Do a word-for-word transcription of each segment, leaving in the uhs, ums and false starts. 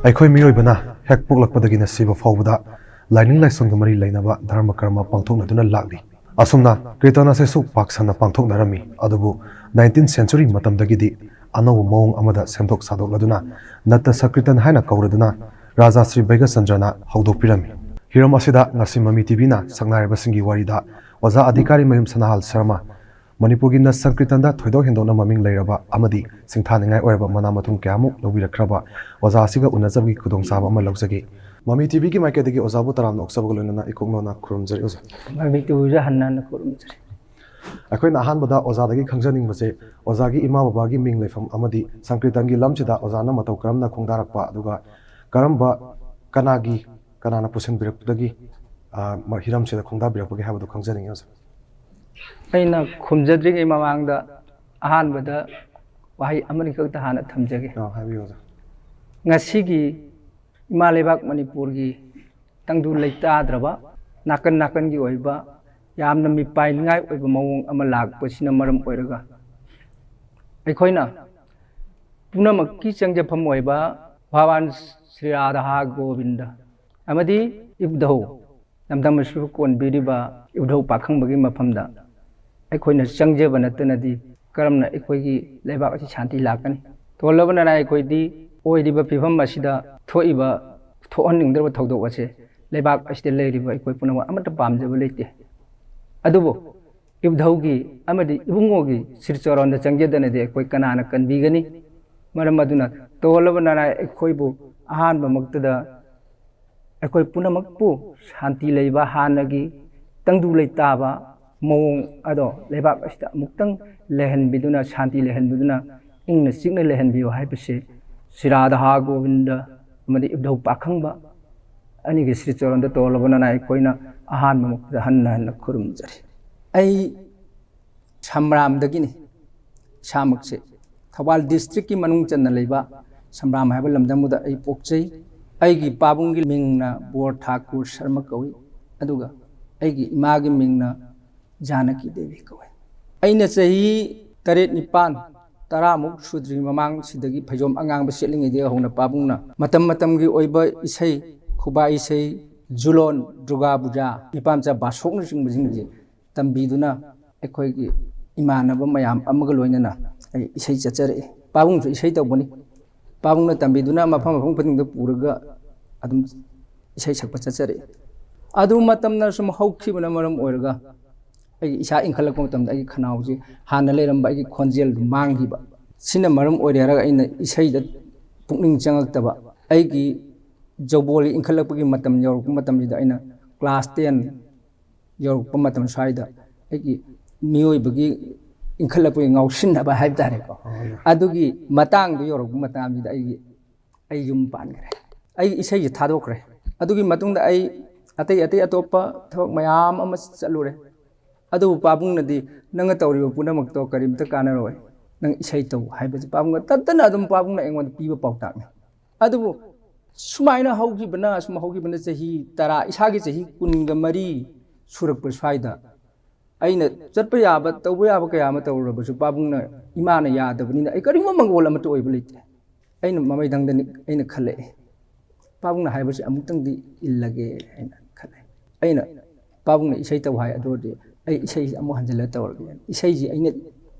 ꯑꯩꯈꯣꯏ ꯃꯤꯑꯣꯏꯕꯅ ꯍꯦꯛ ꯄꯣꯛꯂꯛꯄꯗꯒꯤꯅ ꯁꯤꯕ ꯐꯥꯎꯕꯗ ꯂꯥꯏꯅꯤꯡ ꯂꯥꯏꯁꯣꯟꯒ ꯃꯔꯤ ꯂꯩꯅꯕ ꯙꯔꯃ ꯀꯔꯃ ꯄꯥꯡꯊꯣꯛꯅꯗꯨꯅ ꯂꯥꯛꯂꯤ꯫ ꯑꯁꯨꯝꯅ ꯀꯤꯔꯇꯟ ꯑꯁꯤꯁꯨ ꯄꯥꯛ ꯁꯟꯅ ꯄꯥꯡꯊꯣꯛꯅꯔꯝꯃꯤ꯫ ꯑꯗꯨꯕꯨ nineteenth century ꯃꯇꯝꯗꯒꯤꯗꯤ ꯑꯅꯧꯕ ꯃꯑꯣꯡ ꯑꯃꯗ ꯁꯦꯝꯗꯣꯛ ꯁꯥꯗꯣꯛꯂꯗꯨꯅ ꯅꯠꯇ ꯁꯪꯀꯤꯔꯇꯟ ꯍꯥꯏꯅ ꯀꯧꯔꯗꯨꯅ ꯔꯥꯖꯥ ꯁ꯭ꯔꯤ ꯕꯩꯒꯆꯟꯗ꯭ꯔꯅ ꯍꯧꯗꯣꯛꯄꯤꯔꯝꯃꯤ꯫ ꯍꯤꯔꯝ ꯑꯁꯤꯗ ꯉꯁꯤ ꯃꯃꯤ ꯇꯤꯚꯤꯅ ꯁꯛꯅꯥꯏꯔꯕꯁꯤꯡꯒꯤ ꯋꯥꯔꯤꯗ ꯑꯣꯖꯥ ꯑꯙꯤꯀꯥꯔꯤ ꯃꯌꯨꯝ ꯁꯅꯥꯍꯥꯜ ꯁꯔꯃ, ꯃꯅꯤꯄꯨꯔꯒꯤ ꯅꯠ ꯁꯪꯀꯤꯔꯇꯟꯗ ꯊꯣꯏꯗꯣꯛ ꯍꯦꯟꯗꯣꯛꯅ ꯃꯃꯤꯡ ꯂꯩꯔꯕ ꯑꯃꯗꯤ ꯁꯤꯡꯊꯥꯅꯤꯡꯉꯥꯏ ꯑꯣꯏꯔꯕ ꯃꯅꯥ ꯃꯊꯨꯝ ꯀꯌꯥꯃꯨꯛ ꯂꯧꯕꯤꯔꯛꯈ꯭ꯔꯕ ꯑꯣꯖꯥ ꯑꯁꯤꯒ ꯎꯅꯖꯕꯒꯤ ꯈꯨꯗꯣꯡꯆꯥꯕ ꯑꯃ ꯂꯧꯖꯒꯦ꯫ ꯃꯃꯤ ꯇꯤꯚꯤꯒꯤ ꯃꯥꯏꯀꯩꯗꯒꯤ ꯑꯣꯖꯥꯕꯨ ꯇꯔꯥꯝꯅ ꯑꯣꯛꯆꯕꯒ ꯂꯣꯏꯅꯅ ꯏꯀꯣꯛ ꯅꯧꯅ ꯈꯨꯔꯨꯝꯖꯔꯤ ꯑꯣꯖꯥ꯫ ꯃꯃꯤ ꯇꯤꯚꯤꯁꯨ ꯍꯟꯅ ꯍꯟꯅ ꯈꯨꯔꯨꯝꯖꯔꯤ꯫ ꯑꯩꯈꯣꯏꯅ ꯑꯍꯥꯟꯕꯗ ꯑꯣꯖꯥꯗꯒꯤ ꯈꯪꯖꯅꯤꯡꯕꯁꯦ, ꯑꯣꯖꯥꯒꯤ ꯏꯃꯥ ꯕꯕꯥꯒꯤ ꯃꯤꯡ ꯂꯩꯐꯝ ꯑꯃꯗꯤ ꯁꯪꯀꯤꯔꯇꯟꯒꯤ ꯂꯝꯁꯤꯗ ꯑꯣꯖꯥꯅ ꯃꯇꯧ ꯀꯔꯝꯅ ꯈꯣꯡꯗꯥꯔꯛꯄ, ꯑꯗꯨꯒ ꯀꯔꯝꯕ, ꯀꯅꯥꯒꯤ, ꯀꯅꯥꯅ ꯄꯨꯁꯤꯟꯕꯤꯔꯛꯄꯗꯒꯤ, ꯑ, ꯃ-, ꯍꯤꯔꯝꯁꯤꯗ ꯈꯣꯡꯗꯥꯕꯤꯔꯛꯄꯒꯦ ꯍꯥꯏꯕꯗꯨ ꯈꯪꯖꯅꯤꯡꯉꯤ ꯑꯣꯖꯥ꯫ ꯑꯩꯅ ꯈꯨꯝꯖꯗ꯭ꯔꯤꯉꯩ ꯃꯃꯥꯡꯗ ꯑꯍꯥꯟꯕꯗ ꯋꯥꯍꯩ ꯑꯃꯅꯤ ꯈꯛꯇ ꯍꯥꯟꯅ ꯊꯝꯖꯒꯦ꯫ ꯑ, ꯍꯥꯏꯕꯤꯌꯨ ꯑꯣꯖꯥ꯫ ꯉꯁꯤꯒꯤ ꯏꯃꯥ ꯂꯩꯕꯥꯛ ꯃꯅꯤꯄꯨꯔꯒꯤ ꯇꯪꯗꯨ ꯂꯩꯇꯥꯗ꯭ꯔꯕ, ꯅꯥꯀꯟ ꯅꯥꯀꯟꯒꯤ ꯑꯣꯏꯕ ꯌꯥꯝꯅ ꯃꯤꯄꯥꯏꯅꯤꯡꯉꯥꯏ ꯑꯣꯏꯕ ꯃꯑꯣꯡ ꯑꯃ ꯂꯥꯛꯄꯁꯤꯅ ꯃꯔꯝ ꯑꯣꯏꯔꯒ, ꯑꯩꯈꯣꯏꯅ ꯄꯨꯝꯅꯃꯛꯀꯤ ꯆꯪꯖꯐꯝ ꯑꯣꯏꯕ ꯚꯒꯋꯥꯟ ꯁ꯭ꯔꯤ ꯔꯥꯙꯥ ꯒꯣꯕꯤꯟꯗ ꯑꯃꯗꯤ ꯏꯕꯨꯙꯧ ꯂꯝꯗꯝ ꯑꯁꯤꯕꯨ ꯀꯣꯟꯕꯤꯔꯤꯕ ꯏꯕꯨꯙꯧ ꯄꯥꯈꯪꯕꯒꯤ ꯃꯐꯝꯗ ꯑꯩꯈꯣꯏꯅ ꯆꯪꯖꯕ ꯅꯠꯇꯅꯗꯤ ꯀꯔꯝꯅ ꯑꯩꯈꯣꯏꯒꯤ ꯂꯩꯕꯥꯛ ꯑꯁꯤ ꯁꯥꯟꯇꯤ ꯂꯥꯛꯀꯅꯤ? ꯇꯣꯜꯂꯕ ꯅꯅꯥꯏ ꯑꯩꯈꯣꯏꯗꯤ ꯑꯣꯏꯔꯤꯕ ꯐꯤꯕꯝ ꯑꯁꯤꯗ ꯊꯣꯛꯏꯕ, ꯊꯣꯛꯍꯟꯅꯤꯡꯗ꯭ꯔꯕ ꯊꯧꯗꯣꯛ ꯑꯁꯦ ꯂꯩꯕꯥꯛ ꯑꯁꯤꯗ ꯂꯩꯔꯤꯕ ꯑꯩꯈꯣꯏ ꯄꯨꯝꯅꯃꯛ ꯑꯃꯠꯇ ꯄꯥꯝꯖꯕ ꯂꯩꯇꯦ꯫ ꯑꯗꯨꯕꯨ ꯏꯕꯨꯙꯧꯒꯤ ꯑꯃꯗꯤ ꯏꯕꯨꯡꯉꯣꯒꯤ ꯁ꯭ꯔꯤ ꯆꯔꯣꯟꯗ ꯆꯪꯖꯗꯅꯗꯤ ꯑꯩꯈꯣꯏ ꯀꯅꯥꯅ ꯀꯟꯕꯤꯒꯅꯤ? ꯃꯔꯝ ꯑꯗꯨꯅ ꯇꯣꯜꯂꯕ ꯅꯅꯥꯏ ꯑꯩꯈꯣꯏꯕꯨ ꯑꯍꯥꯟꯕꯃꯛꯇꯗ ꯑꯩꯈꯣꯏ ꯄꯨꯝꯅꯃꯛꯄꯨ ꯁꯥꯟꯇꯤ ꯂꯩꯕ, ꯍꯥꯟꯅꯒꯤ ꯇꯪꯗꯨ ꯂꯩꯇꯥꯕ ꯃꯑꯣꯡ ꯑꯗꯣ ꯂꯩꯕꯥꯛ ꯑꯁꯤꯗ ꯑꯃꯨꯛꯇꯪ ꯂꯩꯍꯟꯕꯤꯗꯨꯅ, ꯁꯥꯟꯇꯤ ꯂꯩꯍꯟꯕꯤꯗꯨꯅ, ꯏꯪꯅ ꯆꯤꯛꯅ ꯂꯩꯍꯟꯕꯤꯌꯨ ꯍꯥꯏꯕꯁꯤ ꯁ꯭ꯔꯤ ꯔꯥꯙꯥ ꯒꯣꯕꯤꯟꯗ ꯑꯃꯗꯤ ꯏꯕꯨꯙꯧ ꯄꯥꯈꯪꯕ ꯑꯅꯤꯒꯤ ꯁ꯭ꯔꯤ ꯆꯔꯣꯟꯗ ꯇꯣꯜꯂꯕ ꯅꯅꯥꯏ ꯑꯩꯈꯣꯏꯅ ꯑꯍꯥꯟꯕ ꯃꯛꯇꯗ ꯍꯟꯅ ꯍꯟꯅ ꯈꯨꯔꯨꯝꯖꯔꯤ꯫ ꯑꯩ ꯁꯝꯔꯥꯝꯗꯒꯤꯅꯤ꯫ ꯏꯁꯥꯃꯛꯁꯦ ꯊꯧꯕꯥꯜ ꯗꯤꯁꯇ꯭ꯔꯤꯛꯀꯤ ꯃꯅꯨꯡ ꯆꯟꯅ ꯂꯩꯕ ꯁꯝꯔꯥꯝ ꯍꯥꯏꯕ ꯂꯝꯗꯝꯗꯨꯗ ꯑꯩ ꯄꯣꯛꯆꯩ꯫ ꯑꯩꯒꯤ ꯄꯥꯕꯨꯡꯒꯤ ꯃꯤꯡꯅ ꯕꯣꯔ ꯊꯥꯀꯨꯔ ꯁꯔꯃ ꯀꯧꯏ, ꯑꯗꯨꯒ ꯑꯩꯒꯤ ꯏꯃꯥꯒꯤ ꯃꯤꯡꯅ ꯖꯥꯅꯀꯤ ꯗꯦꯕꯤ ꯀꯧꯏ꯫ ꯑꯩꯅ ꯆꯍꯤ ꯇꯔꯦꯠ ꯅꯤꯄꯥꯟ ꯇꯔꯥꯃꯨꯛ ꯁꯨꯗ꯭ꯔꯤ ꯃꯃꯥꯡ ꯁꯤꯗꯒꯤ ꯐꯩꯖꯣꯝ ꯑꯉꯥꯡꯕ ꯁꯦꯠꯂꯤꯉꯩꯗꯒꯤ ꯍꯧꯅ ꯄꯥꯕꯨꯡꯅ ꯃꯇꯝ ꯃꯇꯝꯒꯤ ꯑꯣꯏꯕ ꯏꯁꯩ, ꯈꯨꯕꯥꯛ ꯏꯁꯩ, ꯖꯨꯂꯣꯟ, ꯗꯨꯔꯒꯥ ꯄꯨꯖꯥ, ꯅꯤꯄꯥꯝꯆꯥ ꯕꯥꯁꯣꯛꯅꯆꯤꯡꯕꯁꯤꯡꯁꯦ ꯇꯝꯕꯤꯗꯨꯅ ꯑꯩꯈꯣꯏꯒꯤ ꯏꯃꯥꯟꯅꯕ ꯃꯌꯥꯝ ꯑꯃꯒ ꯂꯣꯏꯅꯅ ꯑꯩ ꯏꯁꯩ ꯆꯠꯆꯔꯛꯏ꯫ ꯄꯥꯕꯨꯡꯁꯨ ꯏꯁꯩ ꯇꯧꯕꯅꯤ꯫ ꯄꯥꯕꯨꯡꯅ ꯇꯝꯕꯤꯗꯨꯅ ꯃꯐꯝ ꯃꯐꯝ ꯈꯨꯗꯤꯡꯗ ꯄꯨꯔꯒ ꯑꯗꯨꯝ ꯏꯁꯩ ꯁꯛꯄ ꯆꯠꯆꯔꯛꯏ꯫ ꯑꯗꯨ ꯃꯇꯝꯅ ꯁꯨꯝ ꯍꯧꯈꯤꯕꯅ ꯃꯔꯝ ꯑꯣꯏꯔꯒ ꯑꯩꯒꯤ ꯏꯁꯥ ꯏꯟꯈꯠꯂꯛꯄ ꯃꯇꯝꯗ ꯑꯩꯒꯤ ꯈꯅꯥꯎꯁꯦ, ꯍꯥꯟꯅ ꯂꯩꯔꯝꯕ ꯑꯩꯒꯤ ꯈꯣꯟꯖꯦꯜꯗꯨ ꯃꯥꯡꯈꯤꯕ꯫ ꯁꯤꯅ ꯃꯔꯝ ꯑꯣꯏꯔꯦ ꯍꯥꯏꯔꯒ ꯑꯩꯅ ꯏꯁꯩꯗ ꯄꯨꯛꯅꯤꯡ ꯆꯪꯉꯛꯇꯕ꯫ ꯑꯩꯒꯤ ꯖꯧꯕꯣꯜ ꯏꯟꯈꯠꯂꯛꯄꯒꯤ ꯃꯇꯝ ꯌꯧꯔꯛꯄ ꯃꯇꯝꯁꯤꯗ ꯑꯩꯅ ꯀ꯭ꯂꯥꯁ ꯇꯦꯟ ꯌꯧꯔꯛꯄ ꯃꯇꯝ ꯁ꯭ꯋꯥꯏꯗ ꯑꯩꯒꯤ ꯃꯤꯑꯣꯏꯕꯒꯤ ꯏꯟꯈꯠꯂꯛꯄꯒꯤ ꯉꯥꯎꯁꯤꯟꯅꯕ ꯍꯥꯏꯕ ꯇꯥꯔꯦꯀꯣ, ꯑꯗꯨꯒꯤ ꯃꯇꯥꯡꯗꯨ ꯌꯧꯔꯛꯄ ꯃꯇꯝꯁꯤꯗ ꯑꯩꯒꯤ, ꯑꯩ ꯌꯨꯝ ꯄꯥꯟꯈ꯭ꯔꯦ꯫ ꯑꯩ ꯏꯁꯩꯁꯦ ꯊꯥꯗꯣꯛꯈ꯭ꯔꯦ꯫ ꯑꯗꯨꯒꯤ ꯃꯇꯨꯡꯗ ꯑꯩ ꯑꯇꯩ ꯑꯇꯩ ꯑꯇꯣꯞꯄ ꯊꯕꯛ ꯃꯌꯥꯝ ꯑꯃ ꯆꯠꯂꯨꯔꯦ꯫ ꯑꯗꯨꯕꯨ ꯄꯥꯕꯨꯡꯅꯗꯤ, "ꯅꯪꯅ ꯇꯧꯔꯤꯕ ꯄꯨꯝꯅꯃꯛꯇꯣ ꯀꯔꯤꯝꯇ ꯀꯥꯟꯅꯔꯣꯏ, ꯅꯪ ꯏꯁꯩ ꯇꯧ" ꯍꯥꯏꯕꯁꯦ ꯄꯥꯕꯨꯡꯅ ꯇꯠꯇꯅ ꯑꯗꯨꯝ ꯄꯥꯕꯨꯡꯅ ꯑꯩꯉꯣꯟꯗ ꯄꯤꯕ ꯄꯥꯎꯇꯥꯛꯅꯤ꯫ ꯑꯗꯨꯕꯨ ꯁꯨꯃꯥꯏꯅ ꯍꯧꯈꯤꯕꯅ, ꯁꯨꯝ ꯍꯧꯈꯤꯕꯅ ꯆꯍꯤ ꯇꯔꯥ, ꯏꯁꯥꯒꯤ ꯆꯍꯤ ꯀꯨꯟꯒ ꯃꯔꯤ ꯁꯨꯔꯛꯄ ꯁ꯭ꯋꯥꯏꯗ ꯑꯩꯅ ꯆꯠꯄ ꯌꯥꯕ, ꯇꯧꯕ ꯌꯥꯕ ꯀꯌꯥ ꯑꯃ ꯇꯧꯔꯨꯔꯕꯁꯨ ꯄꯥꯕꯨꯡꯅ, ꯏꯃꯥꯅ ꯌꯥꯗꯕꯅꯤꯅ ꯑꯩ ꯀꯔꯤꯒꯨꯝꯕ ꯃꯪꯒꯣꯜ ꯑꯃꯠꯇ ꯑꯣꯏꯕ ꯂꯩꯇꯦ꯫ ꯑꯩꯅ ꯃꯃꯩ ꯊꯪꯗꯅꯤ ꯑꯩꯅ ꯈꯜꯂꯛꯑꯦ, "ꯄꯥꯕꯨꯡꯅ ꯍꯥꯏꯕꯁꯤ ꯑꯃꯨꯛꯇꯪꯗꯤ ꯏꯜꯂꯒꯦ" ꯍꯥꯏꯅ ꯈꯜꯂꯦ꯫ ꯑꯩꯅ, "ꯄꯥꯕꯨꯡꯅ ꯏꯁꯩ ꯇꯧ ꯍꯥꯏ, ꯑꯗꯨ ꯑꯣꯏꯔꯗꯤ ꯑꯩ ꯏꯁꯩꯁꯤ ꯑꯃꯨꯛ ꯍꯟꯖꯤꯜꯂ ꯇꯧꯔꯒꯦ"꯫ ꯏꯁꯩꯁꯤ ꯑꯩꯅ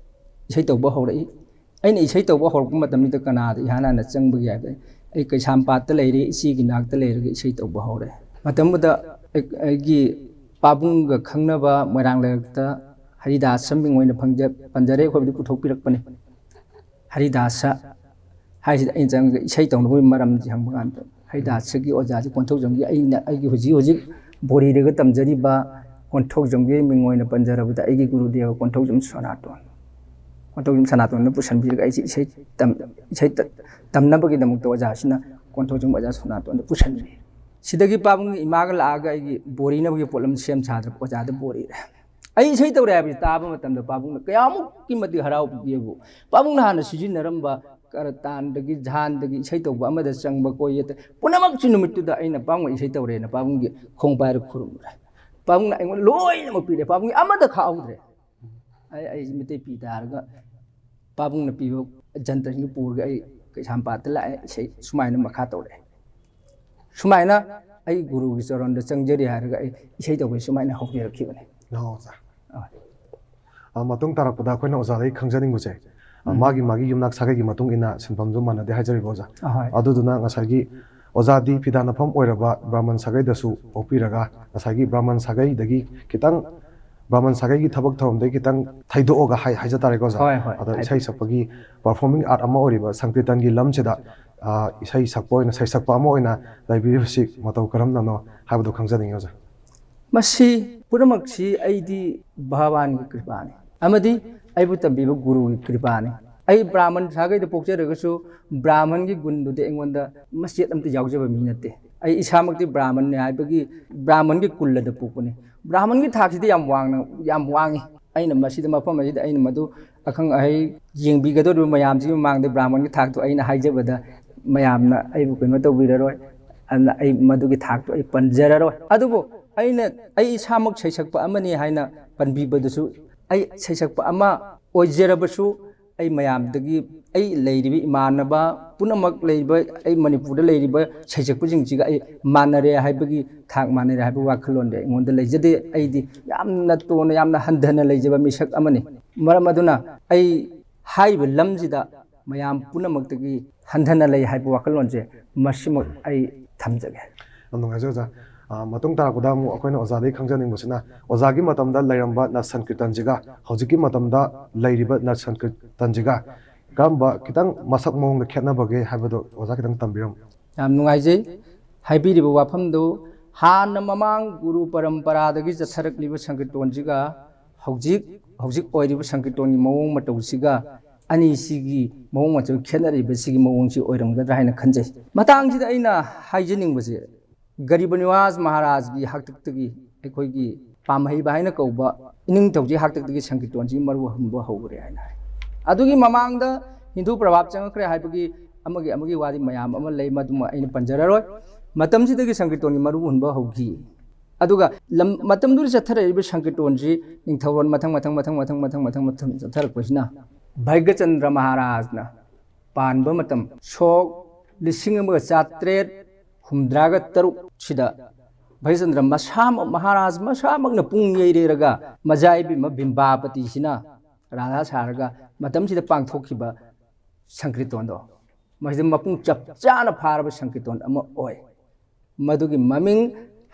ꯏꯁꯩ ꯇꯧꯕ ꯍꯧꯔꯛꯏ꯫ ꯑꯩꯅ ꯏꯁꯩ ꯇꯧꯕ ꯍꯧꯔꯛꯄ ꯃꯇꯝꯁꯤꯗ ꯀꯅꯥꯗ ꯏꯍꯥꯟ ꯍꯥꯟꯅ ꯆꯪꯕꯒꯦ ꯍꯥꯏꯕꯗ, ꯑꯩ ꯀꯩꯁꯥꯝꯄꯥꯠꯇ ꯂꯩꯔꯦ, ꯏꯆꯦꯒꯤ ꯅꯥꯛꯇ ꯂꯩꯔꯒ ꯏꯁꯩ ꯇꯧꯕ ꯍꯧꯔꯦ꯫ ꯃꯇꯝꯗꯨꯗ ꯑꯩ-, ꯑꯩꯒꯤ ꯄꯥꯕꯨꯡꯒ ꯈꯪꯅꯕ ꯃꯣꯏꯔꯥꯡ ꯂꯩꯔꯛꯇ ꯍꯔꯤꯗꯥꯁ ꯃꯤꯡ ꯑꯣꯏꯅ ꯐꯪꯖ-, ꯄꯟꯖꯔꯦ, ꯑꯩꯈꯣꯏꯕꯨꯗꯤ ꯄꯨꯊꯣꯛꯄꯤꯔꯛꯄꯅꯤ꯫ ꯍꯔꯤꯗꯥꯁ ꯍꯥꯏꯁꯤꯗ ꯑꯩꯅ ꯆꯪꯉꯒ ꯏꯁꯩ ꯇꯧꯅꯕꯒꯤ ꯃꯔꯝꯁꯤ ꯍꯪꯕ ꯀꯥꯟꯗ, ꯍꯔꯤꯗꯥꯁꯒꯤ ꯑꯣꯖꯥꯁꯤ ꯀꯣꯟꯊꯧꯖꯝꯒꯤ, ꯑꯩꯅ, ꯑꯩꯒꯤ ꯍꯧꯖꯤꯛ ꯍꯧꯖꯤꯛ ꯕꯣꯔꯤꯗꯒ ꯇꯝꯖꯔꯤꯕ ꯀꯣꯟꯊꯧꯖꯝꯒꯤ ꯃꯤꯡ ꯑꯣꯏꯅ ꯄꯟꯖꯔꯕꯗ, ꯑꯩꯒꯤ ꯒꯨꯔꯨꯗꯦꯕ ꯀꯣꯟꯊꯧꯖꯝ ꯁꯅꯥꯇꯣꯟ, ꯀꯣꯟꯊꯧꯖꯝ ꯁꯅꯥꯇꯣꯟꯅ ꯄꯨꯁꯟꯕꯤꯔꯒ ꯑꯩꯁꯦ ꯏꯁꯩ ꯇꯝ-, ꯏꯁꯩ ꯇ-, ꯇꯝꯅꯕꯒꯤꯗꯃꯛꯇ ꯑꯣꯖꯥꯁꯤꯅ ꯀꯣꯟꯊꯧꯖꯝ ꯑꯣꯖꯥ ꯁꯅꯥꯇꯣꯟꯗ ꯄꯨꯁꯟꯕꯤ꯫ ꯁꯤꯗꯒꯤ ꯄꯥꯕꯨꯡꯒꯤ ꯏꯃꯥꯒ ꯂꯥꯛꯑꯒ ꯑꯩꯒꯤ ꯕꯣꯔꯤꯅꯕꯒꯤ ꯄꯣꯠꯂꯝ ꯁꯦꯝ ꯁꯥꯗꯅ ꯑꯣꯖꯥꯗ ꯕꯣꯔꯤꯔꯦ꯫ ꯑꯩ ꯏꯁꯩ ꯇꯧꯔꯦ ꯍꯥꯏꯕꯁꯤ ꯇꯥꯕ ꯃꯇꯝꯗ ꯄꯥꯕꯨꯡꯅ ꯀꯌꯥꯃꯨꯛꯀꯤ ꯃꯇꯤꯛ ꯍꯔꯥꯎꯕꯤꯒꯦꯕꯨ꯫ ꯄꯥꯕꯨꯡꯅ ꯍꯥꯟꯅ ꯁꯤꯖꯤꯟꯅꯔꯝꯕ ꯀꯔꯇꯥꯟꯗꯒꯤ, ꯖꯥꯟꯗꯒꯤ, ꯏꯁꯩ ꯇꯧꯕ ꯑꯃꯗ ꯆꯪꯕ ꯀꯣꯌꯦꯠꯇ ꯄꯨꯝꯅꯃꯛꯁꯤ ꯅꯨꯃꯤꯠꯇꯨꯗ ꯑꯩꯅ ꯄꯥꯕꯨꯡ ꯏꯁꯩ ꯇꯧꯔꯦꯅ ꯄꯥꯕꯨꯡꯒꯤ ꯈꯣꯡ ꯄꯥꯏꯔ ꯈꯨꯔꯨꯝꯃꯨꯔꯦ꯫ ꯄꯥꯕꯨꯡꯅ ꯑꯩꯉꯣꯟꯗ ꯂꯣꯏꯅꯃꯛ ꯄꯤꯔꯦ꯫ ꯄꯥꯕꯨꯡꯒꯤ ꯑꯃꯠꯇ ꯈꯥꯛꯍꯧꯗ꯭ꯔꯦ꯫ ꯑꯩ, ꯑꯩꯁꯤ ꯃꯤꯇꯩ ꯐꯤ ꯇꯥꯔꯒ ꯄꯥꯕꯨꯡꯅ ꯄꯤꯕ ꯖꯟꯇ꯭ꯔꯁꯤꯡꯗꯨ ꯄꯨꯔꯒ ꯑꯩ ꯀꯩꯁꯥꯝꯄꯥꯠꯇ ꯂꯥꯛꯑꯦ꯫ ꯏꯁꯩ ꯁꯨꯃꯥꯏꯅ ꯃꯈꯥ ꯇꯧꯔꯛꯑꯦ꯫ ꯁꯨꯃꯥꯏꯅ ꯑꯩ ꯒꯨꯔꯨꯒꯤ ꯆꯔꯟꯗ ꯆꯪꯖꯔꯤ ꯍꯥꯏꯔꯒ ꯑꯩ ꯏꯁꯩ ꯇꯧꯕꯩ ꯁꯨꯃꯥꯏꯅ ꯍꯧꯕꯤꯔꯛꯈꯤꯕꯅꯦ꯫ ꯑꯣ, ꯑꯣꯖꯥ꯫ ꯑ, ꯑ, ꯃꯇꯨꯡ ꯇꯥꯔꯛꯄꯗ ꯑꯩꯈꯣꯏꯅ ꯑꯣꯖꯥꯗꯒꯤ ꯈꯪꯖꯅꯤꯡꯕꯁꯦ, ꯑ, ꯎꯝ꯫ ꯃꯥꯒꯤ ꯃꯥꯒꯤ ꯌꯨꯝꯅꯥꯛ ꯁꯥꯒꯩꯒꯤ ꯃꯇꯨꯡ ꯏꯟꯅ ꯁꯤꯟꯐꯝꯁꯨ ꯃꯥꯟꯅꯗꯦ ꯍꯥꯏꯖꯔꯤꯕ, ꯑꯣꯖꯥ꯫ ꯑꯍꯣꯏ꯫ ꯑꯗꯨꯗꯨꯅ ꯉꯁꯥꯏꯒꯤ ꯑꯣꯖꯥꯗꯤ ꯐꯤꯗꯥꯅꯐꯝ ꯑꯣꯏꯔꯕ ꯕ꯭ꯔꯥꯍꯃꯟ ꯁꯥꯒꯩꯗꯁꯨ ꯄꯣꯛꯄꯤꯔꯒ, ꯉꯁꯥꯏꯒꯤ ꯕ꯭ꯔꯥꯍꯃꯟ ꯁꯥꯒꯩꯗꯒꯤ ꯈꯤꯇꯪ, ꯕ꯭ꯔꯥꯍꯃꯟ ꯁꯥꯒꯩꯒꯤ ꯊꯕꯛ ꯊꯧꯔꯝꯗꯒꯤ ꯈꯤꯇꯪ ꯊꯩꯗꯣꯛꯑꯒ ꯍꯥꯏ-, ꯍꯥꯏꯖ ꯇꯥꯔꯦꯀꯣ, ꯑꯣꯖꯥ꯫ ꯍꯣꯏ, ꯍꯣꯏ, ꯑꯗꯣ ꯍꯥꯏꯕꯤꯌꯨ꯫ ꯏꯁꯩ ꯁꯛꯄꯒꯤ performing art ꯑꯃ ꯑꯣꯏꯔꯤꯕ ꯁꯪꯀꯤꯔꯇꯟꯒꯤ ꯂꯝꯁꯤꯗ, ꯑ, ꯏꯁꯩ ꯁꯛꯄ ꯑꯣꯏꯅ, ꯁꯩꯁꯛꯄ ꯑꯃ ꯑꯣꯏꯅ ꯂꯩꯕꯤꯔꯤꯕꯁꯤ ꯃꯇꯧ ꯀꯔꯝꯅꯅꯣ ꯍꯥꯏꯕꯗꯣ ꯈꯪꯖꯅꯤꯡꯉꯤ, ꯑꯣꯖꯥ꯫ ꯃꯁꯤ ꯄꯨꯝꯅꯃꯛꯁꯤ ꯑꯩꯗꯤ ꯚꯒꯋꯥꯟꯒꯤ ꯀ꯭ꯔꯤꯄꯥꯅꯤ ꯑꯃꯗꯤ ꯑꯩꯕꯨ ꯇꯝꯕꯤꯕ ꯒꯨꯔꯨꯒꯤ ꯀ꯭ꯔꯤꯄꯥꯅꯤ꯫ ꯑꯩ ꯕ꯭ꯔꯥꯍꯃꯟ ꯁꯥꯒꯩꯗ ꯄꯣꯛꯆꯔꯒꯁꯨ ꯕ꯭ꯔꯥꯍꯃꯟꯒꯤ ꯒꯨꯟꯗꯨꯗꯤ ꯑꯩꯉꯣꯟꯗ ꯃꯆꯦꯠ ꯑꯝꯇ ꯌꯥꯎꯖꯕ ꯃꯤ ꯅꯠꯇꯦ꯫ ꯑꯩ ꯏꯁꯥꯃꯛꯇꯤ ꯕ꯭ꯔꯥꯍꯃꯟꯅꯤ ꯍꯥꯏꯕꯒꯤ ꯕ꯭ꯔꯥꯍꯃꯟꯒꯤ ꯀꯨꯜ ꯑꯗ ꯄꯣꯛꯄꯅꯤ꯫ ꯕ꯭ꯔꯥꯍꯃꯟꯒꯤ ꯊꯥꯛꯁꯤꯗꯤ ꯌꯥꯝ ꯋꯥꯡꯅ, ꯌꯥꯝ ꯋꯥꯡꯉꯤ꯫ ꯑꯩꯅ ꯃꯁꯤꯗ, ꯃꯐꯝ ꯑꯁꯤꯗ ꯑꯩꯅ ꯃꯗꯨ ꯑꯈꯪ ꯑꯍꯩ ꯌꯦꯡꯕꯤꯒꯗꯧꯔꯤꯕ ꯃꯌꯥꯝꯁꯤꯒꯤ ꯃꯃꯥꯡꯗ ꯕ꯭ꯔꯥꯍꯃꯟꯒꯤ ꯊꯥꯛꯇꯣ ꯑꯩꯅ ꯍꯥꯏꯖꯕꯗ ꯃꯌꯥꯝꯅ ꯑꯩꯕꯨ ꯀꯩꯅꯣ ꯇꯧꯕꯤꯔꯔꯣꯏ꯫ ꯑꯗꯨꯅ ꯑꯩ ꯃꯗꯨꯒꯤ ꯊꯥꯛꯇꯣ ꯑꯩ ꯄꯟꯖꯔꯔꯣꯏ꯫ ꯑꯗꯨꯕꯨ ꯑꯩꯅ, ꯑꯩ ꯏꯁꯥꯃꯛ ꯁꯩꯁꯛꯄ ꯑꯃꯅꯤ ꯍꯥꯏꯅ ꯄꯟꯕꯤꯕꯗꯨꯁꯨ, ꯑꯩ ꯁꯩꯁꯛꯄ ꯑꯃ ꯑꯣꯏꯖꯔꯕꯁꯨ, ꯑꯩ ꯃꯌꯥꯝꯗꯒꯤ, ꯑꯩ ꯂꯩꯔꯤꯕ ꯏꯃꯥꯟꯅꯕ ꯄꯨꯝꯅꯃꯛ ꯂꯩꯔꯤꯕ, ꯑꯩ ꯃꯅꯤꯄꯨꯔꯗ ꯂꯩꯔꯤꯕ ꯁꯩꯁꯛꯄꯁꯤꯡꯁꯤꯒ ꯑꯩ ꯃꯥꯟꯅꯔꯦ ꯍꯥꯏꯕꯒꯤ, ꯊꯥꯛ ꯃꯥꯟꯅꯔꯦ ꯍꯥꯏꯕꯒꯤ ꯋꯥꯈꯜꯂꯣꯟꯗꯤ ꯑꯩꯉꯣꯟꯗ ꯂꯩꯖꯗꯦ꯫ ꯑꯩꯗꯤ ꯌꯥꯝꯅ ꯇꯣꯟꯅ, ꯌꯥꯝꯅ ꯍꯟꯊꯅ ꯂꯩꯖꯕ ꯃꯤꯁꯛ ꯑꯃꯅꯤ꯫ ꯃꯔꯝ ꯑꯗꯨꯅ ꯑꯩ ꯍꯥꯏꯔꯤꯕ ꯂꯝꯁꯤꯗ ꯃꯌꯥꯝ ꯄꯨꯝꯅꯃꯛꯇꯒꯤ ꯍꯟꯊꯅ ꯂꯩ ꯍꯥꯏꯕ ꯋꯥꯈꯜꯂꯣꯟꯁꯦ ꯃꯁꯤꯃꯛ ꯑꯩ ꯊꯝꯖꯒꯦ꯫ ꯌꯥꯝ ꯅꯨꯡꯉꯥꯏꯖꯩ, ꯑꯣꯖꯥ꯫ ꯑ, ꯃꯇꯨꯡ ꯇꯥꯔꯛꯄꯗ ꯑꯃꯨꯛ ꯑꯩꯈꯣꯏꯅ ꯑꯣꯖꯥꯗꯒꯤ ꯈꯪꯖꯅꯤꯡꯕꯁꯤꯅ, ꯑꯣꯖꯥꯒꯤ ꯃꯇꯝꯗ ꯂꯩꯔꯝꯕ ꯅꯠ ꯁꯪꯀꯤꯔꯇꯟꯁꯤꯒ ꯍꯧꯖꯤꯛꯀꯤ ꯃꯇꯝꯗ ꯂꯩꯔꯤꯕ ꯅꯠ ꯁꯪꯀꯤꯔꯇꯟꯁꯤꯒ ꯀꯔꯝꯕ ꯈꯤꯇꯪ ꯃꯁꯛ ꯃꯑꯣꯡꯗ ꯈꯦꯠꯅꯕꯒꯦ ꯍꯥꯏꯕꯗꯣ ꯑꯣꯖꯥ ꯈꯤꯇꯪ ꯇꯝꯕꯤꯔꯝꯃꯨ꯫ ꯌꯥꯝ ꯅꯨꯡꯉꯥꯏꯖꯩ ꯍꯥꯏꯕꯤꯔꯤꯕ ꯋꯥꯐꯝꯗꯨ꯫ ꯍꯥꯟꯅ ꯃꯃꯥꯡ ꯒꯨꯔꯨ ꯄꯔꯝꯄꯔꯥꯗꯒꯤ ꯆꯠꯊꯔꯛꯂꯤꯕ ꯁꯪꯀꯤꯔꯇꯣꯟꯁꯤꯒ ꯍꯧꯖꯤꯛ, ꯍꯧꯖꯤꯛ ꯑꯣꯏꯔꯤꯕ ꯁꯪꯀꯤꯔꯇꯣꯟꯒꯤ ꯃꯑꯣꯡ ꯃꯇꯧꯁꯤꯒ ꯑꯅꯤꯁꯤꯒꯤ ꯃꯑꯣꯡ ꯃꯇꯧ ꯈꯦꯠꯅꯔꯤꯕꯁꯤꯒꯤ ꯃꯑꯣꯡꯁꯤ ꯑꯣꯏꯔꯝꯒꯗ꯭ꯔꯥ ꯍꯥꯏꯅ ꯈꯟꯖꯩ꯫ ꯃꯇꯥꯡꯁꯤꯗ ꯑꯩꯅ ꯍꯥꯏꯖꯅꯤꯡꯕꯁꯦ, ꯒꯔꯤꯕ ꯅꯤꯋꯥꯖ ꯃꯍꯥꯔꯥꯖꯒꯤ ꯍꯥꯛꯇꯛꯇꯒꯤ ꯑꯩꯈꯣꯏꯒꯤ ꯄꯥꯝꯍꯩꯕ ꯍꯥꯏꯅ ꯀꯧꯕ ꯏꯅꯤꯡꯊꯧꯁꯤ ꯍꯥꯛꯇꯛꯇꯒꯤ ꯁꯪꯀꯤꯔꯇꯣꯟꯁꯤ ꯃꯔꯨ ꯍꯨꯟꯕ ꯍꯧꯈ꯭ꯔꯦ ꯍꯥꯏꯅ ꯍꯥꯏ꯫ ꯑꯗꯨꯒꯤ ꯃꯃꯥꯡꯗ ꯍꯤꯟꯗꯨ ꯄ꯭ꯔꯚꯥꯞ ꯆꯪꯉꯛꯈ꯭ꯔꯦ ꯍꯥꯏꯕꯒꯤ ꯑꯃꯒꯤ ꯑꯃꯒꯤ ꯋꯥꯗꯤ ꯃꯌꯥꯝ ꯑꯃ ꯂꯩ, ꯃꯗꯨꯃ ꯑꯩꯅ ꯄꯟꯖꯔꯔꯣꯏ꯫ ꯃꯇꯝꯁꯤꯗꯒꯤ ꯁꯪꯀꯤꯔꯇꯣꯟꯒꯤ ꯃꯔꯨ ꯍꯨꯟꯕ ꯍꯧꯈꯤ꯫ ꯑꯗꯨꯒ ꯂꯝ, ꯃꯇꯝꯗꯨꯗ ꯆꯠꯊꯔꯛꯏꯕ ꯁꯪꯀꯤꯔꯇꯣꯟꯁꯤ ꯅꯤꯡꯊꯧꯔꯣꯟ ꯃꯊꯪ ꯃꯊꯪ ꯃꯊꯪ ꯃꯊꯪ ꯃꯊꯪ ꯃꯊꯪ ꯃꯊꯪ ꯆꯠꯊꯔꯛꯄꯁꯤꯅ ꯚꯩꯒꯆꯟꯗ꯭ꯔ ꯃꯍꯥꯔꯥꯖꯅ ꯄꯥꯟꯕ ꯃꯇꯝ, ꯁꯣꯛ ꯂꯤꯁꯤꯡ ꯑꯃꯒ ꯆꯥꯇ꯭ꯔꯦꯠ ꯍꯨꯝꯗ꯭ꯔꯥꯒ ꯇꯔꯨꯛ ꯁꯤꯗ ꯚꯩꯒꯆꯟꯗ꯭ꯔ ꯃꯁꯥꯃꯛ, ꯃꯍꯥꯔꯥꯖ ꯃꯁꯥꯃꯛꯅ ꯄꯨꯡ ꯌꯩꯔꯦꯔꯒ ꯃꯖꯥ ꯏꯕꯦꯝꯃ ꯕꯤꯝꯕꯥꯄꯇꯤꯁꯤꯅ ꯔꯥꯙꯥ ꯁꯥꯔꯒ ꯃꯇꯝꯁꯤꯗ ꯄꯥꯡꯊꯣꯛꯈꯤꯕ ꯁꯪꯀ꯭ꯔꯤꯇꯣꯟꯗꯣ, ꯃꯁꯤꯗ ꯃꯄꯨꯡ ꯆꯞ ꯆꯥꯅ ꯐꯥꯔꯕ ꯁꯪꯀ꯭ꯔꯤꯇꯣꯟ ꯑꯃ ꯑꯣꯏ꯫ ꯃꯗꯨꯒꯤ ꯃꯃꯤꯡ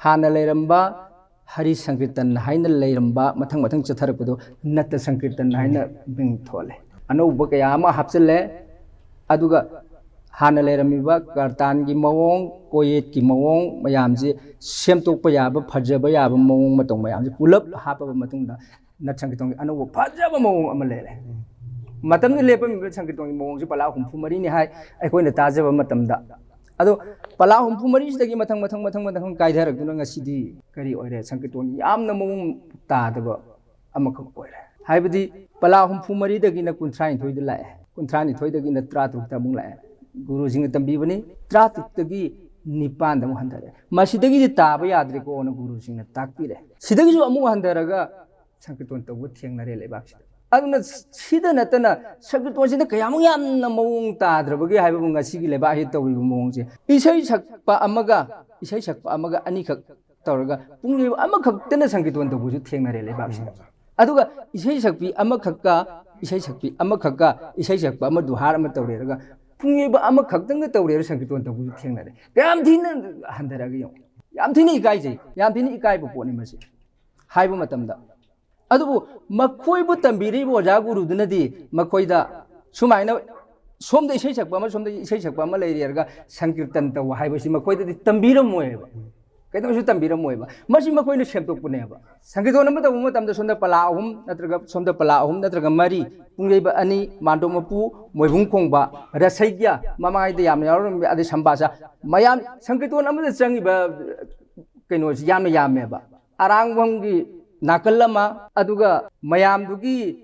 ꯍꯥꯟꯅ ꯂꯩꯔꯝꯕ ꯍꯔꯤ ꯁꯪꯀ꯭ꯔꯤꯇꯟ ꯍꯥꯏꯅ ꯂꯩꯔꯝꯕ, ꯃꯊꯪ ꯃꯊꯪ ꯆꯠꯊꯔꯛꯄꯗꯣ ꯅꯠꯇ ꯁꯪꯀ꯭ꯔꯤꯇꯟ ꯍꯥꯏꯅ ꯃꯤꯡ ꯊꯣꯜꯂꯦ꯫ ꯑꯅꯧꯕ ꯀꯌꯥ ꯑꯃ ꯍꯥꯞꯆꯤꯜꯂꯦ꯫ ꯑꯗꯨꯒ ꯍꯥꯟꯅ ꯂꯩꯔꯝꯃꯤꯕ ꯀꯔꯇꯥꯟꯒꯤ ꯃꯑꯣꯡ, ꯀꯣꯌꯦꯠꯀꯤ ꯃꯑꯣꯡ ꯃꯌꯥꯝꯁꯦ ꯁꯦꯝꯗꯣꯛꯄ ꯌꯥꯕ, ꯐꯖꯕ ꯌꯥꯕ ꯃꯑꯣꯡ ꯃꯇꯧ ꯃꯌꯥꯝꯁꯦ ꯄꯨꯂꯞ ꯍꯥꯞꯄꯕ ꯃꯇꯨꯡꯗ ꯅꯠ ꯁꯪꯀ꯭ꯔꯤꯇꯣꯟꯒꯤ ꯑꯅꯧꯕ ꯐꯖꯕ ꯃꯑꯣꯡ ꯑꯃ ꯂꯩꯔꯦ꯫ ꯃꯇꯝꯗꯨꯗ ꯂꯦꯞꯄꯝꯃꯤꯕ ꯁꯪꯀ꯭ꯔꯤꯇꯣꯟꯒꯤ ꯃꯑꯣꯡꯁꯦ ꯄꯂꯥ ꯍꯨꯝꯐꯨ ꯃꯔꯤꯅꯤ ꯍꯥꯏ ꯑꯩꯈꯣꯏꯅ ꯇꯥꯖꯕ ꯃꯇꯝꯗ꯫ ꯑꯗꯣ ꯄꯂꯥ ꯍꯨꯝꯐꯨ ꯃꯔꯤꯁꯤꯗꯒꯤ ꯃꯊꯪ, ꯃꯊꯪ, ꯃꯊꯪ, ꯃꯊꯪ ꯀꯥꯏꯊꯔꯛꯇꯨꯅ ꯉꯁꯤꯗꯤ ꯀꯔꯤ ꯑꯣꯏꯔꯦ? ꯁꯪꯀ꯭ꯔꯤꯇꯣꯟ ꯌꯥꯝꯅ ꯃꯑꯣꯡ ꯇꯥꯗꯕ ꯑꯃꯈꯛ ꯑꯣꯏꯔꯦ꯫ ꯍꯥꯏꯕꯗꯤ ꯄꯂꯥ ꯍꯨꯝꯐꯨ ꯃꯔꯤꯗꯒꯤꯅ ꯀꯨꯟꯊ꯭ꯔꯥ ꯅꯤꯊꯣꯏꯗ ꯂꯥꯛꯑꯦ, ꯀꯨꯟꯊ꯭ꯔꯥ ꯅꯤꯊꯣꯏꯗꯒꯤꯅ ꯇꯔꯥ ꯇꯔꯨꯛꯇ ꯑꯃꯨꯛ ꯂꯥꯛꯑꯦ꯫ ꯒꯨꯔꯨꯁꯤꯡꯅ ꯇꯝꯕꯤꯕꯅ ꯇꯔꯥ ꯇꯔꯨꯛꯇꯒꯤ ꯅꯤꯄꯥꯟꯗ ꯑꯃꯨꯛ ꯍꯟꯊꯔꯛꯑꯦ꯫ ꯃꯁꯤꯗꯒꯤꯗꯤ ꯇꯥꯕ ꯌꯥꯗ꯭ꯔꯦꯀꯣꯅ ꯒꯨꯔꯨꯁꯤꯡꯅ ꯇꯥꯛꯄꯤꯔꯦ꯫ ꯁꯤꯗꯒꯤꯁꯨ ꯑꯃꯨꯛ ꯍꯟꯊꯔꯒ ꯁꯪꯀ꯭ꯔꯤꯇꯣꯟ ꯇꯧꯕ ꯊꯦꯡꯅꯔꯦ ꯂꯩꯕꯥꯛꯁꯤꯗ꯫ ꯑꯗꯨꯅ ꯁꯤꯗ ꯅꯠꯇꯅ ꯁꯪꯀ꯭ꯔꯤꯇꯣꯟꯁꯤꯅ ꯀꯌꯥꯃꯨꯛ ꯌꯥꯝꯅ ꯃꯑꯣꯡ ꯇꯥꯗ꯭ꯔꯕꯒꯦ ꯍꯥꯏꯕꯕꯨ ꯉꯁꯤꯒꯤ ꯂꯩꯕꯥꯛꯁꯤꯗ ꯇꯧꯔꯤꯕ ꯃꯑꯣꯡꯁꯦ, ꯏꯁꯩ ꯁꯛꯄ ꯑꯃꯒ, ꯏꯁꯩ ꯁꯛꯄ ꯑꯃꯒ ꯑꯅꯤꯈꯛ ꯇꯧꯔꯒ ꯄꯨꯡ ꯌꯩꯕ ꯑꯃꯈꯛꯇꯅ ꯁꯪꯀ꯭ꯔꯤꯇꯣꯟ ꯇꯧꯕꯁꯨ ꯊꯦꯡꯅꯔꯦ ꯂꯩꯕꯥꯛꯁꯤꯗ꯫ ꯑꯗꯨꯒ ꯏꯁꯩ ꯁꯛꯄꯤ ꯑꯃꯈꯛꯀ, ꯏꯁꯩ ꯁꯛꯄꯤ ꯑꯃꯈꯛꯀ, ꯏꯁꯩ ꯁꯛꯄ ꯑꯃ ꯗꯨꯍꯥꯔ ꯑꯃ ꯇꯧꯔꯦꯔꯒ ꯄꯨꯡ ꯌꯩꯕ ꯑꯃꯈꯛꯇꯪꯒ ꯇꯧꯔꯦꯔ ꯁꯪꯀ꯭ꯔꯤꯇꯣꯟ ꯇꯧꯕꯁꯨ ꯊꯦꯡꯅꯔꯦ꯫ ꯀꯌꯥꯝ ꯊꯤꯅ ꯍꯟꯊꯔꯛꯑꯒꯦ ꯌꯦꯡꯉꯣ꯫ ꯌꯥꯝ ꯊꯤꯅ ꯏꯀꯥꯏꯖꯩ, ꯌꯥꯝ ꯊꯤꯅ ꯏꯀꯥꯏꯕ ꯄꯣꯠꯅꯤ ꯃꯁꯤ ꯍꯥꯏꯕ ꯃꯇꯝꯗ꯫ ꯑꯗꯨꯕꯨ ꯃꯈꯣꯏꯕꯨ ꯇꯝꯕꯤꯔꯤꯕ ꯑꯣꯖꯥ ꯒꯨꯔꯨꯗꯨꯅꯗꯤ ꯃꯈꯣꯏꯗ ꯁꯨꯃꯥꯏꯅ ꯁꯣꯝꯗ ꯏꯁꯩ ꯁꯛꯄ ꯑꯃ, ꯁꯣꯝꯗ ꯏꯁꯩ ꯁꯛꯄ ꯑꯃ ꯂꯩꯔꯦꯔꯒ ꯁꯪꯀꯤꯔꯇꯟ ꯇꯧ ꯍꯥꯏꯕꯁꯤ ꯃꯈꯣꯏꯗꯗꯤ ꯇꯝꯕꯤꯔꯝꯃꯣꯏꯕ, ꯀꯩꯗꯧꯁꯨ ꯇꯝꯕꯤꯔꯝꯃꯣꯏꯕ꯫ ꯃꯁꯤ ꯃꯈꯣꯏꯅ ꯁꯦꯝꯗꯣꯛꯄꯅꯦꯕ꯫ ꯁꯪꯀꯤꯔꯇꯟ ꯑꯃ ꯇꯧꯕ ꯃꯇꯝꯗ ꯁꯣꯝꯗ ꯄꯂꯥ ꯑꯍꯨꯝ ꯅꯠꯇ꯭ꯔꯒ, ꯁꯣꯝꯗ ꯄꯂꯥ ꯑꯍꯨꯝ ꯅꯠꯇ꯭ꯔꯒ ꯃꯔꯤ, ꯄꯨꯡꯌꯩꯕ ꯑꯅꯤ, ꯃꯥꯟꯗꯣꯞ ꯃꯄꯨ, ꯃꯣꯏꯕꯨꯡ ꯈꯣꯡꯕ, ꯔꯁꯩꯒ꯭ꯌ, ꯃꯃꯥꯡꯉꯩꯗ ꯌꯥꯝꯅ ꯌꯥꯎꯔꯝꯃꯤ, ꯑꯗꯩ ꯁꯝꯕꯥꯁꯥ, ꯃꯌꯥꯝ ꯁꯪꯀꯤꯔꯇꯟ ꯑꯃꯗ ꯆꯪꯉꯤꯕ ꯀꯩꯅꯣꯁꯤ ꯌꯥꯝꯅ ꯌꯥꯝꯃꯦꯕ꯫ ꯑꯔꯥꯡꯕꯝꯒꯤ ꯅꯥꯀꯜ ꯑꯃ, ꯑꯗꯨꯒ ꯃꯌꯥꯝꯗꯨꯒꯤ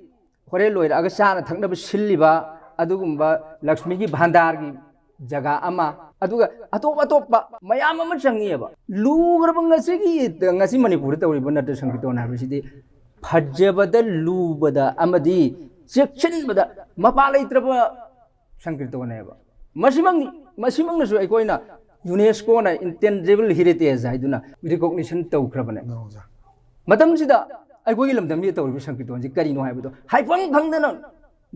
ꯍꯣꯔꯦꯟ ꯂꯣꯏꯔꯛꯑꯒ ꯆꯥꯅ ꯊꯛꯅꯕ ꯁꯤꯜꯂꯤꯕ ꯑꯗꯨꯒꯨꯝꯕ ꯂꯛꯁꯃꯤꯒꯤ ꯚꯥꯟꯗꯥꯔꯒꯤ ꯖꯒꯥ ꯑꯃ, ꯑꯗꯨꯒ ꯑꯇꯣꯞ ꯑꯇꯣꯞꯄ ꯃꯌꯥꯝ ꯑꯃ ꯆꯪꯉꯤꯑꯕ꯫ ꯂꯨꯈ꯭ꯔꯕ ꯉꯁꯤꯒꯤ, ꯉꯁꯤ ꯃꯅꯤꯄꯨꯔꯗ ꯇꯧꯔꯤꯕ ꯅꯠꯇ ꯁꯪꯀꯤꯔꯇꯟ ꯍꯥꯏꯕꯁꯤꯗꯤ ꯐꯖꯕꯗ, ꯂꯨꯕꯗ ꯑꯃꯗꯤ ꯆꯦꯛꯁꯤꯟꯕꯗ ꯃꯄꯥ ꯂꯩꯇ꯭ꯔꯕ ꯁꯪꯀꯤꯔꯇꯣꯟꯅꯦꯕ꯫ ꯃꯁꯤꯃꯛ ꯃꯁꯤꯃꯛꯅꯁꯨ ꯑꯩꯈꯣꯏꯅ ꯌꯨꯅꯦꯁꯀꯣꯅ ꯏꯟꯇꯦꯟꯖꯤꯕꯜ ꯍꯦꯔꯤꯇꯦꯖ ꯍꯥꯏꯗꯨꯅ ꯔꯤꯀꯣꯛꯅꯤꯁꯟ ꯇꯧꯈ꯭ꯔꯕꯅꯦ꯫ ꯃꯇꯝꯁꯤꯗ ꯑꯩꯈꯣꯏꯒꯤ ꯂꯝꯗꯝꯁꯤꯗ ꯇꯧꯔꯤꯕ ꯁꯪꯀꯤꯔꯇꯣꯟꯁꯤ ꯀꯔꯤꯅꯣ ꯍꯥꯏꯕꯗꯣ ꯍꯥꯏꯐꯝ ꯈꯪꯗꯅ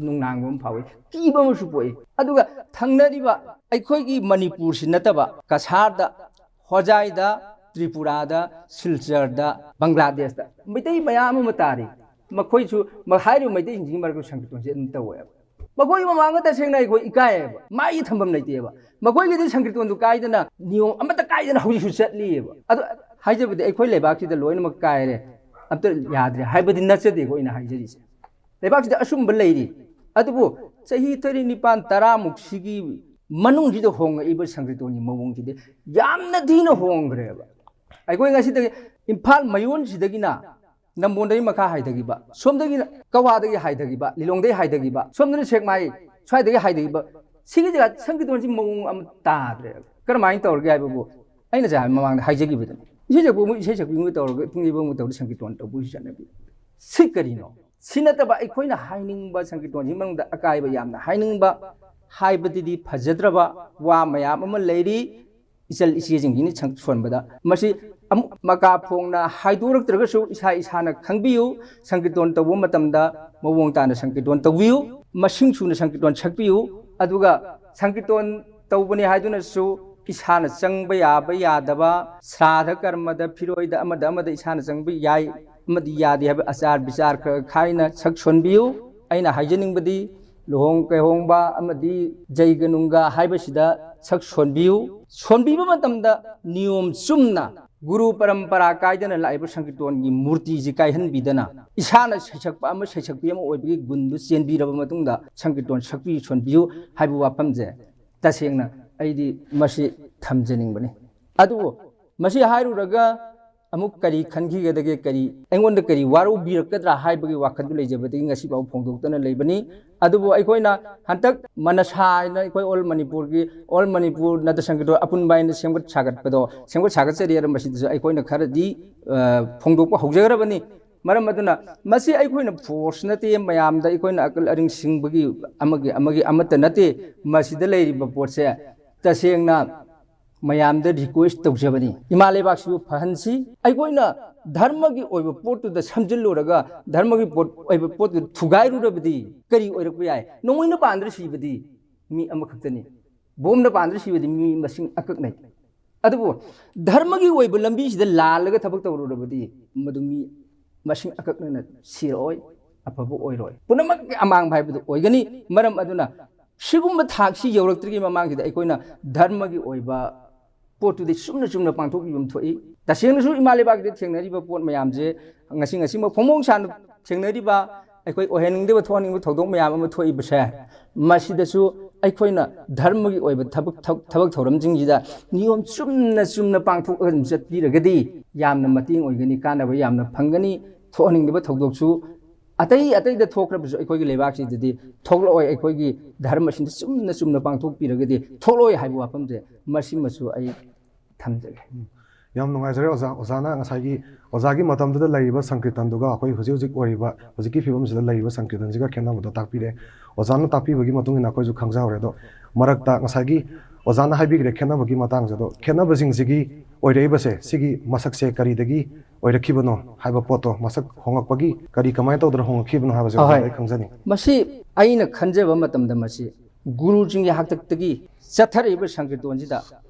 ꯅꯨꯡꯅꯥꯡꯕ ꯑꯃ ꯐꯥꯎꯏ, ꯀꯤꯕ ꯑꯃꯁꯨ ꯄꯣꯛꯏ꯫ ꯑꯗꯨꯒ ꯊꯪꯅꯔꯤꯕ ꯑꯩꯈꯣꯏꯒꯤ ꯃꯅꯤꯄꯨꯔꯁꯤ ꯅꯠꯇꯕ ꯀꯁꯥꯔꯗ, ꯍꯣꯖꯥꯏꯗ, ꯇ꯭ꯔꯤꯄꯨꯔꯥꯗ, ꯁꯤꯜꯆꯔꯗ, ꯕꯪꯒ꯭ꯂꯥꯗꯦꯁꯇ ꯃꯩꯇꯩ ꯃꯌꯥꯝ ꯑꯃ ꯇꯥꯔꯤ꯫ ꯃꯈꯣꯏꯁꯨ ꯃ-, ꯍꯥꯏꯔꯤꯕ ꯃꯩꯇꯩꯁꯤꯡꯁꯤꯒꯤ ꯃꯔꯛꯇ ꯁꯪꯀꯤꯔꯇꯣꯟꯁꯤ ꯑꯗꯨꯝ ꯇꯧꯋꯦꯕ꯫ ꯃꯈꯣꯏ ꯃꯃꯥꯡꯗ ꯇꯁꯦꯡꯅ ꯑꯩꯈꯣꯏ ꯏꯀꯥꯏꯌꯦꯕ, ꯃꯥꯏꯒꯤ ꯊꯝꯐꯝ ꯂꯩꯇꯦꯕ꯫ ꯃꯈꯣꯏꯒꯤꯗꯤ ꯁꯪꯀꯤꯔꯇꯣꯟꯗꯨ ꯀꯥꯏꯗꯅ, ꯅꯤꯌꯣꯝ ꯑꯃꯠꯇ ꯀꯥꯏꯗꯅ ꯍꯧꯖꯤꯛꯁꯨ ꯆꯠꯂꯤꯑꯕ꯫ ꯑꯗꯨ ꯍꯥꯏꯖꯕꯗꯤ ꯑꯩꯈꯣꯏ ꯂꯩꯕꯥꯛꯁꯤꯗ ꯂꯣꯏꯅꯃꯛ ꯀꯥꯏꯔꯦ, ꯑꯝꯇ ꯌꯥꯗ꯭ꯔꯦ ꯍꯥꯏꯕꯗꯤ ꯅꯠꯆꯗꯦꯀꯣ ꯑꯩꯅ ꯍꯥꯏꯖꯔꯤꯁꯦ꯫ ꯂꯩꯕꯥꯛꯁꯤꯗ ꯑꯆꯨꯝꯕ ꯂꯩꯔꯤ꯫ ꯑꯗꯨꯕꯨ ꯆꯍꯤ ꯇꯔꯦꯠ, ꯅꯤꯄꯥꯟ, ꯇꯔꯥꯃꯨꯛꯁꯤꯒꯤ ꯃꯅꯨꯡꯁꯤꯗ ꯍꯣꯡꯉꯛꯏꯕ ꯁꯪꯀꯤꯔꯇꯣꯟꯒꯤ ꯃꯑꯣꯡꯁꯤꯗꯤ ꯌꯥꯝꯅ ꯊꯤꯅ ꯍꯣꯡꯈ꯭ꯔꯦꯕ꯫ ꯑꯩꯈꯣꯏ ꯉꯁꯤꯗꯒꯤ ꯏꯝꯐꯥꯜ ꯃꯌꯣꯟꯁꯤꯗꯒꯤꯅ ꯅꯝꯕꯣꯟꯗꯒꯤ ꯃꯈꯥ ꯍꯥꯏꯊꯈꯤꯕ, ꯁꯣꯝꯗꯒꯤ ꯀꯋꯥꯗꯒꯤ ꯍꯥꯏꯊꯈꯤꯕ, ꯂꯤꯂꯣꯡꯗꯒꯤ ꯍꯥꯏꯊꯈꯤꯕ, ꯁꯣꯝꯗꯅ ꯁꯦꯛꯃꯥꯏ ꯁ꯭ꯋꯥꯏꯗꯒꯤ ꯍꯥꯏꯊꯈꯤꯕ, ꯁꯤꯒꯤ ꯖꯒꯥ ꯁꯪꯀꯤꯔꯇꯣꯟꯁꯤ ꯃꯑꯣꯡ ꯑꯃ ꯇꯥꯗ꯭ꯔꯦꯕ꯫ ꯀꯔꯝꯍꯥꯏꯅ ꯇꯧꯔꯒꯦ ꯍꯥꯏꯕꯕꯨ ꯑꯩꯅ ꯉꯁꯥꯏ ꯃꯃꯥꯡꯗ ꯍꯥꯏꯖꯈꯤꯕꯗꯨꯅꯤ꯫ ꯏꯁꯩ ꯁꯛꯄ ꯃꯣꯏ ꯏꯁꯩ ꯁꯛꯄꯤ ꯑꯃꯒ ꯇꯧꯔꯒ ꯄꯨꯡ ꯌꯩꯕ ꯑꯃꯒ ꯇꯧꯔꯒ ꯁꯪꯀꯤꯔꯇꯣꯟ ꯇꯧꯕꯒꯤ ꯆꯠꯅꯕꯤ꯫ ꯁꯤ ꯀꯔꯤꯅꯣ? ꯁꯤ ꯅꯠꯇꯕ ꯑꯩꯈꯣꯏꯅ ꯍꯥꯏꯅꯤꯡꯕ, ꯁꯪꯀꯤꯔꯇꯣꯟꯁꯤ ꯃꯅꯨꯡꯗ ꯑꯀꯥꯏꯕ ꯌꯥꯝꯅ ꯍꯥꯏꯅꯤꯡꯕ ꯍꯥꯏꯕꯗꯨꯗꯤ ꯐꯖꯗ꯭ꯔꯕ ꯋꯥ ꯃꯌꯥꯝ ꯑꯃ ꯂꯩꯔꯤ꯫ ꯏꯆꯜ ꯏꯆꯦꯁꯤꯡꯁꯤꯅ ꯁꯪ-, ꯁꯣꯟꯕꯗ ꯃꯁꯤ ꯑꯃꯨꯛ ꯃꯀꯥ ꯐꯣꯡꯅ ꯍꯥꯏꯗꯣꯔꯛꯇ꯭ꯔꯒꯁꯨ ꯏꯁꯥ ꯏꯁꯥꯅ ꯈꯪꯕꯤꯌꯨ꯫ ꯁꯪꯀꯤꯔꯇꯣꯟ ꯇꯧꯕ ꯃꯇꯝꯗ ꯃꯑꯣꯡ ꯇꯥꯅ ꯁꯪꯀꯤꯔꯇꯣꯟ ꯇꯧꯕꯤꯌꯨ꯫ ꯃꯁꯤꯡ ꯁꯨꯅ ꯁꯪꯀꯤꯔꯇꯣꯟ ꯁꯛꯄꯤꯌꯨ꯫ ꯑꯗꯨꯒ ꯁꯪꯀꯤꯔꯇꯣꯟ ꯇꯧꯕꯅꯤ ꯍꯥꯏꯗꯨꯅꯁꯨ ꯏꯁꯥꯅ ꯆꯪꯕ ꯌꯥꯕ ꯌꯥꯗꯕ, ꯁ꯭ꯔꯥꯙ ꯀꯔꯃꯗ, ꯐꯤꯔꯣꯏꯗ, ꯑꯃꯗ ꯑꯃꯗ ꯏꯁꯥꯅ ꯆꯪꯕ ꯌꯥꯏ ꯑꯃꯗꯤ ꯌꯥꯗꯦ ꯍꯥꯏꯕ ꯑꯆꯥꯔ ꯕꯤꯆꯥꯔ ꯈꯔ ꯈꯥꯏꯅ ꯁꯛ ꯁꯣꯟꯕꯤꯌꯨ꯫ ꯑꯩꯅ ꯍꯥꯏꯖꯅꯤꯡꯕꯗꯤ ꯂꯨꯍꯣꯡ ꯀꯩꯍꯣꯡꯕ ꯑꯃꯗꯤ ꯖꯩꯒ ꯅꯨꯡꯒ ꯍꯥꯏꯕꯁꯤꯗ ꯁꯛ ꯁꯣꯟꯕꯤꯌꯨ꯫ ꯁꯣꯟꯕꯤꯕ ꯃꯇꯝꯗ ꯅꯤꯌꯣꯝ ꯆꯨꯝꯅ ꯒꯨꯔꯨ ꯄꯔꯝꯄꯔꯥ ꯀꯥꯏꯗꯅ ꯂꯥꯛꯏꯕ ꯁꯪꯀꯤꯔꯇꯣꯟꯒꯤ ꯃꯨꯔꯇꯤꯁꯤ ꯀꯥꯏꯍꯟꯕꯤꯗꯅ ꯏꯁꯥꯅ ꯁꯩꯁꯛꯄ ꯑꯃ, ꯁꯩꯁꯛꯄꯤ ꯑꯃ ꯑꯣꯏꯕꯒꯤ ꯒꯨꯟꯗꯨ ꯆꯦꯟꯕꯤꯔꯕ ꯃꯇꯨꯡꯗ ꯁꯪꯀꯤꯔꯇꯣꯟ ꯁꯛꯄꯤ ꯁꯣꯟꯕꯤꯌꯨ ꯍꯥꯏꯕ ꯋꯥꯐꯝꯁꯦ ꯇꯁꯦꯡꯅ ꯑꯩꯗꯤ ꯃꯁꯤ ꯊꯝꯖꯅꯤꯡꯕꯅꯤ꯫ ꯑꯗꯨꯕꯨ ꯃꯁꯤ ꯍꯥꯏꯔꯨꯔꯒ ꯑꯃꯨꯛ ꯀꯔꯤ ꯈꯟꯈꯤꯒꯗꯒꯦ, ꯀꯔꯤ ꯑꯩꯉꯣꯟꯗ ꯀꯔꯤ ꯋꯥꯔꯧꯕꯤꯔꯛꯀꯗ꯭ꯔꯥ ꯍꯥꯏꯕꯒꯤ ꯋꯥꯈꯜꯗꯨ ꯂꯩꯖꯕꯗꯒꯤ ꯉꯁꯤꯐꯥꯎ ꯐꯣꯡꯗꯣꯛꯇꯅ ꯂꯩꯕꯅꯤ꯫ ꯑꯗꯨꯕꯨ ꯑꯩꯈꯣꯏꯅ ꯍꯟꯗꯛ ꯃꯅꯁꯥ ꯍꯥꯏꯅ ꯑꯩꯈꯣꯏ ꯑꯣꯜ ꯃꯅꯤꯄꯨꯔꯒꯤ, ꯑꯣꯜ ꯃꯅꯤꯄꯨꯔ ꯅꯥꯇ꯭ꯌ ꯁꯪꯒꯤꯠ ꯑꯄꯨꯟꯕ ꯍꯥꯏꯅ ꯁꯦꯝꯒꯠ ꯁꯥꯒꯠꯄꯗꯣ, ꯁꯦꯝꯒꯠ ꯁꯥꯒꯠꯆꯔꯤ꯫ ꯑꯗꯨ ꯃꯁꯤꯗꯁꯨ ꯑꯩꯈꯣꯏꯅ ꯈꯔꯗꯤ, ꯑ, ꯐꯣꯡꯗꯣꯛꯄ ꯍꯧꯖꯈ꯭ꯔꯕꯅꯤ꯫ ꯃꯔꯝ ꯑꯗꯨꯅ ꯃꯁꯤ ꯑꯩꯈꯣꯏꯅ ꯐꯣꯔꯁ ꯅꯠꯇꯦ, ꯃꯌꯥꯝꯗ ꯑꯩꯈꯣꯏꯅ ꯑꯀꯜ ꯑꯔꯤꯡ ꯁꯤꯡꯕꯒꯤ ꯑꯃꯒꯤ ꯑꯃꯒꯤ ꯑꯃꯠꯇ ꯅꯠꯇꯦ꯫ ꯃꯁꯤꯗ ꯂꯩꯔꯤꯕ ꯄꯣꯠꯁꯦ ꯇꯁꯦꯡꯅ ꯃꯌꯥꯝꯗ ꯔꯤꯀ꯭ꯋꯦꯁ ꯇꯧꯖꯕꯅꯤ, ꯏꯃꯥ ꯂꯩꯕꯥꯛꯁꯤꯕꯨ ꯐꯍꯟꯁꯤ꯫ ꯑꯩꯈꯣꯏꯅ ꯙꯔꯃꯒꯤ ꯑꯣꯏꯕ ꯄꯣꯠꯇꯨꯗ ꯁꯝꯖꯤꯜꯂꯨꯔꯒ ꯙꯔꯃꯒꯤ ꯄꯣꯠ ꯑꯣꯏꯕ ꯄꯣꯠꯇꯨ ꯊꯨꯒꯥꯏꯔꯨꯔꯕꯗꯤ ꯀꯔꯤ ꯑꯣꯏꯔꯛꯄ ꯌꯥꯏ? ꯅꯣꯡꯃꯩꯅ ꯄꯥꯟꯗ꯭ꯔ ꯁꯤꯕꯗꯤ ꯃꯤ ꯑꯃꯈꯛꯇꯅꯤ, ꯕꯣꯝꯅ ꯄꯥꯟꯗ꯭ꯔ ꯁꯤꯕꯗꯤ ꯃꯤ ꯃꯁꯤꯡ ꯑꯀꯛꯅꯩ꯫ ꯑꯗꯨꯕꯨ ꯙꯔꯃꯒꯤ ꯑꯣꯏꯕ ꯂꯝꯕꯤꯁꯤꯗ ꯂꯥꯜꯂꯒ ꯊꯕꯛ ꯇꯧꯔꯨꯔꯕꯗꯤ ꯃꯗꯨ ꯃꯤ ꯃꯁꯤꯡ ꯑꯀꯛꯅꯅ ꯁꯤꯔꯛꯑꯣꯏ, ꯑꯐꯕ ꯑꯣꯏꯔꯣꯏ, ꯄꯨꯝꯅꯃꯛꯀꯤ ꯑꯃꯥꯡꯕ ꯍꯥꯏꯕꯗꯨ ꯑꯣꯏꯒꯅꯤ꯫ ꯃꯔꯝ ꯑꯗꯨꯅ ꯁꯤꯒꯨꯝꯕ ꯊꯥꯛꯁꯤ ꯌꯧꯔꯛꯇ꯭ꯔꯤꯉꯩ ꯃꯃꯥꯡꯁꯤꯗ ꯑꯩꯈꯣꯏꯅ ꯙꯔꯃꯒꯤ ꯑꯣꯏꯕ ꯄꯣꯠꯇꯨꯗꯤ ꯆꯨꯝꯅ ꯆꯨꯝꯅ ꯄꯥꯡꯊꯣꯛꯄꯤꯕ ꯑꯃ ꯊꯣꯛꯏ꯫ ꯇꯁꯦꯡꯅꯁꯨ ꯏꯃꯥ ꯂꯩꯕꯥꯛꯇ ꯊꯦꯡꯅꯔꯤꯕ ꯄꯣꯠ ꯃꯌꯥꯝꯁꯦ, ꯉꯁꯤ ꯉꯁꯤꯃꯛ ꯐꯣꯡꯐꯣꯡ ꯁꯥꯅ ꯊꯦꯡꯅꯔꯤꯕ, ꯑꯩꯈꯣꯏ ꯑꯣꯏꯍꯟꯅꯤꯡꯗꯕ ꯊꯣꯛꯍꯟꯅꯤꯡꯕ ꯊꯧꯗꯣꯛ ꯃꯌꯥꯝ ꯑꯃ ꯊꯣꯛꯏꯕꯁꯦ, ꯃꯁꯤꯗꯁꯨ ꯑꯩꯈꯣꯏꯅ ꯙꯔꯃꯒꯤ ꯑꯣꯏꯕ ꯊꯕꯛ ꯊꯕꯛ ꯊꯧꯔꯝꯁꯤꯡꯁꯤꯗ ꯅꯤꯌꯣꯝ ꯆꯨꯝꯅ ꯆꯨꯝꯅ ꯄꯥꯡꯊꯣꯛꯑꯒ ꯑꯗꯨꯝ ꯆꯠꯄꯤꯔꯒꯗꯤ ꯌꯥꯝꯅ ꯃꯇꯦꯡ ꯑꯣꯏꯒꯅꯤ, ꯀꯥꯟꯅꯕ ꯌꯥꯝꯅ ꯐꯪꯒꯅꯤ꯫ ꯊꯣꯛꯍꯟꯅꯤꯡꯗꯕ ꯊꯧꯗꯣꯛꯁꯨ ꯑꯇꯩ ꯑꯇꯩꯗ ꯊꯣꯛꯈ꯭ꯔꯕꯁꯨ ꯑꯩꯈꯣꯏꯒꯤ ꯂꯩꯕꯥꯛꯁꯤꯗꯗꯤ ꯊꯣꯛꯂꯛꯑꯣꯏ꯫ ꯑꯩꯈꯣꯏꯒꯤ ꯙꯔꯃꯁꯤꯡꯗ ꯆꯨꯝꯅ ꯆꯨꯝꯅ ꯄꯥꯡꯊꯣꯛꯄꯤꯔꯒꯗꯤ ꯊꯣꯛꯂꯛꯑꯣꯏ ꯍꯥꯏꯕ ꯋꯥꯐꯝꯁꯦ ꯃꯁꯤꯃꯁꯨ ꯑꯩ ꯊꯝꯖꯒꯦ꯫ ꯌꯥꯝ ꯅꯨꯡꯉꯥꯏꯖꯔꯦ ꯑꯣꯖꯥ꯫ ꯑꯣꯖꯥꯅ ꯉꯁꯥꯏꯒꯤ, ꯑꯣꯖꯥꯒꯤ ꯃꯇꯝꯗꯨꯗ ꯂꯩꯔꯤꯕ ꯁꯪꯀ꯭ꯔꯤꯇꯟꯗꯨꯒ ꯑꯩꯈꯣꯏ ꯍꯧꯖꯤꯛ ꯍꯧꯖꯤꯛ ꯑꯣꯏꯔꯤꯕ, ꯍꯧꯖꯤꯛꯀꯤ ꯐꯤꯕꯝꯁꯤꯗ ꯂꯩꯔꯤꯕ ꯁꯪꯀ꯭ꯔꯤꯇꯟꯁꯤꯒ ꯈꯦꯠꯅꯕꯗꯣ ꯇꯥꯛꯄꯤꯔꯦ꯫ ꯑꯣꯖꯥꯅ ꯇꯥꯛꯄꯤꯕꯒꯤ ꯃꯇꯨꯡ ꯏꯟꯅ ꯑꯩꯈꯣꯏꯁꯨ ꯈꯪꯖꯍꯧꯔꯦ꯫ ꯑꯗꯣ ꯃꯔꯛꯇ ꯉꯁꯥꯏꯒꯤ ꯑꯣꯖꯥꯅ ꯍꯥꯏꯕꯤꯈ꯭ꯔꯦ ꯈꯦꯠꯅꯕꯒꯤ ꯃꯇꯥꯡꯁꯦ꯫ ꯑꯗꯣ ꯈꯦꯠꯅꯕꯁꯤꯡꯁꯤꯒꯤ ꯑꯣꯏꯔꯛꯏꯕꯁꯦ, ꯁꯤꯒꯤ ꯃꯁꯛꯁꯦ ꯀꯔꯤꯗꯒꯤ ꯑꯣꯏꯔꯛꯈꯤꯕꯅꯣ ꯍꯥꯏꯕ ꯄꯣꯠꯇꯣ, ꯃꯁꯛ ꯍꯣꯡꯉꯛꯄꯒꯤ ꯀꯔꯤ, ꯀꯃꯥꯏꯅ ꯇꯧꯗꯅ ꯍꯣꯡꯉꯛꯈꯤꯕꯅꯣ ꯍꯥꯏꯕꯁꯦ ꯑꯍꯣꯏ꯫ ꯑꯣꯖꯥꯗ ꯑꯩ ꯈꯪꯖꯅꯤꯡꯉꯤ꯫ ꯃꯁꯤ ꯑꯩꯅ ꯈꯟꯖꯕ ꯃꯇꯝꯗ ꯃꯁꯤ ꯒꯨꯔꯨꯁꯤꯡꯒꯤ ꯍꯥꯛꯇꯛꯇꯒꯤ ꯆꯠꯊꯔꯛꯏꯕ ꯁꯪꯀꯤꯔꯇꯣꯟꯁꯤꯗ,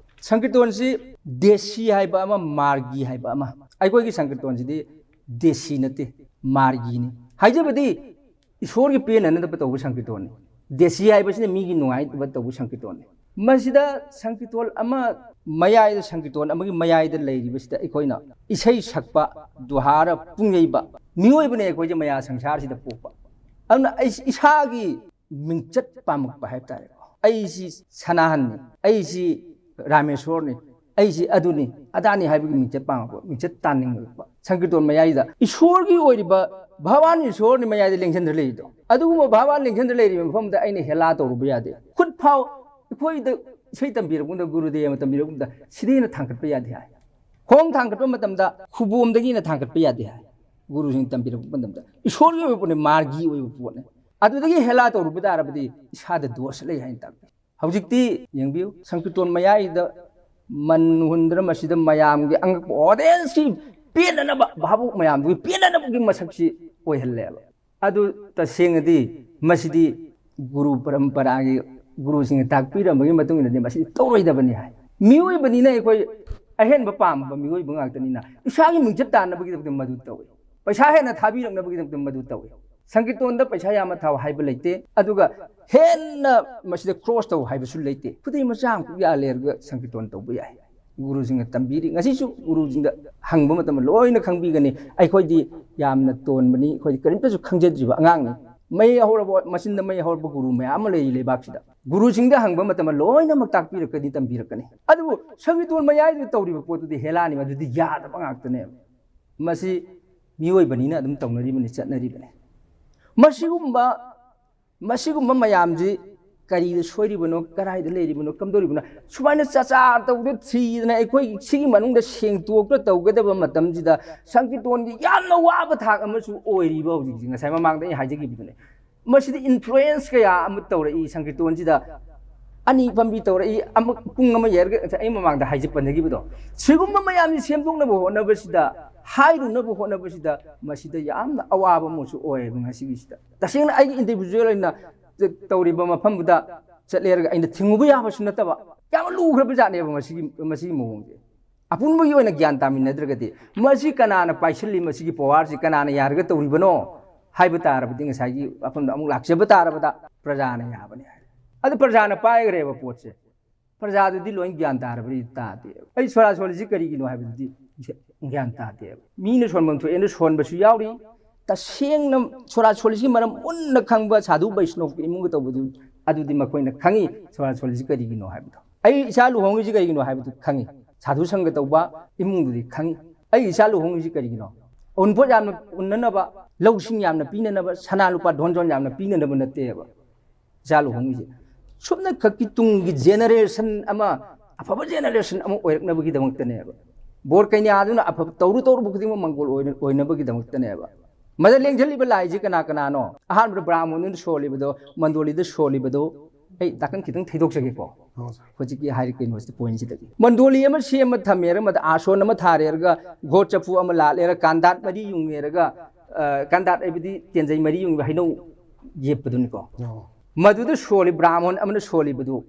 ꯁꯪꯀꯤꯔꯇꯣꯟꯁꯤ ꯗꯦꯁꯤ ꯍꯥꯏꯕ ꯑꯃ, ꯃꯥꯔꯒꯤ ꯍꯥꯏꯕ ꯑꯃ, ꯑꯩꯈꯣꯏꯒꯤ ꯁꯪꯀꯤꯔꯇꯣꯟꯁꯤꯗꯤ ꯗꯦꯁꯤ ꯅꯠꯇꯦ, ꯃꯥꯔꯒꯤꯅꯤ꯫ ꯍꯥꯏꯖꯕꯗꯤ ꯏꯁꯣꯔꯒꯤ ꯄꯦꯟꯅꯅꯕ ꯇꯧꯕ ꯁꯪꯀꯤꯔꯇꯣꯟꯅꯤ꯫ ꯗꯦꯁꯤ ꯍꯥꯏꯕꯁꯤꯅ ꯃꯤꯒꯤ ꯅꯨꯡꯉꯥꯏꯅꯕ ꯇꯧꯕ ꯁꯪꯀꯤꯔꯇꯣꯟꯅꯤ꯫ ꯃꯁꯤꯗ ꯁꯪꯀꯤꯔꯇꯣꯟ ꯑꯃ ꯃꯌꯥꯏꯗ, ꯁꯪꯀꯤꯔꯇꯣꯟ ꯑꯃꯒꯤ ꯃꯌꯥꯏꯗ ꯂꯩꯔꯤꯕꯁꯤꯗ ꯑꯩꯈꯣꯏꯅ ꯏꯁꯩ ꯁꯛꯄ, ꯗꯨꯍꯥꯔ ꯄꯨꯡꯌꯩꯕ ꯃꯤꯑꯣꯏꯕꯅꯦ ꯑꯩꯈꯣꯏꯁꯦ ꯃꯌꯥ ꯁꯪꯁꯥꯔꯁꯤꯗ ꯄꯣꯛꯄ꯫ ꯑꯗꯨꯅ ꯑꯩ ꯏꯁꯥꯒꯤ ꯃꯤꯡꯆꯠ ꯄꯥꯝꯃꯛꯄ ꯍꯥꯏꯕ ꯇꯥꯔꯦꯀꯣ꯫ ꯑꯩꯁꯤ ꯁꯅꯥꯍꯟꯅꯤ, ꯑꯩꯁꯤ ꯔꯥꯃꯦꯁꯣꯔꯅꯤ, ꯑꯩꯁꯤ ꯑꯗꯨꯅꯤ ꯑꯗꯥꯅꯤ ꯍꯥꯏꯕꯒꯤ ꯃꯤꯡꯆꯠ ꯄꯥꯝꯃꯛꯄ, ꯃꯤꯡꯆꯠ ꯇꯥꯅꯤꯡꯉꯛꯄ꯫ ꯁꯪꯀꯤꯔꯇꯣꯟ ꯃꯌꯥꯏꯗ ꯏꯁꯣꯔꯒꯤ ꯑꯣꯏꯔꯤꯕ ꯚꯒꯋꯥꯟ ꯏꯁꯣꯔꯅꯤ ꯃꯌꯥꯏꯗ ꯂꯦꯡꯁꯤꯟꯗꯨꯅ ꯂꯩꯔꯤꯗꯣ꯫ ꯑꯗꯨꯒꯨꯝꯕ ꯚꯒꯋꯥꯟ ꯂꯦꯡꯁꯤꯟꯗꯨꯅ ꯂꯩꯔꯤꯕ ꯃꯐꯝꯗ ꯑꯩꯅ ꯍꯦꯂꯥ ꯇꯧꯔꯨꯕ ꯌꯥꯗꯦ꯫ ꯈꯨꯠ ꯐꯥꯎ ꯑꯩꯈꯣꯏꯗ ꯏꯁꯩ ꯇꯝꯕꯤꯔꯛꯄꯗ, ꯒꯨꯔꯨꯗꯦꯕꯅ ꯇꯝꯕꯤꯔꯛꯄꯗ ꯁꯤꯗꯩꯅ ꯊꯥꯡꯒꯠꯄ ꯌꯥꯗꯦ ꯍꯥꯏ꯫ ꯈꯣꯡ ꯊꯥꯡꯒꯠꯄ ꯃꯇꯝꯗ ꯈꯨꯕꯣꯝꯗꯒꯤꯅ ꯊꯥꯡꯒꯠꯄ ꯌꯥꯗꯦ ꯍꯥꯏ꯫ ꯒꯨꯔꯨꯁꯤꯡ ꯇꯝꯕꯤꯔꯛꯄ ꯃꯇꯝꯗ ꯏꯁꯣꯔꯒꯤ ꯑꯣꯏꯕ ꯄꯣꯠꯅꯤ, ꯃꯥꯔꯒꯤ ꯑꯣꯏꯕ ꯄꯣꯠꯅꯤ꯫ ꯑꯗꯨꯗꯒꯤ ꯍꯦꯂꯥ ꯇꯧꯔꯨꯕ ꯇꯥꯔꯕꯗꯤ ꯏꯁꯥꯗ ꯗꯣꯁ ꯂꯩ ꯍꯥꯏꯅ ꯇꯥꯛꯄꯤ꯫ ꯍꯧꯖꯤꯛꯇꯤ ꯌꯦꯡꯕꯤꯌꯨ, ꯁꯪꯀꯤꯔꯇꯣꯟ ꯃꯌꯥꯏꯗ ꯃꯟ ꯍꯨꯟꯗꯅ ꯃꯁꯤꯗ ꯃꯌꯥꯝꯒꯤ ꯑꯉꯛꯄ ꯑꯣꯗꯤꯌꯦꯟꯁꯀꯤ ꯄꯦꯟꯅꯅꯕ, ꯚꯥꯕꯨꯛ ꯃꯌꯥꯝꯗꯨꯒꯤ ꯄꯦꯟꯅꯅꯕꯒꯤ ꯃꯁꯛꯁꯤ ꯑꯣꯏꯍꯜꯂꯦꯕ꯫ ꯑꯗꯨ ꯇꯁꯦꯡꯅꯗꯤ ꯃꯁꯤꯗꯤ ꯒꯨꯔꯨ ꯄꯔꯝꯄꯔꯥꯒꯤ ꯒꯨꯔꯨꯁꯤꯡꯅ ꯇꯥꯛꯄꯤꯔꯝꯕꯒꯤ ꯃꯇꯨꯡ ꯏꯟꯅꯗꯤ ꯃꯁꯤꯗꯤ ꯇꯧꯔꯣꯏꯗꯕꯅꯤ ꯍꯥꯏ꯫ ꯃꯤꯑꯣꯏꯕꯅꯤꯅ ꯑꯩꯈꯣꯏ ꯑꯍꯦꯟꯕ ꯄꯥꯝꯕ ꯃꯤꯑꯣꯏꯕ ꯉꯥꯛꯇꯅꯤꯅ ꯏꯁꯥꯒꯤ ꯃꯤꯡꯆꯠ ꯇꯥꯟꯅꯕꯒꯤꯗꯃꯛꯇ ꯃꯗꯨ ꯇꯧꯏ꯫ ꯄꯩꯁꯥ ꯍꯦꯟꯅ ꯊꯥꯕꯤꯔꯛꯅꯕꯒꯤꯗꯃꯛꯇ ꯃꯗꯨ ꯇꯧꯏ꯫ ꯁꯪꯀꯤꯔꯇꯣꯟꯗ ꯄꯩꯁꯥ ꯌꯥꯝꯅ ꯊꯥꯎ ꯍꯥꯏꯕ ꯂꯩꯇꯦ, ꯑꯗꯨꯒ ꯍꯦꯟꯅ ꯃꯁꯤꯗ ꯀ꯭ꯔꯣꯁ ꯇꯧ ꯍꯥꯏꯕꯁꯨ ꯂꯩꯇꯦ꯫ ꯈꯨꯗꯩ ꯃꯆꯥ ꯑꯃꯈꯛ ꯌꯥꯜꯂꯦꯔꯒ ꯁꯪꯀꯤꯔꯇꯣꯟ ꯇꯧꯕ ꯌꯥꯏ꯫ ꯒꯨꯔꯨꯁꯤꯡꯅ ꯇꯝꯕꯤꯔꯤ꯫ ꯉꯁꯤꯁꯨ ꯒꯨꯔꯨꯁꯤꯡꯗ ꯍꯪꯕ ꯃꯇꯝꯗ ꯂꯣꯏꯅ ꯈꯪꯕꯤꯒꯅꯤ꯫ ꯑꯩꯈꯣꯏꯗꯤ ꯌꯥꯝꯅ ꯇꯣꯟꯕꯅꯤ, ꯑꯩꯈꯣꯏꯗꯤ ꯀꯔꯤꯝꯇꯁꯨ ꯈꯪꯖꯗ꯭ꯔꯤꯕ ꯑꯉꯥꯡꯅꯤ꯫ ꯃꯩ ꯍꯧꯔꯕ, ꯃꯆꯤꯟꯗ ꯃꯩ ꯍꯧꯔꯕ ꯒꯨꯔꯨ ꯃꯌꯥꯝ ꯑꯃ ꯂꯩꯔꯤ ꯂꯩꯕꯥꯛꯁꯤꯗ꯫ ꯒꯨꯔꯨꯁꯤꯡꯗ ꯍꯪꯕ ꯃꯇꯝꯗ ꯂꯣꯏꯅꯃꯛ ꯇꯥꯛꯄꯤꯔꯛꯀꯅꯤ, ꯇꯝꯕꯤꯔꯛꯀꯅꯤ꯫ ꯑꯗꯨꯕꯨ ꯁꯪꯀꯤꯔꯇꯣꯟ ꯃꯌꯥꯏꯗꯨꯗ ꯇꯧꯔꯤꯕ ꯄꯣꯠꯇꯨꯗꯤ ꯍꯦꯂꯥꯅꯤ, ꯃꯗꯨꯗꯤ ꯌꯥꯗꯕ ꯉꯥꯛꯇꯅꯦꯕ꯫ ꯃꯁꯤ ꯃꯤꯑꯣꯏꯕꯅꯤꯅ ꯑꯗꯨꯝ ꯇꯧꯅꯔꯤꯕꯅꯤ, ꯆꯠꯅꯔꯤꯕꯅꯤ꯫ ꯃꯁꯤꯒꯨꯝꯕ, ꯃꯁꯤꯒꯨꯝꯕ ꯃꯌꯥꯝꯁꯤ ꯀꯔꯤꯗ ꯁꯣꯏꯔꯤꯕꯅꯣ, ꯀꯗꯥꯏꯗ ꯂꯩꯔꯤꯕꯅꯣ, ꯀꯝꯗꯧꯔꯤꯕꯅꯣ? ꯁꯨꯃꯥꯏꯅ ꯆꯥꯆꯥ ꯇꯧꯗ ꯊꯤꯗꯅ ꯑꯩꯈꯣꯏ ꯁꯤꯒꯤ ꯃꯅꯨꯡꯗ ꯁꯦꯡꯇꯣꯛꯇ ꯇꯧꯒꯗꯕ ꯃꯇꯝꯁꯤꯗ ꯁꯪꯀꯤꯔꯇꯣꯟꯒꯤ ꯌꯥꯝꯅ ꯋꯥꯕ ꯊꯥꯛ ꯑꯃꯁꯨ ꯑꯣꯏꯔꯤꯕ ꯍꯧꯖꯤꯛꯁꯤ꯫ ꯉꯁꯥꯏ ꯃꯃꯥꯡꯗ ꯑꯩ ꯍꯥꯏꯖꯈꯤꯕꯗꯨꯅꯦ꯫ ꯃꯁꯤꯗ ꯏꯟꯐ꯭ꯂꯨꯌꯦꯟꯁ ꯀꯌꯥ ꯑꯃ ꯇꯧꯔꯛꯏ ꯁꯪꯀꯤꯔꯇꯣꯟꯁꯤꯗ꯫ ꯑꯅꯤ ꯄꯥꯝꯕꯤ ꯇꯧꯔꯛꯏ, ꯑꯃ ꯄꯨꯡ ꯑꯃ ꯌꯩꯔꯒ, ꯉꯁꯥꯏ ꯑꯩ ꯃꯃꯥꯡꯗ ꯍꯥꯏꯖ ꯄꯟꯖꯈꯤꯕꯗꯣ, ꯁꯤꯒꯨꯝꯕ ꯃꯌꯥꯝꯁꯤ ꯁꯦꯝꯗꯣꯛꯅꯕ ꯍꯣꯠꯅꯕꯁꯤꯗ, ꯍꯥꯏꯔꯨꯅꯕ ꯍꯣꯠꯅꯕꯁꯤꯗ ꯃꯁꯤꯗ ꯌꯥꯝꯅ ꯑꯋꯥꯕ ꯑꯃꯁꯨ ꯑꯣꯏꯌꯦꯕ ꯉꯁꯤꯒꯤꯁꯤꯗ꯫ ꯇꯁꯦꯡꯅ ꯑꯩꯒꯤ ꯏꯟꯗꯤꯕꯤꯖꯨꯋꯦꯜ ꯑꯣꯏꯅ ꯇꯧꯔꯤꯕ ꯃꯐꯝꯗꯨꯗ ꯆꯠꯂꯦꯔꯒ ꯑꯩꯅ ꯊꯤꯡꯉꯨꯕ ꯌꯥꯕꯁꯨ ꯅꯠꯇꯕ, ꯌꯥꯝ ꯂꯨꯈ꯭ꯔꯕ ꯖꯥꯠꯅꯦꯕ ꯃꯁꯤꯒꯤ, ꯃꯁꯤꯒꯤ ꯃꯑꯣꯡꯁꯦ꯫ ꯑꯄꯨꯟꯕꯒꯤ ꯑꯣꯏꯅ ꯒ꯭ꯌꯥꯟ ꯇꯥꯃꯤꯟꯅꯗ꯭ꯔꯒꯗꯤ ꯃꯁꯤ ꯀꯅꯥꯅ ꯄꯥꯏꯁꯤꯜꯂꯤ, ꯃꯁꯤꯒꯤ ꯄꯋꯥꯔꯁꯤ ꯀꯅꯥꯅ ꯌꯥꯔꯒ ꯇꯧꯔꯤꯕꯅꯣ ꯍꯥꯏꯕ ꯇꯥꯔꯕꯗꯤ, ꯉꯁꯥꯏꯒꯤ ꯋꯥꯐꯝꯗ ꯑꯃꯨꯛ ꯂꯥꯛꯆꯕ ꯇꯥꯔꯕꯗ ꯄ꯭ꯔꯖꯥꯅ ꯌꯥꯕꯅꯤ ꯍꯥꯏ꯫ ꯑꯗꯨ ꯄ꯭ꯔꯖꯥꯅ ꯄꯥꯏꯈ꯭ꯔꯦꯕ ꯄꯣꯠꯁꯦ꯫ ꯄ꯭ꯔꯖꯥꯗꯨꯗꯤ ꯂꯣꯏ ꯒ꯭ꯌꯥꯟ ꯇꯥꯔꯕꯗꯤ ꯇꯥꯗꯦꯕ꯫ ꯑꯩ ꯁꯣꯔꯥ ꯁꯣꯜꯂꯤꯁꯤ ꯀꯔꯤꯒꯤꯅꯣ ꯍꯥꯏꯕꯗꯨꯗꯤ ꯒ꯭ꯌꯥꯟ ꯇꯥꯗꯦꯕ꯫ ꯃꯤꯅ ꯁꯣꯟꯐꯝ ꯊꯣꯛꯑꯦꯅ ꯁꯣꯟꯕꯁꯨ ꯌꯥꯎꯔꯤ꯫ ꯇꯁꯦꯡꯅ ꯁꯣꯔꯥ ꯁꯣꯜꯂꯤꯁꯤꯒꯤ ꯃꯔꯝ ꯃꯨꯟꯅ ꯈꯪꯕ ꯁꯥꯙꯨ ꯕꯩꯁꯅꯣꯞꯀꯤ ꯏꯃꯨꯡꯒ ꯇꯧꯕꯗꯨ, ꯑꯗꯨꯗꯤ ꯃꯈꯣꯏꯅ ꯈꯪꯉꯤ ꯁꯣꯔꯥ ꯁꯣꯜꯂꯤꯁꯤ ꯀꯔꯤꯒꯤꯅꯣ ꯍꯥꯏꯕꯗꯣ꯫ ꯑꯩ ꯏꯆꯥ ꯂꯨꯍꯣꯡꯉꯤꯁꯤ ꯀꯔꯤꯒꯤꯅꯣ ꯍꯥꯏꯕꯗꯨ ꯈꯪꯉꯤ꯫ ꯁꯥꯙꯨ ꯁꯪꯒ ꯇꯧꯕ ꯏꯃꯨꯡꯗꯨꯗꯤ ꯈꯪꯉꯤ꯫ ꯑꯩ ꯏꯆꯥ ꯂꯨꯍꯣꯡꯉꯤꯁꯤ ꯀꯔꯤꯒꯤꯅꯣ? ꯑꯎꯟꯄꯣꯠ ꯌꯥꯝꯅ ꯎꯟꯅꯅꯕ, ꯂꯧꯁꯤꯡ ꯌꯥꯝꯅ ꯄꯤꯅꯅꯕ, ꯁꯅꯥ ꯂꯨꯄꯥ ꯙꯣꯟ ꯖꯣꯟ ꯌꯥꯝꯅ ꯄꯤꯅꯅꯕ ꯅꯠꯇꯦꯕ ꯏꯆꯥ ꯂꯨꯍꯣꯡꯉꯤꯁꯦ꯫ ꯁꯨꯞꯅꯈꯛꯀꯤ ꯇꯨꯡꯒꯤ ꯖꯦꯅꯦꯔꯦꯁꯟ ꯑꯃ, ꯑꯐꯕ ꯖꯦꯅꯦꯔꯦꯁꯟ ꯑꯃ ꯑꯣꯏꯔꯛꯅꯕꯒꯤꯗꯃꯛꯇꯅꯦꯕ꯫ ꯕꯣꯔ ꯀꯩꯅꯥꯗꯨꯅ ꯑꯐꯕ ꯇꯧꯔꯨ ꯇꯧꯔꯨꯕ ꯈꯨꯗꯤꯡꯃꯛ ꯃꯪꯒꯣꯜ ꯑꯣꯏꯅ-, ꯑꯣꯏꯅꯕꯒꯤꯗꯃꯛꯇꯅꯦꯕ꯫ ꯃꯗ ꯂꯦꯡꯁꯤꯜꯂꯤꯕ ꯂꯥꯏꯁꯤ ꯀꯅꯥ ꯀꯅꯥꯅꯣ? ꯑꯍꯥꯟꯕꯗ ꯕ꯭ꯔꯥꯍꯃꯣꯟꯗꯨꯅ ꯁꯣꯜꯂꯤꯕꯗꯣ, ꯃꯟꯗꯣꯂꯤꯗ ꯁꯣꯜꯂꯤꯕꯗꯣ, ꯑꯩ ꯅꯥꯀꯟ ꯈꯤꯇꯪ ꯊꯩꯗꯣꯛꯆꯒꯦꯀꯣ꯫ ꯍꯣꯏ, ꯁꯥꯔ꯫ ꯍꯧꯖꯤꯛꯀꯤ ꯍꯥꯏꯔꯤꯕ ꯀꯩꯅꯣꯁꯤꯗ, ꯄꯣꯏꯟꯁꯤꯗꯒꯤ ꯃꯟꯗꯣꯂꯤ ꯑꯃ ꯁꯦꯝꯃ ꯊꯝꯃꯦꯔꯒ, ꯃꯗ ꯑꯥꯁꯣꯟ ꯑꯃ ꯊꯥꯔꯦꯔꯒ, ꯒꯣꯠ ꯆꯐꯨ ꯑꯃ ꯂꯥꯠꯂꯦꯔꯒ, ꯀꯥꯟꯗꯥꯠ ꯃꯔꯤ ꯌꯨꯡꯉꯦꯔꯒ, ꯑ, ꯀꯥꯟꯗꯥꯠ ꯍꯥꯏꯕꯗꯤ ꯇꯦꯟꯖꯩ ꯃꯔꯤ ꯌꯨꯡꯕ ꯍꯩꯅꯧ ꯌꯦꯞꯄꯗꯨꯅꯤꯀꯣ꯫ ꯑꯣ꯫ ꯃꯗꯨꯗ ꯁꯣꯜꯂꯤ, ꯕ꯭ꯔꯥꯍꯃꯣꯟ ꯑꯃꯅ ꯁꯣꯜꯂꯤꯕꯗꯨ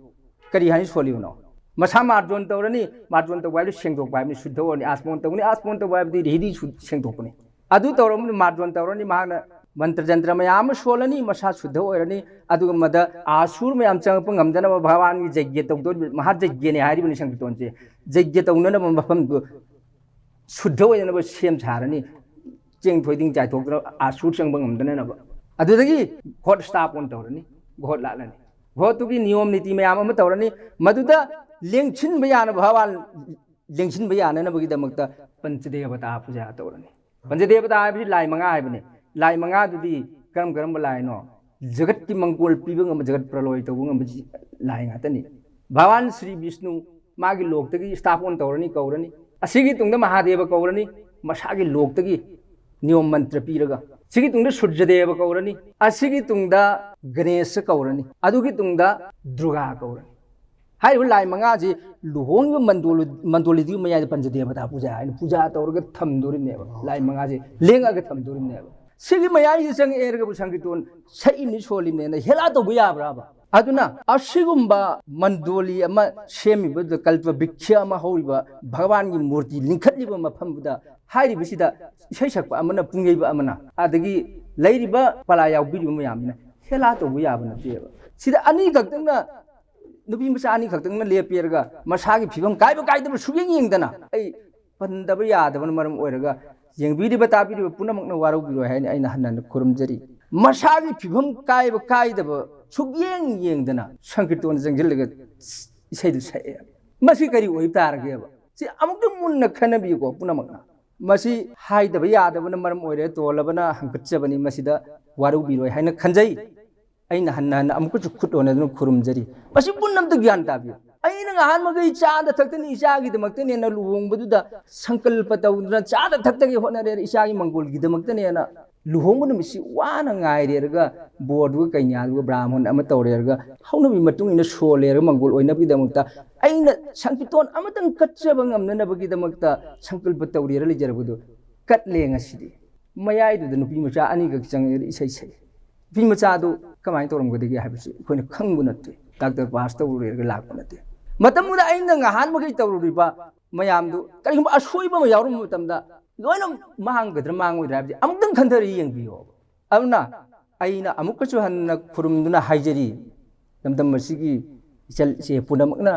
ꯀꯔꯤ ꯍꯥꯏꯅ ꯁꯣꯜꯂꯤꯕꯅꯣ? ꯃꯁꯥ ꯃꯥꯔꯖꯣꯟ ꯇꯧꯔꯅꯤ, ꯃꯥꯔꯖꯣꯟ ꯇꯧꯕ ꯍꯥꯏꯕꯗꯤ ꯁꯦꯡꯗꯣꯛꯄ ꯍꯥꯏꯕꯅꯤ, ꯁꯨꯗ꯭ꯙ ꯑꯣꯏꯔꯅꯤ, ꯑꯥꯁꯃꯣꯟ ꯇꯧꯅꯤ, ꯑꯥꯁꯃꯣꯟ ꯇꯧꯕ ꯍꯥꯏꯕꯗꯤ ꯔꯤꯍꯤꯗꯤ ꯁꯨ-, ꯁꯦꯡꯗꯣꯛꯄꯅꯤ꯫ ꯑꯗꯨ ꯇꯧꯔꯕꯅꯤꯅ ꯃꯥꯔꯖꯣꯟ ꯇꯧꯔꯅꯤ, ꯃꯍꯥꯛꯅ ꯃꯟꯇ꯭ꯔ ꯖꯟꯇ꯭ꯔ ꯃꯌꯥꯝ ꯑꯃ ꯁꯣꯜꯂꯅꯤ, ꯃꯁꯥ ꯁꯨꯗ꯭ꯙ ꯑꯣꯏꯔꯅꯤ, ꯑꯗꯨꯒ ꯃꯗ ꯑꯥꯁꯨꯔ ꯃꯌꯥꯝ ꯆꯪꯉꯛꯄ ꯉꯝꯗꯅꯕ ꯚꯒꯋꯥꯟꯒꯤ ꯖꯩꯒ꯭ꯌ ꯇꯧꯗꯣꯔꯤꯕ, ꯃꯍꯥ ꯖꯩꯒ꯭ꯌꯅꯤ ꯍꯥꯏꯔꯤꯕꯅꯤ ꯁꯪꯀꯤꯔꯇꯣꯟꯁꯦ꯫ ꯖꯩꯒ꯭ꯌ ꯇꯧꯅꯅꯕ ꯃꯐꯝꯗꯨ ꯁꯨꯗ꯭ꯙ ꯑꯣꯏꯅꯅꯕ ꯁꯦꯝ ꯁꯥꯔꯅꯤ, ꯆꯦꯡ ꯊꯣꯏꯗꯤꯡ ꯆꯥꯏꯊꯣꯛꯇꯅ ꯑꯥꯁꯨꯔ ꯆꯪꯕ ꯉꯝꯗꯅꯅꯕ꯫ ꯑꯗꯨꯗꯒꯤ ꯒꯣꯠ ꯁ꯭ꯇꯥꯄꯣꯟ ꯇꯧꯔꯅꯤ, ꯒꯣꯠ ꯂꯥꯠꯂꯅꯤ, ꯒꯣꯠꯇꯨꯒꯤ ꯅꯤꯌꯣꯝ ꯅꯤꯇꯤ ꯃꯌꯥꯝ ꯑꯃ ꯇꯧꯔꯅꯤ, ꯃꯗꯨꯗ ꯂꯦꯡꯁꯤꯟꯕ ꯌꯥꯅꯕ, ꯚꯒꯋꯥꯟ ꯂꯦꯡꯁꯤꯟꯕ ꯌꯥꯅꯅꯕꯒꯤꯗꯃꯛꯇ ꯄꯟꯆꯗꯦꯕꯇꯥ ꯄꯨꯖꯥ ꯇꯧꯔꯅꯤ꯫ ꯄꯟꯆꯗꯦꯕꯇꯥ ꯍꯥꯏꯕꯁꯤ ꯂꯥꯏ ꯃꯉꯥ ꯍꯥꯏꯕꯅꯤ꯫ ꯂꯥꯏ ꯃꯉꯥꯗꯨꯗꯤ ꯀꯔꯝ ꯀꯔꯝꯕ ꯂꯥꯏꯅꯣ? ꯖꯒꯠꯀꯤ ꯃꯪꯒꯣꯜ ꯄꯤꯕ ꯉꯝꯕ, ꯖꯒꯠ ꯄ꯭ꯔꯂꯣꯏ ꯇꯧꯕ ꯉꯝꯕ ꯂꯥꯏ ꯉꯥꯛꯇꯅꯤ꯫ ꯚꯒꯋꯥꯟ ꯁ꯭ꯔꯤ ꯕꯤꯁꯅꯨ ꯃꯥꯒꯤ ꯂꯣꯛꯇꯒꯤ ꯁ꯭ꯇꯥꯄꯣꯟ ꯇꯧꯔꯅꯤ, ꯀꯧꯔꯅꯤ꯫ ꯑꯁꯤꯒꯤ ꯇꯨꯡꯗ ꯃꯍꯥꯗꯦꯕ ꯀꯧꯔꯅꯤ, ꯃꯁꯥꯒꯤ ꯂꯣꯛꯇꯒꯤ ꯅꯤꯌꯣꯝ ꯃꯟꯇ꯭ꯔ ꯄꯤꯔꯒ꯫ ꯁꯤꯒꯤ ꯇꯨꯡꯗ ꯁꯨꯔꯖꯗꯦꯕ ꯀꯧꯔꯅꯤ, ꯑꯁꯤꯒꯤ ꯇꯨꯡꯗ ꯒꯅꯦꯁ ꯀꯧꯔꯅꯤ, ꯑꯗꯨꯒꯤ ꯇꯨꯡꯗ ꯗꯨꯔꯒꯥ ꯀꯧꯔꯅꯤ꯫ ꯍꯥꯏꯔꯤꯕ ꯂꯥꯏ ꯃꯉꯥꯁꯤ ꯂꯨꯍꯣꯡꯉꯤꯕ ꯃꯟꯗꯣꯂꯤ-, ꯃꯟꯗꯣꯂꯤꯗꯨꯒꯤ ꯃꯌꯥꯏꯗ ꯄꯟꯆꯗꯦꯕꯇꯥ ꯄꯨꯖꯥ ꯍꯥꯏꯅ ꯄꯨꯖꯥ ꯇꯧꯔꯒ ꯊꯝꯗꯣꯔꯤꯕꯅꯦꯕ꯫ ꯂꯥꯏ ꯃꯉꯥꯁꯤ ꯂꯦꯡꯉꯒ ꯊꯝꯗꯣꯔꯤꯕꯅꯦꯕ꯫ ꯁꯤꯒꯤ ꯃꯌꯥꯏꯁꯤ ꯆꯪꯉꯛꯑꯦꯔꯒꯕꯨ ꯁꯪꯀꯤꯔꯇꯣꯟ ꯁꯛꯏꯕꯅꯤ, ꯁꯣꯜꯂꯤꯕꯅꯦꯅ ꯍꯦꯂꯥ ꯇꯧꯕ ꯌꯥꯕ꯭ꯔꯥꯕ? ꯑꯗꯨꯅ ꯑꯁꯤꯒꯨꯝꯕ ꯃꯟꯗꯣꯂꯤ ꯑꯃ ꯁꯦꯝꯃꯤꯕꯗꯨꯗ, ꯀꯜꯄ ꯕ꯭ꯔꯤꯛꯁ ꯑꯃ ꯍꯧꯔꯤꯕ, ꯚꯒꯋꯥꯟꯒꯤ ꯃꯨꯔꯇꯤ ꯂꯤꯡꯈꯠꯂꯤꯕ ꯃꯐꯝꯗꯨꯗ ꯍꯥꯏꯔꯤꯕꯁꯤꯗ ꯏꯁꯩ ꯁꯛꯄ ꯑꯃꯅ, ꯄꯨꯡꯌꯩꯕ ꯑꯃꯅ, ꯑꯗꯒꯤ ꯂꯩꯔꯤꯕ ꯄꯂꯥ ꯌꯥꯎꯕꯤꯔꯤꯕ ꯃꯌꯥꯝꯁꯤꯅ ꯍꯦꯂꯥ ꯇꯧꯕ ꯌꯥꯕ ꯅꯠꯇꯦꯕ꯫ ꯁꯤꯗ ꯑꯅꯤꯈꯛꯇꯪꯅ, ꯅꯨꯄꯤ ꯃꯆꯥ ꯑꯅꯤꯈꯛꯇꯪꯅ ꯂꯦꯞꯄꯦꯔꯒ ꯃꯁꯥꯒꯤ ꯐꯤꯕꯝ ꯀꯥꯏꯕ ꯀꯥꯏꯗꯕ ꯁꯨꯛꯌꯦꯡ ꯌꯦꯡꯗꯅ, ꯑꯩ ꯄꯟꯗꯕ ꯌꯥꯗꯕꯅ ꯃꯔꯝ ꯑꯣꯏꯔꯒ ꯌꯦꯡꯕꯤꯔꯤꯕ ꯇꯥꯕꯤꯔꯤꯕ ꯄꯨꯝꯅꯃꯛꯅ ꯋꯥꯔꯧꯕꯤꯔꯣꯏ ꯍꯥꯏꯅ ꯑꯩꯅ ꯍꯟꯅ ꯍꯟꯅ ꯈꯨꯔꯨꯝꯖꯔꯤ꯫ ꯃꯁꯥꯒꯤ ꯐꯤꯕꯝ ꯀꯥꯏꯕ ꯀꯥꯏꯗꯕ ꯁꯨꯛꯌꯦꯡ ꯌꯦꯡꯗꯅ ꯁꯪꯀꯤꯔꯇꯣꯟꯗ ꯆꯪꯁꯤꯜꯂꯒ ꯏꯁꯩꯗꯨ ꯁꯛꯑꯦ꯫ ꯃꯁꯤ ꯀꯔꯤ ꯑꯣꯏꯕ ꯇꯥꯔꯒꯦꯕ? ꯁꯤ ꯑꯃꯨꯛꯇꯪ ꯃꯨꯟꯅ ꯈꯟꯅꯕꯤꯌꯨꯀꯣ ꯄꯨꯝꯅꯃꯛꯅ꯫ ꯃꯁꯤ ꯍꯥꯏꯗꯕ ꯌꯥꯗꯕꯅ ꯃꯔꯝ ꯑꯣꯏꯔꯦ, ꯇꯣꯜꯂꯕꯅ ꯍꯪꯒꯠꯆꯕꯅꯤ, ꯃꯁꯤꯗ ꯋꯥꯔꯧꯕꯤꯔꯣꯏ ꯍꯥꯏꯅ ꯈꯟꯖꯩ꯫ ꯑꯩꯅ ꯍꯟꯅ ꯍꯟꯅ ꯑꯃꯨꯛꯀꯁꯨ ꯈꯨꯠ ꯍꯣꯟꯅꯗꯨꯅ ꯈꯨꯔꯨꯝꯖꯔꯤ꯫ ꯃꯁꯤ ꯄꯨꯝꯅꯃꯛꯇ ꯒ꯭ꯌꯥꯟ ꯇꯥꯕꯤꯌꯨ꯫ ꯑꯩꯅ ꯉꯍꯥꯟꯃꯈꯩ ꯆꯥꯗ ꯊꯛꯇꯅ ꯏꯆꯥꯒꯤꯗꯃꯛꯇꯅꯦꯅ ꯂꯨꯍꯣꯡꯕꯗꯨꯗ ꯁꯪꯀꯜꯄ ꯇꯧꯗꯨꯅ ꯆꯥꯗ ꯊꯛꯇꯒꯤ ꯍꯣꯠꯅꯔꯦ, ꯏꯆꯥꯒꯤ ꯃꯪꯒꯣꯜꯒꯤꯗꯃꯛꯇꯅꯦꯅ ꯂꯨꯍꯣꯡꯕ ꯅꯨꯃꯤꯠꯁꯤ ꯋꯥꯅ ꯉꯥꯏꯔꯦꯔꯒ ꯕꯣꯔꯗꯨꯒ ꯀꯩꯅꯥꯗꯨꯒ ꯕ꯭ꯔꯥꯍꯃꯟ ꯑꯃ ꯇꯧꯔꯦꯔꯒ ꯍꯧꯅꯕꯤ ꯃꯇꯨꯡ ꯏꯟꯅ ꯁꯣꯜꯂꯦꯔꯒ ꯃꯪꯒꯣꯜ ꯑꯣꯏꯅꯕꯒꯤꯗꯃꯛꯇ ꯑꯩꯅ ꯁꯪꯀꯤꯇꯣꯟ ꯑꯃꯇꯪ ꯀꯠꯆꯕ ꯉꯝꯅꯅꯕꯒꯤꯗꯃꯛꯇ ꯁꯪꯀꯜꯄ ꯇꯧꯔꯦꯔ ꯂꯩꯖꯔꯕꯗꯣ ꯀꯠꯂꯦ ꯉꯁꯤꯗꯤ꯫ ꯃꯌꯥꯏꯗꯨꯗ ꯅꯨꯄꯤ ꯃꯆꯥ ꯑꯅꯤꯈꯛ ꯆꯪꯉꯛꯑꯦ, ꯏꯁꯩ ꯁꯛꯑꯦ꯫ ꯅꯨꯄꯤ ꯃꯆꯥꯗꯨ ꯀꯃꯥꯏꯅ ꯇꯧꯔꯝꯒꯗꯒꯦ ꯍꯥꯏꯕꯁꯤ ꯑꯩꯈꯣꯏꯅ ꯈꯪꯕ ꯅꯠꯇꯦ꯫ ꯗꯥꯛꯇꯔ ꯄꯥꯁ ꯇꯧꯔꯨꯔꯦꯔꯒ ꯂꯥꯛꯄ ꯅꯠꯇꯦ꯫ ꯃꯇꯝꯗꯨꯗ ꯑꯩꯅ ꯉꯍꯥꯟ ꯃꯈꯩ ꯇꯧꯔꯨꯔꯤꯕ ꯃꯌꯥꯝꯗꯨ ꯀꯔꯤꯒꯨꯝꯕ ꯑꯁꯣꯏꯕ ꯑꯃ ꯌꯥꯎꯔꯝꯕ ꯃꯇꯝꯗ ꯂꯣꯏꯅ ꯃꯥꯡꯒꯗ꯭ꯔꯥ ꯃꯥꯡꯉꯣꯏꯗ꯭ꯔꯥ ꯍꯥꯏꯕꯗꯤ ꯑꯃꯨꯛꯇꯪ ꯈꯟꯊꯔ ꯌꯦꯡꯕꯤꯌꯣ꯫ ꯑꯗꯨꯅ ꯑꯩꯅ ꯑꯃꯨꯛꯀꯁꯨ ꯍꯟꯅ ꯈꯨꯔꯨꯝꯗꯨꯅ ꯍꯥꯏꯖꯔꯤ, ꯂꯝꯗꯝ ꯑꯁꯤꯒꯤ ꯏꯆꯜ ꯏꯆꯦ ꯄꯨꯝꯅꯃꯛꯅ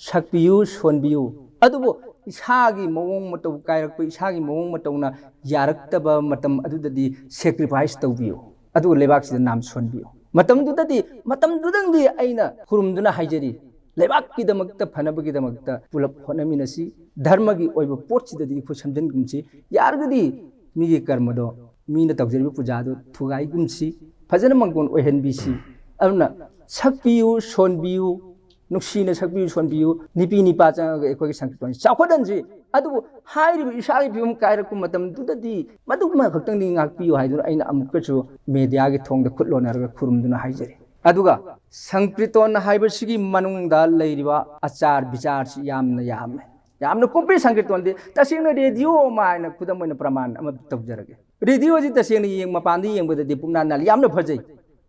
ꯁꯛꯄꯤꯌꯨ, ꯁꯣꯟꯕꯤꯌꯨ, ꯑꯗꯨꯕꯨ ꯏꯁꯥꯒꯤ ꯃꯑꯣꯡ ꯃꯇꯧ ꯀꯥꯏꯔꯛꯄ, ꯏꯁꯥꯒꯤ ꯃꯑꯣꯡ ꯃꯇꯧꯅ ꯌꯥꯔꯛꯇꯕ ꯃꯇꯝ ꯑꯗꯨꯗꯗꯤ sacrifice ꯇꯧꯕꯤꯌꯨ, ꯑꯗꯨꯒ ꯂꯩꯕꯥꯛꯁꯤꯗ ꯅꯥꯝ ꯁꯣꯟꯕꯤꯌꯨ꯫ ꯃꯇꯝꯗꯨꯗꯗꯤ, ꯃꯇꯝꯗꯨꯗꯪꯗꯤ ꯑꯩꯅ ꯈꯨꯔꯨꯝꯗꯨꯅ ꯍꯥꯏꯖꯔꯤ, ꯂꯩꯕꯥꯛꯀꯤꯗꯃꯛꯇ ꯐꯅꯕꯒꯤꯗꯃꯛꯇ ꯄꯨꯂꯞ ꯍꯣꯠꯅꯃꯤꯟꯅꯁꯤ꯫ ꯙꯔꯃꯒꯤ ꯑꯣꯏꯕ ꯄꯣꯠꯁꯤꯗꯗꯤ ꯑꯩꯈꯣꯏ ꯁꯝꯖꯤꯟꯒꯨꯝꯁꯤ꯫ ꯌꯥꯔꯒꯗꯤ ꯃꯤꯒꯤ ꯀꯔꯃꯗꯣ, ꯃꯤꯅ ꯇꯧꯖꯔꯤꯕ ꯄꯨꯖꯥꯗꯣ ꯊꯨꯒꯥꯏꯒꯨꯝꯁꯤ, ꯐꯖꯅ ꯃꯪꯒꯣꯟ ꯑꯣꯏꯍꯟꯕꯤꯁꯤ꯫ ꯑꯗꯨꯅ ꯁꯛꯄꯤꯌꯨ, ꯁꯣꯟꯕꯤꯌꯨ, ꯅꯨꯡꯁꯤꯅ ꯁꯛꯄꯤꯌꯨ, ꯁꯣꯟꯕꯤꯌꯨ, ꯅꯨꯄꯤ ꯅꯨꯄꯥ ꯆꯪꯉꯒ ꯑꯩꯈꯣꯏꯒꯤ ꯁꯪꯀꯤꯔꯇꯟꯁꯤ ꯆꯥꯎꯈꯠꯍꯟꯁꯤ꯫ ꯑꯗꯨꯕꯨ ꯍꯥꯏꯔꯤꯕ ꯏꯁꯥꯒꯤ ꯐꯤꯕꯝ ꯀꯥꯏꯔꯛꯄ ꯃꯇꯝꯗꯨꯗꯗꯤ ꯃꯗꯨꯃ ꯈꯛꯇꯪꯗꯤ ꯉꯥꯛꯄꯤꯌꯨ ꯍꯥꯏꯗꯨꯅ ꯑꯩꯅ ꯑꯃꯨꯛꯀꯁꯨ ꯃꯦꯗꯤꯌꯥꯒꯤ ꯊꯣꯡꯗ ꯈꯨꯠ ꯂꯣꯟꯅꯔꯒ ꯈꯨꯔꯨꯝꯗꯨꯅ ꯍꯥꯏꯖꯔꯤ꯫ ꯑꯗꯨꯒ ꯁꯪꯀꯤꯔꯇꯟ ꯍꯥꯏꯕꯁꯤꯒꯤ ꯃꯅꯨꯡꯗ ꯂꯩꯔꯤꯕ ꯑꯆꯥꯔ ꯕꯤꯆꯥꯔꯁꯤ ꯌꯥꯝꯅ ꯌꯥꯝꯃꯦ꯫ ꯌꯥꯝꯅ ꯀꯨꯞꯄꯤ ꯁꯪꯀꯤꯔꯇꯟꯗꯤ꯫ ꯇꯁꯦꯡꯅ ꯔꯦꯗꯤꯑꯣ ꯑꯃ ꯍꯥꯏꯅ ꯈꯨꯗꯝ ꯑꯣꯏꯅ ꯄ꯭ꯔꯃꯥꯟ ꯑꯃ ꯇꯧꯖꯔꯒꯦ꯫ ꯔꯦꯗꯤꯑꯣꯁꯤ ꯇꯁꯦꯡꯅ ꯌꯦꯡ-, ꯃꯄꯥꯟꯗ ꯌꯦꯡꯕꯗꯗꯤ ꯄꯨꯝꯅꯥ ꯅꯥꯜꯂꯤ, ꯌꯥꯝꯅ ꯐꯖꯩ꯫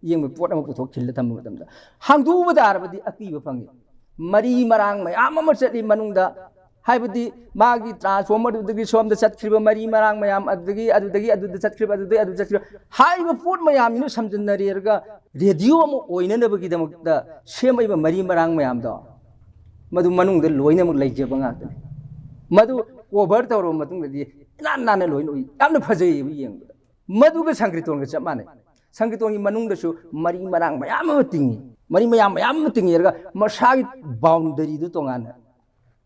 ꯌꯦꯡꯕ ꯄꯣꯠ ꯑꯃ ꯄꯨꯊꯣꯛ ꯈꯤꯜꯂ ꯊꯝꯕ ꯃꯇꯝꯗ ꯍꯥꯡꯗꯣꯛꯎꯕ ꯇꯥꯔꯕꯗꯤ ꯑꯀꯤꯕ ꯐꯪꯉꯤ꯫ ꯃꯔꯤ ꯃꯔꯥꯡ ꯃꯌꯥꯝ ꯑꯃ ꯆꯠꯂꯤ ꯃꯅꯨꯡꯗ, ꯍꯥꯏꯕꯗꯤ ꯃꯥꯒꯤ transformer ꯑꯗꯨꯗꯒꯤ ꯁꯣꯝꯗ ꯆꯠꯈ꯭ꯔꯤꯕ ꯃꯔꯤ ꯃꯔꯥꯡ ꯃꯌꯥꯝ, ꯑꯗꯨꯗꯒꯤ, ꯑꯗꯨꯗꯒꯤ ꯑꯗꯨꯗ ꯆꯠꯈ꯭ꯔꯤꯕ, ꯑꯗꯨꯗꯒꯤ ꯑꯗꯨꯗ ꯆꯠꯈ꯭ꯔꯤꯕ, ꯍꯥꯏꯔꯤꯕ ꯄꯣꯠ ꯃꯌꯥꯝꯁꯤꯅ ꯁꯝꯖꯤꯟꯅꯔꯦꯔꯒ ꯔꯦꯗꯤꯑꯣ ꯑꯃ ꯑꯣꯏꯅꯅꯕꯒꯤꯗꯃꯛꯇ ꯁꯦꯝꯃꯛꯏꯕ ꯃꯔꯤ ꯃꯔꯥꯡ ꯃꯌꯥꯝꯗꯣ ꯃꯗꯨ ꯃꯅꯨꯡꯗ ꯂꯣꯏꯅꯃꯛ ꯂꯩꯖꯕ ꯉꯥꯛꯇꯅꯤ꯫ ꯃꯗꯨ cover ꯇꯧꯔꯕ ꯃꯇꯨꯡꯗꯗꯤ ꯏꯅꯥꯟ ꯅꯥꯟꯅ ꯂꯣꯏꯅ ꯎꯏ, ꯌꯥꯝꯅ ꯐꯖꯩꯌꯦꯕ ꯌꯦꯡꯕꯗ꯫ ꯃꯗꯨꯒ ꯁꯪꯀꯤꯔꯇꯟꯒ ꯆꯞ ꯃꯥꯟꯅꯩ꯫ ꯁꯪꯀꯤꯔꯇꯟꯒꯤ ꯃꯅꯨꯡꯗꯁꯨ ꯃꯔꯤ ꯃꯔꯥꯡ ꯃꯌꯥꯝ ꯑꯃ ꯇꯤꯡꯉꯤ꯫ ꯃꯔꯤ ꯃꯌꯥꯝ ꯃꯌꯥꯝ ꯑꯃ ꯇꯤꯡꯉꯦꯔꯒ ꯃꯁꯥꯒꯤ boundaryꯗꯨ ꯇꯣꯉꯥꯟꯅ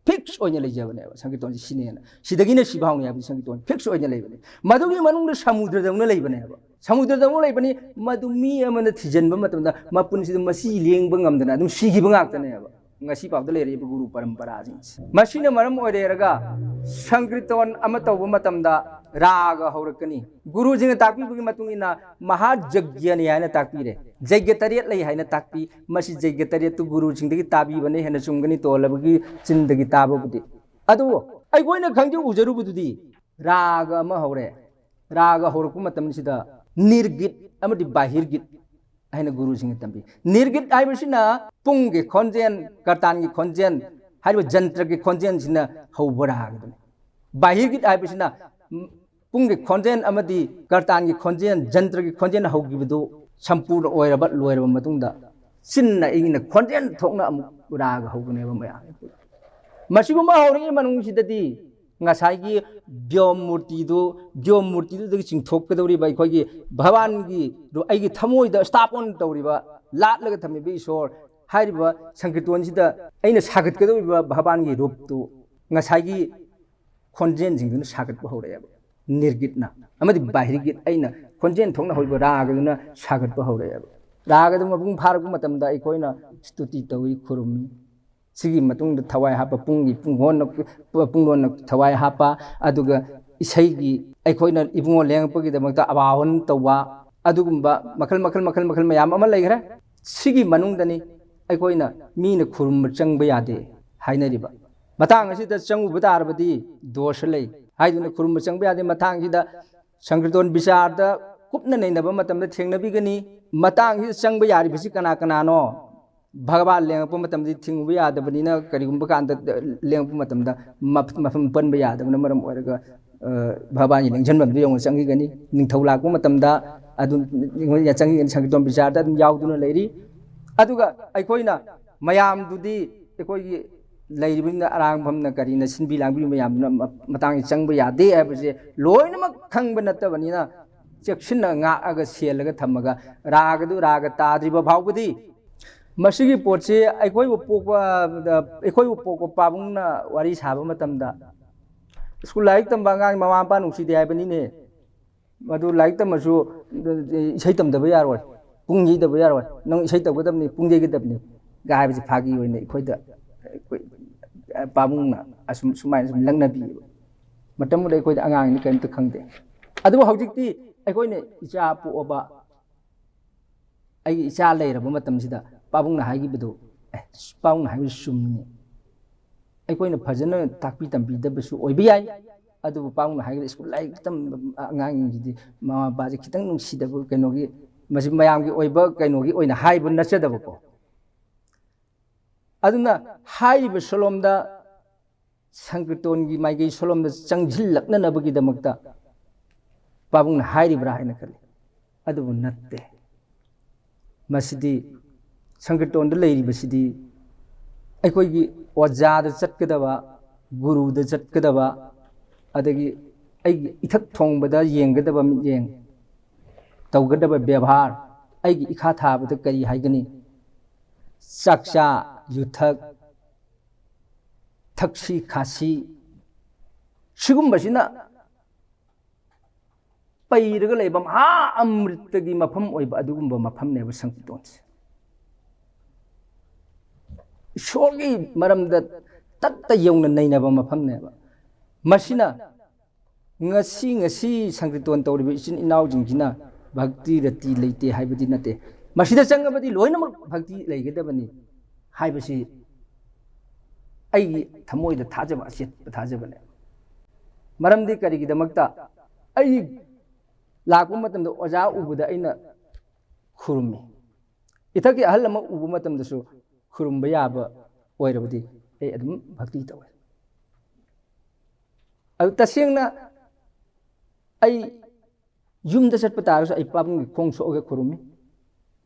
fix ꯑꯣꯏꯅ ꯂꯩꯖꯕꯅꯦꯕ꯫ ꯁꯪꯀꯤꯔꯇꯟꯁꯤ ꯁꯤꯅꯦꯅ, ꯁꯤꯗꯒꯤꯅ ꯁꯤ ꯐꯥꯎꯅꯤ ꯍꯥꯏꯕꯗꯤ ꯁꯪꯀꯤꯔꯇꯟ fix ꯑꯣꯏꯅ ꯂꯩꯕꯅꯤ꯫ ꯃꯗꯨꯒꯤ ꯃꯅꯨꯡꯗ ꯁꯃꯨꯗ꯭ꯔꯗꯧꯅ ꯂꯩꯕꯅꯦꯕ꯫ ꯁꯃꯨꯗ꯭ꯔꯗꯧꯅ ꯂꯩꯕꯅꯤ, ꯃꯗꯨ ꯃꯤ ꯑꯃꯅ ꯊꯤꯖꯤꯟꯕ ꯃꯇꯝꯗ ꯃꯄꯨꯟꯁꯤꯗ ꯃꯁꯤ ꯂꯦꯡꯕ ꯉꯝꯗꯅ ꯑꯗꯨꯝ ꯁꯤꯈꯤꯕ ꯉꯥꯛꯇꯅꯦꯕ꯫ ꯉꯁꯤ ꯐꯥꯎꯗ ꯂꯩꯔꯛꯏꯕ ꯒꯨꯔꯨ ꯄꯔꯝꯄꯔꯥꯁꯤꯡꯁꯦ꯫ ꯃꯁꯤꯅ ꯃꯔꯝ ꯑꯣꯏꯔꯦꯔꯒ ꯁꯪꯀ꯭ꯔꯤꯇꯣꯟ ꯑꯃ ꯇꯧꯕ ꯃꯇꯝꯗ ꯔꯥꯒ ꯍꯧꯔꯛꯀꯅꯤ꯫ ꯒꯨꯔꯨꯁꯤꯡꯅ ꯇꯥꯛꯄꯤꯕꯒꯤ ꯃꯇꯨꯡ ꯏꯟꯅ ꯃꯍꯥ ꯖꯒ꯭ꯌꯅꯤ ꯍꯥꯏꯅ ꯇꯥꯛꯄꯤꯔꯦ꯫ ꯖꯒ꯭ꯌ ꯇꯔꯦꯠ ꯂꯩ ꯍꯥꯏꯅ ꯇꯥꯛꯄꯤ꯫ ꯃꯁꯤ ꯖꯒ꯭ꯌ ꯇꯔꯦꯠꯇꯨ ꯒꯨꯔꯨꯁꯤꯡꯗꯒꯤ ꯇꯥꯕꯤꯕꯅ ꯍꯦꯟꯅ ꯆꯨꯝꯒꯅꯤ, ꯇꯣꯜꯂꯕꯒꯤ ꯆꯤꯟꯗꯒꯤ ꯇꯥꯕꯕꯨꯗꯤ꯫ ꯑꯗꯨꯕꯨ ꯑꯩꯈꯣꯏꯅ ꯈꯪꯖ ꯎꯖꯔꯨꯕꯗꯨꯗꯤ ꯔꯥꯒ ꯑꯃ ꯍꯧꯔꯦ꯫ ꯔꯥꯒ ꯍꯧꯔꯛꯄ ꯃꯇꯝꯁꯤꯗ ꯅꯤꯔꯒꯤꯠ ꯑꯃꯗꯤ ꯕꯥꯍꯤꯔꯒꯤꯠ ꯍꯥꯏꯅ ꯒꯨꯔꯨꯁꯤꯡꯅ ꯇꯝꯕꯤ꯫ ꯅꯤꯔꯒꯤꯠ ꯍꯥꯏꯕꯁꯤꯅ ꯄꯨꯡꯒꯤ ꯈꯣꯟꯖꯦꯜ, ꯀꯔꯇꯥꯟꯒꯤ ꯈꯣꯟꯖꯦꯜ ꯍꯥꯏꯔꯤꯕ ꯖꯟꯇ꯭ꯔꯒꯤ ꯈꯣꯟꯖꯦꯜꯁꯤꯅ ꯍꯧꯕ ꯔꯥꯒꯗꯨꯅꯤ꯫ ꯕꯥꯍꯤꯔꯒꯤꯠ ꯍꯥꯏꯕꯁꯤꯅ ꯄꯨꯡꯒꯤ ꯈꯣꯟꯖꯦꯜ ꯑꯃꯗꯤ ꯀꯔꯇꯥꯟꯒꯤ ꯈꯣꯟꯖꯦꯜ, ꯖꯟꯇ꯭ꯔꯒꯤ ꯈꯣꯟꯖꯦꯜ ꯍꯧꯈꯤꯕꯗꯨ ꯁꯝꯄꯨꯔꯅ ꯑꯣꯏꯔꯕ, ꯂꯣꯏꯔꯕ ꯃꯇꯨꯡꯗ ꯆꯤꯟꯅ ꯑꯩꯅ ꯈꯣꯟꯖꯦꯜ ꯊꯣꯛꯅ ꯑꯃꯨꯛ ꯔꯥꯒ ꯍꯧꯒꯅꯦꯕ ꯃꯌꯥꯝ꯫ ꯃꯁꯤꯒꯨꯝꯕ ꯍꯧꯔꯛꯏ ꯃꯅꯨꯡꯁꯤꯗꯗꯤ ꯉꯁꯥꯏꯒꯤ ꯕ꯭ꯌꯣꯝ ꯃꯨꯔꯇꯤꯗꯨ, ꯕ꯭ꯌꯣꯝ ꯃꯨꯔꯇꯤꯗꯨꯗꯒꯤ ꯆꯤꯡꯊꯣꯛꯀꯗꯧꯔꯤꯕ ꯑꯩꯈꯣꯏꯒꯤ ꯚꯒꯋꯥꯟꯒꯤ ꯔꯨ-, ꯑꯩꯒꯤ ꯊꯃꯣꯏꯗ ꯁ꯭ꯇꯥꯄꯣꯟ ꯇꯧꯔꯤꯕ, ꯂꯥꯠꯂꯒ ꯊꯝꯃꯤꯕ ꯏꯁꯣꯔ ꯍꯥꯏꯔꯤꯕ ꯁꯪꯀꯤꯔꯇꯣꯟꯁꯤꯗ ꯑꯩꯅ ꯁꯥꯒꯠꯀꯗꯧꯔꯤꯕ ꯚꯒꯋꯥꯟꯒꯤ ꯔꯨꯞꯇꯨ ꯉꯁꯥꯏꯒꯤ ꯈꯣꯟꯖꯦꯜꯁꯤꯡꯗꯨꯅ ꯁꯥꯒꯠꯄ ꯍꯧꯔꯛꯑꯦꯕ꯫ ꯅꯤꯔꯒꯤꯠꯅ ꯑꯃꯗꯤ ꯕꯥꯍꯤꯔꯒꯤꯠ, ꯑꯩꯅ ꯈꯣꯟꯖꯦꯜ ꯊꯣꯛꯅ ꯍꯧꯕ ꯔꯥꯒꯗꯨꯅ ꯁꯥꯒꯠꯄ ꯍꯧꯔꯛꯑꯦꯕ꯫ ꯔꯥꯒꯗꯨ ꯃꯄꯨꯡ ꯐꯥꯔꯛꯄ ꯃꯇꯝꯗ ꯑꯩꯈꯣꯏꯅ ꯁ꯭ꯇꯨꯇꯤ ꯇꯧꯏ, ꯈꯨꯔꯨꯝꯃꯤ꯫ ꯁꯤꯒꯤ ꯃꯇꯨꯡꯗ ꯊꯋꯥꯏ ꯍꯥꯞꯄ ꯄꯨꯡꯒꯤ ꯄꯨꯡꯒꯣꯟꯅ, ꯄꯨꯡꯒꯣꯟꯅ ꯊꯋꯥꯏ ꯍꯥꯞꯄ, ꯑꯗꯨꯒ ꯏꯁꯩꯒꯤ ꯑꯩꯈꯣꯏꯅ ꯏꯕꯨꯡꯉꯣ ꯂꯦꯡꯉꯛꯄꯒꯤꯗꯃꯛꯇ ꯑꯕꯥꯍꯟ ꯇꯧꯕ, ꯑꯗꯨꯒꯨꯝꯕ ꯃꯈꯜ, ꯃꯈꯜ, ꯃꯈꯜ, ꯃꯈꯜ ꯃꯌꯥꯝ ꯑꯃ ꯂꯩꯈ꯭ꯔꯦ꯫ ꯁꯤꯒꯤ ꯃꯅꯨꯡꯗꯅꯤ ꯑꯩꯈꯣꯏꯅ ꯃꯤꯅ ꯈꯨꯔꯨꯝꯕ ꯆꯪꯕ ꯌꯥꯗꯦ ꯍꯥꯏꯅꯔꯤꯕ꯫ ꯃꯇꯥꯡ ꯑꯁꯤꯗ ꯆꯪꯉꯨꯕ ꯇꯥꯔꯕꯗꯤ ꯗꯣꯁ ꯂꯩ ꯍꯥꯏꯗꯨꯅ ꯈꯨꯔꯨꯝꯕ ꯆꯪꯕ ꯌꯥꯗꯦ꯫ ꯃꯇꯥꯡꯁꯤꯗ ꯁꯪꯀꯤꯔꯇꯣꯟ ꯕꯤꯆꯥꯔꯗ ꯀꯨꯞꯅ ꯅꯩꯅꯕ ꯃꯇꯝꯗ ꯊꯦꯡꯅꯕꯤꯒꯅꯤ꯫ ꯃꯇꯥꯡꯁꯤꯗ ꯆꯪꯕ ꯌꯥꯔꯤꯕꯁꯤ ꯀꯅꯥ ꯀꯅꯥꯅꯣ? ꯚꯒꯋꯥꯟ ꯂꯦꯡꯉꯛꯄ ꯃꯇꯝꯗ ꯊꯤꯡꯉꯨꯕ ꯌꯥꯗꯕꯅꯤꯅ, ꯀꯔꯤꯒꯨꯝꯕ ꯀꯥꯟꯗ ꯂꯦꯡꯉꯛꯄ ꯃꯇꯝꯗ ꯃꯐ-, ꯃꯐꯝ ꯄꯟꯕ ꯌꯥꯗꯕꯅ ꯃꯔꯝ ꯑꯣꯏꯔꯒ, ꯑ, ꯚꯒꯋꯥꯟꯒꯤ ꯂꯦꯡꯁꯤꯟꯐꯝꯗꯨ ꯌꯧꯅ ꯆꯪꯈꯤꯒꯅꯤ꯫ ꯅꯤꯡꯊꯧ ꯂꯥꯛꯄ ꯃꯇꯝꯗ ꯑꯗꯨꯝ ꯆꯪꯈꯤꯒꯅꯤ, ꯁꯪꯀꯤꯔꯇꯣꯟ ꯕꯤꯆꯥꯔꯗ ꯑꯗꯨꯝ ꯌꯥꯎꯗꯨꯅ ꯂꯩꯔꯤ꯫ ꯑꯗꯨꯒ ꯑꯩꯈꯣꯏꯅ ꯃꯌꯥꯝꯗꯨꯗꯤ ꯑꯩꯈꯣꯏꯒꯤ ꯂꯩꯔꯤꯕꯅꯤꯅ ꯑꯔꯥꯡꯐꯝꯅ ꯀꯔꯤꯅ ꯁꯤꯟꯕꯤ ꯂꯥꯡꯕꯤ ꯃꯌꯥꯝꯗꯨꯅ ꯃ-, ꯃꯇꯥꯡꯁꯤ ꯆꯪꯕ ꯌꯥꯗꯦ ꯍꯥꯏꯕꯁꯦ ꯂꯣꯏꯅꯃꯛ ꯈꯪꯕ ꯅꯠꯇꯕꯅꯤꯅ ꯆꯦꯛꯁꯤꯟꯅ ꯉꯥꯛꯑꯒ ꯁꯦꯜꯂꯒ ꯊꯝꯃꯒ ꯔꯥꯒꯗꯨ ꯔꯥꯒ ꯇꯥꯗ꯭ꯔꯤꯕ ꯐꯥꯎꯕꯗꯤ ꯃꯁꯤꯒꯤ ꯄꯣꯠꯁꯤ ꯑꯩꯈꯣꯏꯕꯨ ꯄꯣꯛꯄ, ꯑꯩꯈꯣꯏꯕꯨ ꯄꯣꯛꯄ ꯄꯥꯕꯨꯡꯅ ꯋꯥꯔꯤ ꯁꯥꯕ ꯃꯇꯝꯗ ꯁ꯭ꯀꯨꯜ ꯂꯥꯏꯔꯤꯛ ꯇꯝꯕ ꯑꯉꯥꯡ ꯃꯃꯥ ꯃꯄꯥ ꯅꯨꯡꯁꯤꯗꯦ ꯍꯥꯏꯕꯅꯤꯅꯦ꯫ ꯃꯗꯨ ꯂꯥꯏꯔꯤꯛ ꯇꯝꯃꯁꯨ ꯏꯁꯩ ꯇꯝꯗꯕ ꯌꯥꯔꯣꯏ, ꯄꯨꯡ ꯌꯩꯗꯕ ꯌꯥꯔꯣꯏ, ꯅꯪ ꯏꯁꯩ ꯇꯧꯒꯗꯕꯅꯤ, ꯄꯨꯡ ꯌꯩꯒꯗꯕꯅꯤ꯫ ꯒ ꯍꯥꯏꯕꯁꯦ ꯐꯥꯒꯤ ꯑꯣꯏꯅ ꯑꯩꯈꯣꯏꯗ, ꯑꯩꯈꯣꯏ, ꯄꯥꯕꯨꯡꯅ ꯑꯁꯨꯝ, ꯁꯨꯃꯥꯏꯅ ꯁꯨꯝ ꯂꯛꯅꯕꯤꯌꯦꯕ꯫ ꯃꯇꯝꯗꯨꯗ ꯑꯩꯈꯣꯏꯗ ꯑꯉꯥꯡꯅꯤ, ꯀꯔꯤꯝꯇ ꯈꯪꯗꯦ꯫ ꯑꯗꯨꯕꯨ ꯍꯧꯖꯤꯛꯇꯤ ꯑꯩꯈꯣꯏꯅ ꯏꯆꯥ ꯄꯣꯛꯑꯕ, ꯑꯩꯒꯤ ꯏꯆꯥ ꯂꯩꯔꯕ ꯃꯇꯝꯁꯤꯗ ꯄꯥꯕꯨꯡꯅ ꯍꯥꯏꯈꯤꯕꯗꯨ, ꯑꯦ, ꯄꯥꯕꯨꯡꯅ ꯍꯥꯏꯕꯗꯨ ꯆꯨꯝꯃꯤꯅꯦ꯫ ꯑꯩꯈꯣꯏꯅ ꯐꯖꯅ ꯇꯥꯛꯄꯤ ꯇꯝꯕꯤꯗꯕꯁꯨ ꯑꯣꯏꯕ ꯌꯥꯏ, ꯑꯗꯨꯕꯨ ꯄꯥꯕꯨꯡꯅ ꯍꯥꯏꯈꯤꯕꯗ ꯁ꯭ꯀꯨꯜ ꯂꯥꯏꯔꯤꯛ ꯇꯝꯕ ꯑꯉꯥꯡꯁꯤꯡꯁꯤꯗꯤ ꯃꯃꯥ ꯃꯄꯥꯁꯦ ꯈꯤꯇꯪ ꯅꯨꯡꯁꯤꯗꯕ, ꯀꯩꯅꯣꯒꯤ, ꯃꯁꯤ ꯃꯌꯥꯝꯒꯤ ꯑꯣꯏꯕ ꯀꯩꯅꯣꯒꯤ ꯑꯣꯏꯅ ꯍꯥꯏꯕ ꯅꯠꯆꯗꯕꯀꯣ꯫ ꯑꯗꯨꯅ ꯍꯥꯏꯔꯤꯕ ꯁꯣꯂꯣꯝꯗ, ꯁꯪꯀ꯭ꯔꯤꯇꯣꯟꯒꯤ ꯃꯥꯏꯀꯩ ꯁꯣꯂꯣꯝꯗ ꯆꯪꯁꯤꯜꯂꯛꯅꯅꯕꯒꯤꯗꯃꯛꯇ ꯄꯥꯕꯨꯡꯅ ꯍꯥꯏꯔꯤꯕ꯭ꯔꯥ ꯍꯥꯏꯅ ꯈꯜꯂꯤ꯫ ꯑꯗꯨꯕꯨ ꯅꯠꯇꯦ꯫ ꯃꯁꯤꯗꯤ, ꯁꯪꯀ꯭ꯔꯤꯇꯣꯟꯗ ꯂꯩꯔꯤꯕꯁꯤꯗꯤ ꯑꯩꯈꯣꯏꯒꯤ ꯑꯣꯖꯥꯗ ꯆꯠꯀꯗꯕ, ꯒꯨꯔꯨꯗ ꯆꯠꯀꯗꯕ, ꯑꯗꯒꯤ ꯑꯩꯒꯤ ꯏꯊꯛ ꯊꯣꯡꯕꯗ ꯌꯦꯡꯒꯗꯕ ꯃꯤꯠꯌꯦꯡ, ꯇꯧꯒꯗꯕ ꯕꯦꯕꯥꯔ, ꯑꯩꯒꯤ ꯏꯈꯥ ꯊꯥꯕꯗ ꯀꯔꯤ ꯍꯥꯏꯒꯅꯤ, ꯆꯥꯛꯆꯥ ꯌꯨꯊꯛ, ꯊꯛꯁꯤ ꯈꯥꯁꯤ, ꯁꯤꯒꯨꯝꯕꯁꯤꯅ ꯄꯩꯔꯒ ꯂꯩꯕ ꯃꯍꯥ ꯑꯃ꯭ꯔꯤꯇꯒꯤ ꯃꯐꯝ ꯑꯣꯏꯕ ꯑꯗꯨꯒꯨꯝꯕ ꯃꯐꯝꯅꯦꯕ ꯁꯪꯀ꯭ꯔꯤꯇꯣꯟꯁꯦ꯫ ꯏꯁꯣꯔꯒꯤ ꯃꯔꯝꯗ ꯇꯠꯇ ꯌꯧꯅ ꯅꯩꯅꯕ ꯃꯐꯝꯅꯦꯕ꯫ ꯃꯁꯤꯅ ꯉꯁꯤ, ꯉꯁꯤ ꯁꯪꯀ꯭ꯔꯤꯇꯣꯟ ꯇꯧꯔꯤꯕ ꯏꯆꯤꯟ ꯏꯅꯥꯎꯁꯤꯡꯁꯤꯅ ꯚꯛꯇꯤ ꯔꯇꯤ ꯂꯩꯇꯦ ꯍꯥꯏꯕꯗꯤ ꯅꯠꯇꯦ꯫ ꯃꯁꯤꯗ ꯆꯪꯉꯕꯗꯤ ꯂꯣꯏꯅꯃꯛ ꯚꯛꯇꯤ ꯂꯩꯒꯗꯕꯅꯤ ꯍꯥꯏꯕꯁꯤ ꯑꯩꯒꯤ ꯊꯃꯣꯏꯗ ꯊꯥꯖꯕ, ꯑꯆꯦꯠꯄ ꯊꯥꯖꯕꯅꯦ꯫ ꯃꯔꯝꯗꯤ ꯀꯔꯤꯒꯤꯗꯃꯛꯇ? ꯑꯩ ꯂꯥꯛꯄ ꯃꯇꯝꯗ ꯑꯣꯖꯥ ꯎꯕꯗ ꯑꯩꯅ ꯈꯨꯔꯨꯝꯃꯤ꯫ ꯏꯊꯛꯀꯤ ꯑꯍꯜ ꯑꯃ ꯎꯕ ꯃꯇꯝꯗꯁꯨ ꯈꯨꯔꯨꯝꯕ ꯌꯥꯕ ꯑꯣꯏꯔꯕꯗꯤ ꯑꯩ ꯑꯗꯨꯝ ꯚꯛꯇꯤ ꯇꯧꯏ꯫ ꯑꯗꯨ ꯇꯁꯦꯡꯅ ꯑꯩ ꯌꯨꯝꯗ ꯆꯠꯄ ꯇꯥꯔꯒꯁꯨ ꯑꯩ ꯄꯥꯕꯨꯡꯒꯤ ꯈꯣꯡ ꯁꯣꯛꯑꯒ ꯈꯨꯔꯨꯝꯃꯤ,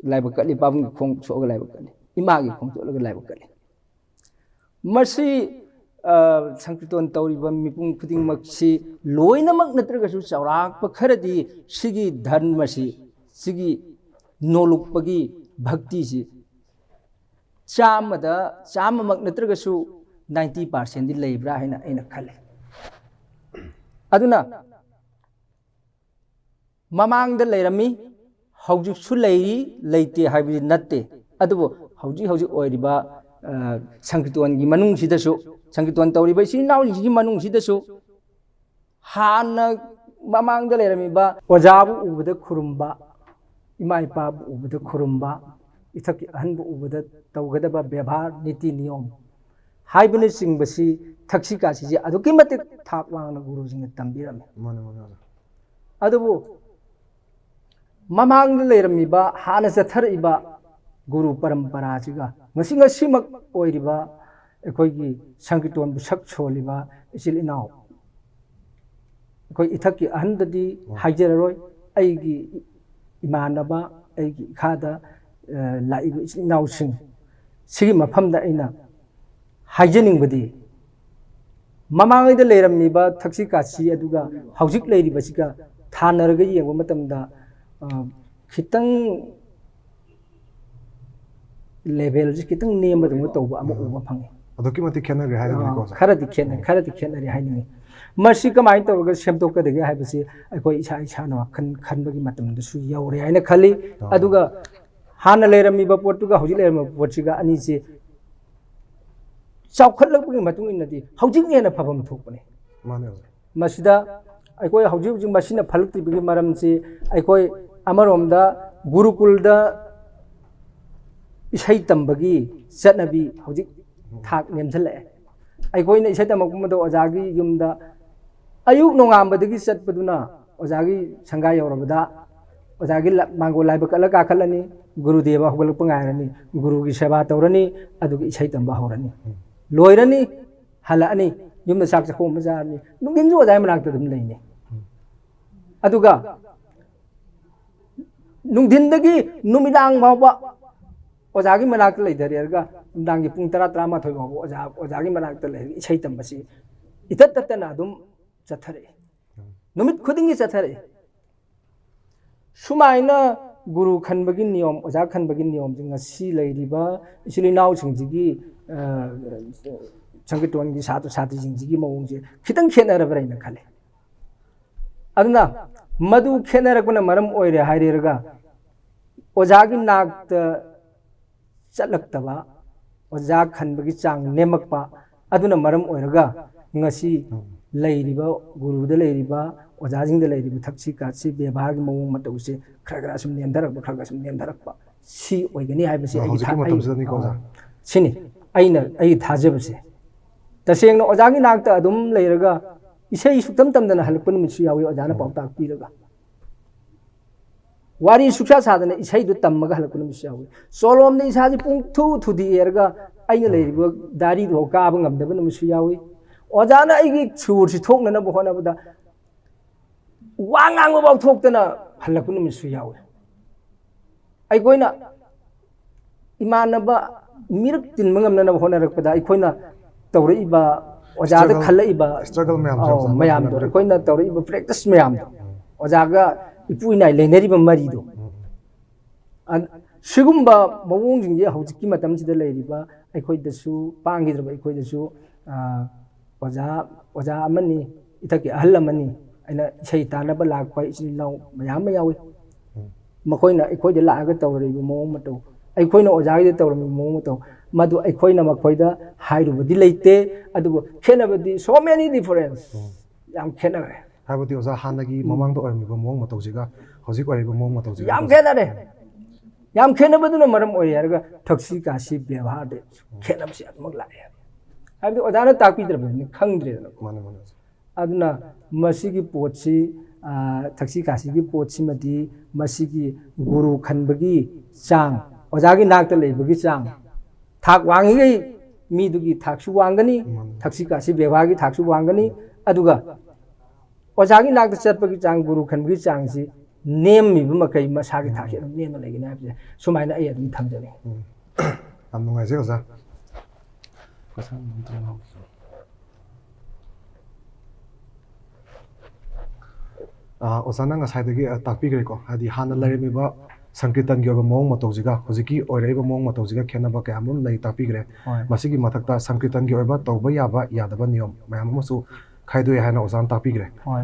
ꯂꯥꯏꯕꯛ ꯀꯠꯂꯤ, ꯄꯥꯕꯨꯡꯒꯤ ꯈꯣꯡ ꯁꯣꯛꯑꯒ ꯂꯥꯏꯕꯛ ꯀꯠꯂꯤ, ꯏꯃꯥꯒꯤ ꯈꯣꯡ ꯁꯣꯛꯂꯒ ꯂꯥꯏꯕꯛ ꯀꯠꯂꯤ꯫ ꯃꯁꯤ, ꯑ, ꯁꯪꯀ꯭ꯔꯤꯇꯣꯟ ꯇꯧꯔꯤꯕ ꯃꯤꯄꯨꯝ ꯈꯨꯗꯤꯡꯃꯛꯁꯤ ꯂꯣꯏꯅꯃꯛ ꯅꯠꯇ꯭ꯔꯒꯁꯨ ꯆꯥꯎꯔꯥꯛꯄ ꯈꯔꯗꯤ ꯁꯤꯒꯤ ꯙꯔꯃꯁꯤ, ꯁꯤꯒꯤ ꯅꯣꯂꯨꯛꯄꯒꯤ ꯚꯛꯇꯤꯁꯤ ꯆꯥꯝꯃꯗ ꯆꯥꯝꯃꯃꯛ ꯅꯠꯇ꯭ꯔꯒꯁꯨ ninety percentꯗꯤ ꯂꯩꯕ꯭ꯔꯥ ꯍꯥꯏꯅ ꯑꯩꯅ ꯈꯜꯂꯤ꯫ ꯑꯗꯨꯅ ꯃꯃꯥꯡꯗ ꯂꯩꯔꯝꯃꯤ, ꯍꯧꯖꯤꯛꯁꯨ ꯂꯩꯔꯤ, ꯂꯩꯇꯦ ꯍꯥꯏꯕꯗꯤ ꯅꯠꯇꯦ꯫ ꯑꯗꯨꯕꯨ ꯍꯧꯖꯤꯛ ꯍꯧꯖꯤꯛ ꯑꯣꯏꯔꯤꯕ, ꯑ, ꯁꯪꯀꯤꯔꯇꯣꯟꯒꯤ ꯃꯅꯨꯡꯁꯤꯗꯁꯨ, ꯁꯪꯀꯤꯔꯇꯣꯟ ꯇꯧꯔꯤꯕ ꯏꯆꯤꯜ ꯏꯅꯥꯎꯁꯤꯡꯁꯤꯒꯤ ꯃꯅꯨꯡꯁꯤꯗꯁꯨ ꯍꯥꯟꯅ ꯃꯃꯥꯡꯗ ꯂꯩꯔꯝꯃꯤꯕ ꯑꯣꯖꯥꯕꯨ ꯎꯕꯗ ꯈꯨꯔꯨꯝꯕ, ꯏꯃꯥ ꯏꯄꯥꯕꯨ ꯎꯕꯗ ꯈꯨꯔꯨꯝꯕ, ꯏꯊꯛꯀꯤ ꯑꯍꯟꯕꯨ ꯎꯕꯗ ꯇꯧꯒꯗꯕ ꯕꯦꯕꯥꯔ, ꯅꯤꯇꯤ ꯅꯤꯌꯣꯝ ꯍꯥꯏꯕꯅꯆꯤꯡꯕꯁꯤ ꯊꯛꯁꯤ ꯈꯥꯁꯤꯁꯦ ꯑꯗꯨꯛꯀꯤ ꯃꯇꯤꯛ ꯊꯥꯛ ꯋꯥꯡꯅ ꯒꯨꯔꯨꯁꯤꯡꯅ ꯇꯝꯕꯤꯔꯝꯃꯤ꯫ ꯃꯥꯅꯦ, ꯃꯥꯅꯦ, ꯃꯥꯅꯦ꯫ ꯑꯗꯨꯕꯨ ꯃꯃꯥꯡꯗ ꯂꯩꯔꯝꯃꯤꯕ, ꯍꯥꯟꯅ ꯆꯠꯊꯔꯛꯏꯕ ꯒꯨꯔꯨ ꯄꯔꯝꯄꯔꯥꯁꯤꯒ ꯉꯁꯤ ꯉꯁꯤꯃꯛ ꯑꯣꯏꯔꯤꯕ ꯑꯩꯈꯣꯏꯒꯤ ꯁꯪꯀꯤꯔꯇꯣꯟꯕꯨ ꯁꯛ ꯁꯣꯜꯂꯤꯕ ꯏꯆꯤꯜ ꯏꯅꯥꯎ, ꯑꯩꯈꯣꯏ ꯏꯊꯛꯀꯤ ꯑꯍꯟꯗꯗꯤ ꯎꯝ꯫ ꯍꯥꯏꯖꯔꯔꯣꯏ, ꯑꯩꯒꯤ ꯏꯃꯥꯟꯅꯕ, ꯑꯩꯒꯤ ꯏꯈꯥꯗ, ꯑ, ꯂꯥꯛꯏꯕ ꯏꯆꯤꯜ ꯏꯅꯥꯎꯁꯤꯡ, ꯁꯤꯒꯤ ꯃꯐꯝꯗ ꯑꯩꯅ ꯍꯥꯏꯖꯅꯤꯡꯕꯗꯤ, ꯃꯃꯥꯡꯉꯩꯗ ꯂꯩꯔꯝꯃꯤꯕ ꯊꯛꯁꯤ ꯈꯥꯁꯤ ꯑꯗꯨꯒ ꯍꯧꯖꯤꯛ ꯂꯩꯔꯤꯕꯁꯤꯒ ꯊꯥꯅꯔꯒ ꯌꯦꯡꯕ ꯃꯇꯝꯗ, ꯑ, ꯈꯤꯇꯪ ꯂꯦꯚꯦꯜꯁꯤ ꯈꯤꯇꯪ ꯅꯦꯝꯕꯗꯧꯅ ꯇꯧꯕ ꯑꯃ ꯎꯕ ꯐꯪꯉꯤ꯫ ꯑꯗꯨꯛꯀꯤ ꯃꯇꯤꯛ ꯈꯦꯠꯅꯈ꯭ꯔꯦ ꯍꯥꯏꯔꯤꯅꯦꯀꯣ, ꯑ, ꯁꯥꯔ? ꯈꯔꯗꯤ ꯈꯦꯠꯅꯩ, ꯎꯝ꯫ ꯈꯔꯗꯤ ꯈꯦꯠꯅꯔꯤ ꯍꯥꯏꯅꯤꯡꯉꯤ꯫ ꯃꯁꯤ ꯀꯃꯥꯏꯅ ꯇꯧꯔꯒ ꯁꯦꯝꯗꯣꯛꯀꯗꯒꯦ ꯍꯥꯏꯕꯁꯤ ꯑꯩꯈꯣꯏ ꯏꯁꯥ ꯏꯁꯥꯅ ꯋꯥꯈꯜ ꯈꯟꯕꯒꯤ ꯃꯇꯝꯗꯁꯨ ꯌꯧꯔꯦ ꯍꯥꯏꯅ ꯈꯜꯂꯤ꯫ ꯑ꯫ ꯑꯗꯨꯒ ꯍꯥꯟꯅ ꯂꯩꯔꯝꯃꯤꯕ ꯄꯣꯠꯇꯨꯒ ꯍꯧꯖꯤꯛ ꯂꯩꯔꯝꯃꯤꯕ ꯄꯣꯠꯁꯤꯒ ꯑꯅꯤꯁꯤ ꯆꯥꯎꯈꯠꯂꯛꯄꯒꯤ ꯃꯇꯨꯡ ꯏꯟꯅꯗꯤ ꯍꯧꯖꯤꯛꯅ ꯍꯦꯟꯅ ꯐꯐꯝ ꯊꯣꯛꯄꯅꯤ꯫ ꯃꯥꯅꯦ, ꯑꯣꯖꯥ꯫ ꯃꯁꯤꯗ ꯑꯩꯈꯣꯏ ꯍꯧꯖꯤꯛ ꯍꯧꯖꯤꯛ ꯃꯁꯤꯅ ꯐꯠꯂꯛꯇ꯭ꯔꯤꯕꯒꯤ ꯃꯔꯝꯁꯤ ꯑꯩꯈꯣꯏ ꯑꯃꯔꯣꯝꯗ ꯒꯨꯔꯨꯀꯨꯜꯗ ꯏꯁꯩ ꯇꯝꯕꯒꯤ ꯆꯠꯅꯕꯤ ꯍꯧꯖꯤꯛ ꯊꯥꯛ ꯅꯦꯝꯊꯜꯂꯛꯑꯦ꯫ ꯑꯩꯈꯣꯏꯅ ꯏꯁꯩ ꯇꯝꯃꯛꯄ ꯃꯇꯝꯗ ꯑꯣꯖꯥꯒꯤ ꯌꯨꯝꯗ ꯑꯌꯨꯛ ꯅꯣꯡꯉꯥꯟꯕꯗꯒꯤ ꯆꯠꯄꯗꯨꯅ ꯑꯣꯖꯥꯒꯤ ꯁꯪꯒꯥ ꯌꯧꯔꯕꯗ ꯑꯣꯖꯥꯒꯤ ꯂ-, ꯃꯥꯡꯒꯣꯜ ꯂꯥꯏꯕꯛ ꯀꯠꯂ ꯀꯥꯈꯠꯂꯅꯤ, ꯒꯨꯔꯨꯗꯦꯕ ꯍꯧꯒꯠꯂꯛꯄ ꯉꯥꯏꯔꯅꯤ, ꯒꯨꯔꯨꯒꯤ ꯁꯦꯕꯥ ꯇꯧꯔꯅꯤ, ꯑꯗꯨꯒ ꯏꯁꯩ ꯇꯝꯕ ꯍꯧꯔꯅꯤ꯫ ꯂꯣꯏꯔꯅꯤ, ꯍꯜꯂꯛꯑꯅꯤ, ꯌꯨꯝꯗ ꯆꯥꯛ ꯆꯥꯛꯈꯣꯝ ꯑꯃ ꯆꯥꯔꯅꯤ, ꯅꯨꯡꯊꯤꯟꯁꯨ ꯑꯣꯖꯥꯒꯤ ꯃꯅꯥꯛꯇ ꯑꯗꯨꯝ ꯂꯩꯅꯤ꯫ ꯑꯗꯨꯒ ꯅꯨꯡꯊꯤꯟꯗꯒꯤ ꯅꯨꯃꯤꯗꯥꯡ ꯐꯥꯎꯕ ꯑꯣꯖꯥꯒꯤ ꯃꯅꯥꯛꯇ ꯂꯩꯊꯔꯦꯔꯒ ꯅꯨꯡꯗꯥꯡꯒꯤ ꯄꯨꯡ ꯇꯔꯥ, ꯇꯔꯥꯃꯥꯊꯣꯏ ꯐꯥꯎꯕ ꯑꯣꯖꯥ, ꯑꯣꯖꯥꯒꯤ ꯃꯅꯥꯛꯇ ꯂꯩꯔꯒ ꯏꯁꯩ ꯇꯝꯕꯁꯤ ꯏꯇꯠ ꯇꯠꯇꯅ ꯑꯗꯨꯝ ꯆꯠꯊꯔꯛꯏ꯫ ꯅꯨꯃꯤꯠ ꯈꯨꯗꯤꯡꯒꯤ ꯆꯠꯊꯔꯛꯏ꯫ ꯁꯨꯃꯥꯏꯅ ꯒꯨꯔꯨ ꯈꯟꯕꯒꯤ ꯅꯤꯌꯣꯝ, ꯑꯣꯖꯥ ꯈꯟꯕꯒꯤ ꯅꯤꯌꯣꯝꯁꯤ ꯉꯁꯤ ꯂꯩꯔꯤꯕ ꯏꯆꯤꯜ ꯏꯅꯥꯎꯁꯤꯡꯁꯤꯒꯤ, ꯑ, ꯁꯪꯀꯤꯔꯇꯣꯟꯒꯤ ꯁꯥꯇ꯭ꯔ ꯁꯥꯇ꯭ꯔꯤꯁꯤꯡꯁꯤꯒꯤ ꯃꯑꯣꯡꯁꯦ ꯈꯤꯇꯪ ꯈꯦꯠꯅꯔꯕ꯭ꯔꯥ ꯍꯥꯏꯅ ꯈꯜꯂꯤ꯫ ꯑꯗꯨꯅ ꯃꯗꯨ ꯈꯦꯠꯅꯔꯛꯄꯅ ꯃꯔꯝ ꯑꯣꯏꯔꯦ ꯍꯥꯏꯔꯦꯔꯒ ꯑꯣꯖꯥꯒꯤ ꯅꯥꯛꯇ ꯆꯠꯂꯛꯇꯕ, ꯑꯣꯖꯥ ꯈꯟꯕꯒꯤ ꯆꯥꯡ ꯅꯦꯝꯃꯛꯄ, ꯑꯗꯨꯅ ꯃꯔꯝ ꯑꯣꯏꯔꯒ ꯉꯁꯤ ꯂꯩꯔꯤꯕ, ꯒꯨꯔꯨꯗ ꯂꯩꯔꯤꯕ, ꯑꯣꯖꯥꯁꯤꯡꯗ ꯂꯩꯔꯤꯕ ꯊꯛꯁꯤ ꯈꯥꯁꯤ ꯕꯦꯕꯥꯔꯒꯤ ꯃꯑꯣꯡ ꯃꯇꯧꯁꯦ ꯈꯔ ꯈꯔ ꯁꯨꯝ ꯅꯦꯝꯊꯔꯛꯄ, ꯈꯔ ꯈꯔ ꯁꯨꯝ ꯅꯦꯝꯊꯔꯛꯄ, ꯁꯤ ꯑꯣꯏꯒꯅꯤ ꯍꯥꯏꯕꯁꯦ ꯑꯩꯒꯤ ꯍꯧꯖꯤꯛꯀꯤ ꯊꯥ-, ꯃꯇꯝꯁꯤꯗꯅꯤꯀꯣ, ꯑꯩ-, ꯑꯣꯖꯥ꯫ ꯁꯤꯅꯤ ꯑꯩꯅ, ꯑꯩꯒꯤ ꯊꯥꯖꯕꯁꯦ꯫ ꯇꯁꯦꯡꯅ ꯑꯣꯖꯥꯒꯤ ꯅꯥꯛꯇ ꯑꯗꯨꯝ ꯂꯩꯔꯒ ꯏꯁꯩ ꯁꯨꯛꯇꯝ ꯇꯝꯗꯅ ꯍꯜꯂꯛꯄ ꯅꯨꯃꯤꯠꯁꯨ ꯌꯥꯎꯏ, ꯑꯣꯖꯥꯅ ꯄꯥꯎꯇꯥꯛ ꯄꯤꯔꯒ꯫ ꯋꯥꯔꯤ ꯁꯨꯛꯁꯥ ꯁꯥꯗꯅ ꯏꯁꯩꯗꯨ ꯇꯝꯃꯒ ꯍꯜꯂꯛꯄ ꯅꯨꯃꯤꯠꯁꯨ ꯌꯥꯎꯏ꯫ ꯆꯣꯂꯣꯝꯗ ꯏꯁꯥꯁꯤ ꯄꯨꯡ ꯊꯨ ꯊꯨꯗꯦꯛꯑꯦꯔꯒ ꯑꯩꯅ ꯂꯩꯔꯤꯕ ꯗꯥꯏꯔꯤꯗꯨꯐꯥꯎ ꯀꯥꯕ ꯉꯝꯗꯕ ꯅꯨꯃꯤꯠꯁꯨ ꯌꯥꯎꯏ꯫ ꯑꯣꯖꯥꯅ ꯑꯩꯒꯤ ꯁꯨꯔꯁꯤ ꯊꯣꯛꯅꯅꯕ ꯍꯣꯠꯅꯕꯗ ꯋꯥ ꯉꯥꯡꯕꯐꯥꯎ ꯊꯣꯛꯇꯅ ꯍꯜꯂꯛꯄ ꯅꯨꯃꯤꯠꯁꯨ ꯌꯥꯎꯏ꯫ ꯑꯩꯈꯣꯏꯅ ꯏꯃꯥꯟꯅꯕ ꯃꯤꯔꯛ ꯇꯤꯟꯕ ꯉꯝꯅꯅꯕ ꯍꯣꯠꯅꯔꯛꯄꯗ ꯑꯩꯈꯣꯏꯅ ꯇꯧꯔꯛꯏꯕ ꯑꯣꯖꯥꯗ struggle, ꯈꯜꯂꯛꯏꯕ, struggle ꯃꯌꯥꯝꯁꯦ ꯑꯧ, ꯑꯣꯖꯥꯅ ꯃꯌꯥꯝꯗꯣ, ꯈꯟꯅꯕꯤꯔꯛꯄ꯫ ꯑꯩꯈꯣꯏꯅ ꯇꯧꯔꯛꯏꯕ practice ꯃꯌꯥꯝꯗꯣ, ꯎꯝ꯫ ꯑꯣꯖꯥꯒ ꯏꯄꯨ ꯏꯅꯥꯏ ꯂꯩꯅꯔꯤꯕ ꯃꯔꯤꯗꯣ, ꯎꯝ, ꯎꯝ꯫ ꯑ-, ꯁꯤꯒꯨꯝꯕ ꯃꯑꯣꯡꯁꯤꯡꯁꯦ ꯍꯧꯖꯤꯛꯀꯤ ꯃꯇꯝꯁꯤꯗ ꯂꯩꯔꯤꯕ ꯑꯩꯈꯣꯏꯗꯁꯨ, ꯄꯥꯡꯈꯤꯗ꯭ꯔꯕ ꯑꯩꯈꯣꯏꯗꯁꯨ, ꯑ, ꯑꯣꯖꯥ, ꯑꯣꯖꯥ ꯑꯃꯅꯤ, ꯏꯊꯛꯀꯤ ꯑꯍꯜ ꯑꯃꯅꯤ, ꯑꯩꯅ ꯏꯁꯩ ꯇꯥꯅꯕ ꯂꯥꯛꯄ ꯏꯆꯤꯜ ꯏꯅꯥꯎ ꯃꯌꯥꯝ ꯑꯃ ꯌꯥꯎꯏ꯫ ꯎꯝ꯫ ꯃꯈꯣꯏꯅ ꯑꯩꯈꯣꯏꯗ ꯂꯥꯛꯑꯒ ꯇꯧꯔꯤꯕ ꯃꯑꯣꯡ ꯃꯇꯧ, ꯑꯩꯈꯣꯏꯅ ꯑꯣꯖꯥꯒꯤꯗ ꯇꯧꯔꯝꯃꯤꯕ ꯃꯑꯣꯡ ꯃꯇꯧ, ꯃꯗꯨ ꯑꯩꯈꯣꯏꯅ ꯃꯈꯣꯏꯗ ꯍꯥꯏꯔꯨꯕꯗꯤ ꯂꯩꯇꯦ, ꯑꯗꯨꯕꯨ ꯈꯦꯠꯅꯕꯗꯤ so many difference, ꯎꯝ꯫ ꯌꯥꯝ ꯈꯦꯠꯅꯈ꯭ꯔꯦ꯫ ꯍꯥꯏꯕꯗꯤ ꯑꯣꯖꯥ ꯍꯥꯟꯅꯒꯤ ꯎꯝ꯫ ꯃꯃꯥꯡꯗ ꯑꯣꯏꯔꯝꯃꯤꯕ ꯃꯑꯣꯡ ꯃꯇꯧꯁꯤꯒ ꯍꯧꯖꯤꯛ ꯑꯣꯏꯔꯤꯕ ꯃꯑꯣꯡ ꯃꯇꯧꯁꯤꯒ ꯌꯥꯝ ꯈꯦꯠꯅꯔꯦ꯫ ꯌꯥꯝ ꯈꯦꯠꯅꯕꯗꯨꯅ ꯃꯔꯝ ꯑꯣꯏꯔꯦ ꯍꯥꯏꯔꯒ ꯊꯛꯁꯤ ꯈꯥꯁꯤ ꯕꯦꯕꯥꯔꯗ ꯈꯦꯠꯅꯕꯁꯤ ꯑꯗꯨꯃꯛ ꯂꯥꯛꯑꯦ꯫ ꯍꯥꯏꯕꯗꯤ ꯑꯣꯖꯥꯅ ꯇꯥꯛꯄꯤꯗ꯭ꯔꯕꯅꯤꯅ ꯈꯪꯗ꯭ꯔꯦꯗꯅ꯫ ꯃꯥꯅꯦ, ꯃꯥꯅꯦ꯫ ꯑꯗꯨꯅ ꯃꯁꯤꯒꯤ ꯄꯣꯠꯁꯤ, ꯑ, ꯊꯛꯁꯤ ꯈꯥꯁꯤꯒꯤ ꯄꯣꯠꯁꯤꯃꯗꯤ ꯃꯁꯤꯒꯤ ꯒꯨꯔꯨ ꯈꯟꯕꯒꯤ ꯆꯥꯡ, ꯑꯣꯖꯥꯒꯤ ꯅꯥꯛꯇ ꯂꯩꯕꯒꯤ ꯆꯥꯡ, ꯊꯥꯛ ꯋꯥꯡꯉꯤꯉꯩ ꯃꯤꯗꯨꯒꯤ ꯊꯥꯛꯁꯨ ꯋꯥꯡꯒꯅꯤ, ꯃꯥꯅꯤ꯫ ꯊꯛꯁꯤ ꯈꯥꯁꯤ ꯕꯦꯕꯥꯔꯒꯤ ꯊꯥꯛꯁꯨ ꯋꯥꯡꯒꯅꯤ꯫ ꯑꯗꯨꯒ ꯑꯣꯖꯥꯒꯤ ꯅꯥꯛꯇ ꯆꯠꯄꯒꯤ ꯆꯥꯡ, ꯒꯨꯔꯨ ꯈꯟꯕꯒꯤ ꯆꯥꯡꯁꯤ ꯅꯦꯝꯃꯤꯕ ꯃꯈꯩ ꯃꯁꯥꯒꯤ ꯊꯥꯛꯁꯤ ꯎꯝ꯫ ꯑꯗꯨꯝ ꯅꯦꯝꯅ ꯂꯩꯒꯅꯤ ꯍꯥꯏꯕꯁꯦ ꯁꯨꯃꯥꯏꯅ ꯑꯩ ꯑꯗꯨꯝ ꯊꯝꯖꯅꯤꯡꯉꯤ꯫ ꯎꯝ꯫ ꯌꯥꯝ ꯅꯨꯡꯉꯥꯏꯖꯩ ꯑꯣꯖꯥ꯫ ꯑꯥ, ꯑꯣꯖꯥꯅ ꯉꯁꯥꯏꯗꯒꯤ, ꯑ, ꯇꯥꯛꯄꯤꯈ꯭ꯔꯦꯀꯣ, ꯍꯥꯏꯗꯤ ꯍꯥꯟꯅ ꯎꯝ꯫ ꯂꯩꯔꯝꯃꯤꯕ ꯁꯪꯀ꯭ꯔꯤꯇꯟꯒꯤ ꯑꯣꯏꯕ ꯃꯑꯣꯡ ꯃꯇꯧꯁꯤꯒ ꯍꯧꯖꯤꯛꯀꯤ ꯑꯣꯏꯔꯛꯏꯕ ꯃꯑꯣꯡ ꯃꯇꯧꯁꯤꯒ ꯈꯦꯠꯅꯕ ꯀꯌꯥ ꯑꯃꯔꯣꯝ ꯂꯩ ꯇꯥꯛꯄꯤꯈ꯭ꯔꯦ꯫ ꯍꯣꯏ꯫ ꯃꯁꯤꯒꯤ ꯃꯊꯛꯇ ꯁꯪꯀ꯭ꯔꯤꯇꯟꯒꯤ ꯑꯣꯏꯕ ꯇꯧꯕ ꯌꯥꯕ ꯌꯥꯗꯕ ꯅꯤꯌꯣꯝ ꯃꯌꯥꯝ ꯑꯃꯁꯨ ꯈꯥꯏꯗꯣꯛꯑꯦ ꯍꯥꯏꯅ ꯑꯣꯖꯥꯅ ꯇꯥꯛꯄꯤꯈ꯭ꯔꯦ꯫ ꯍꯣꯏ꯫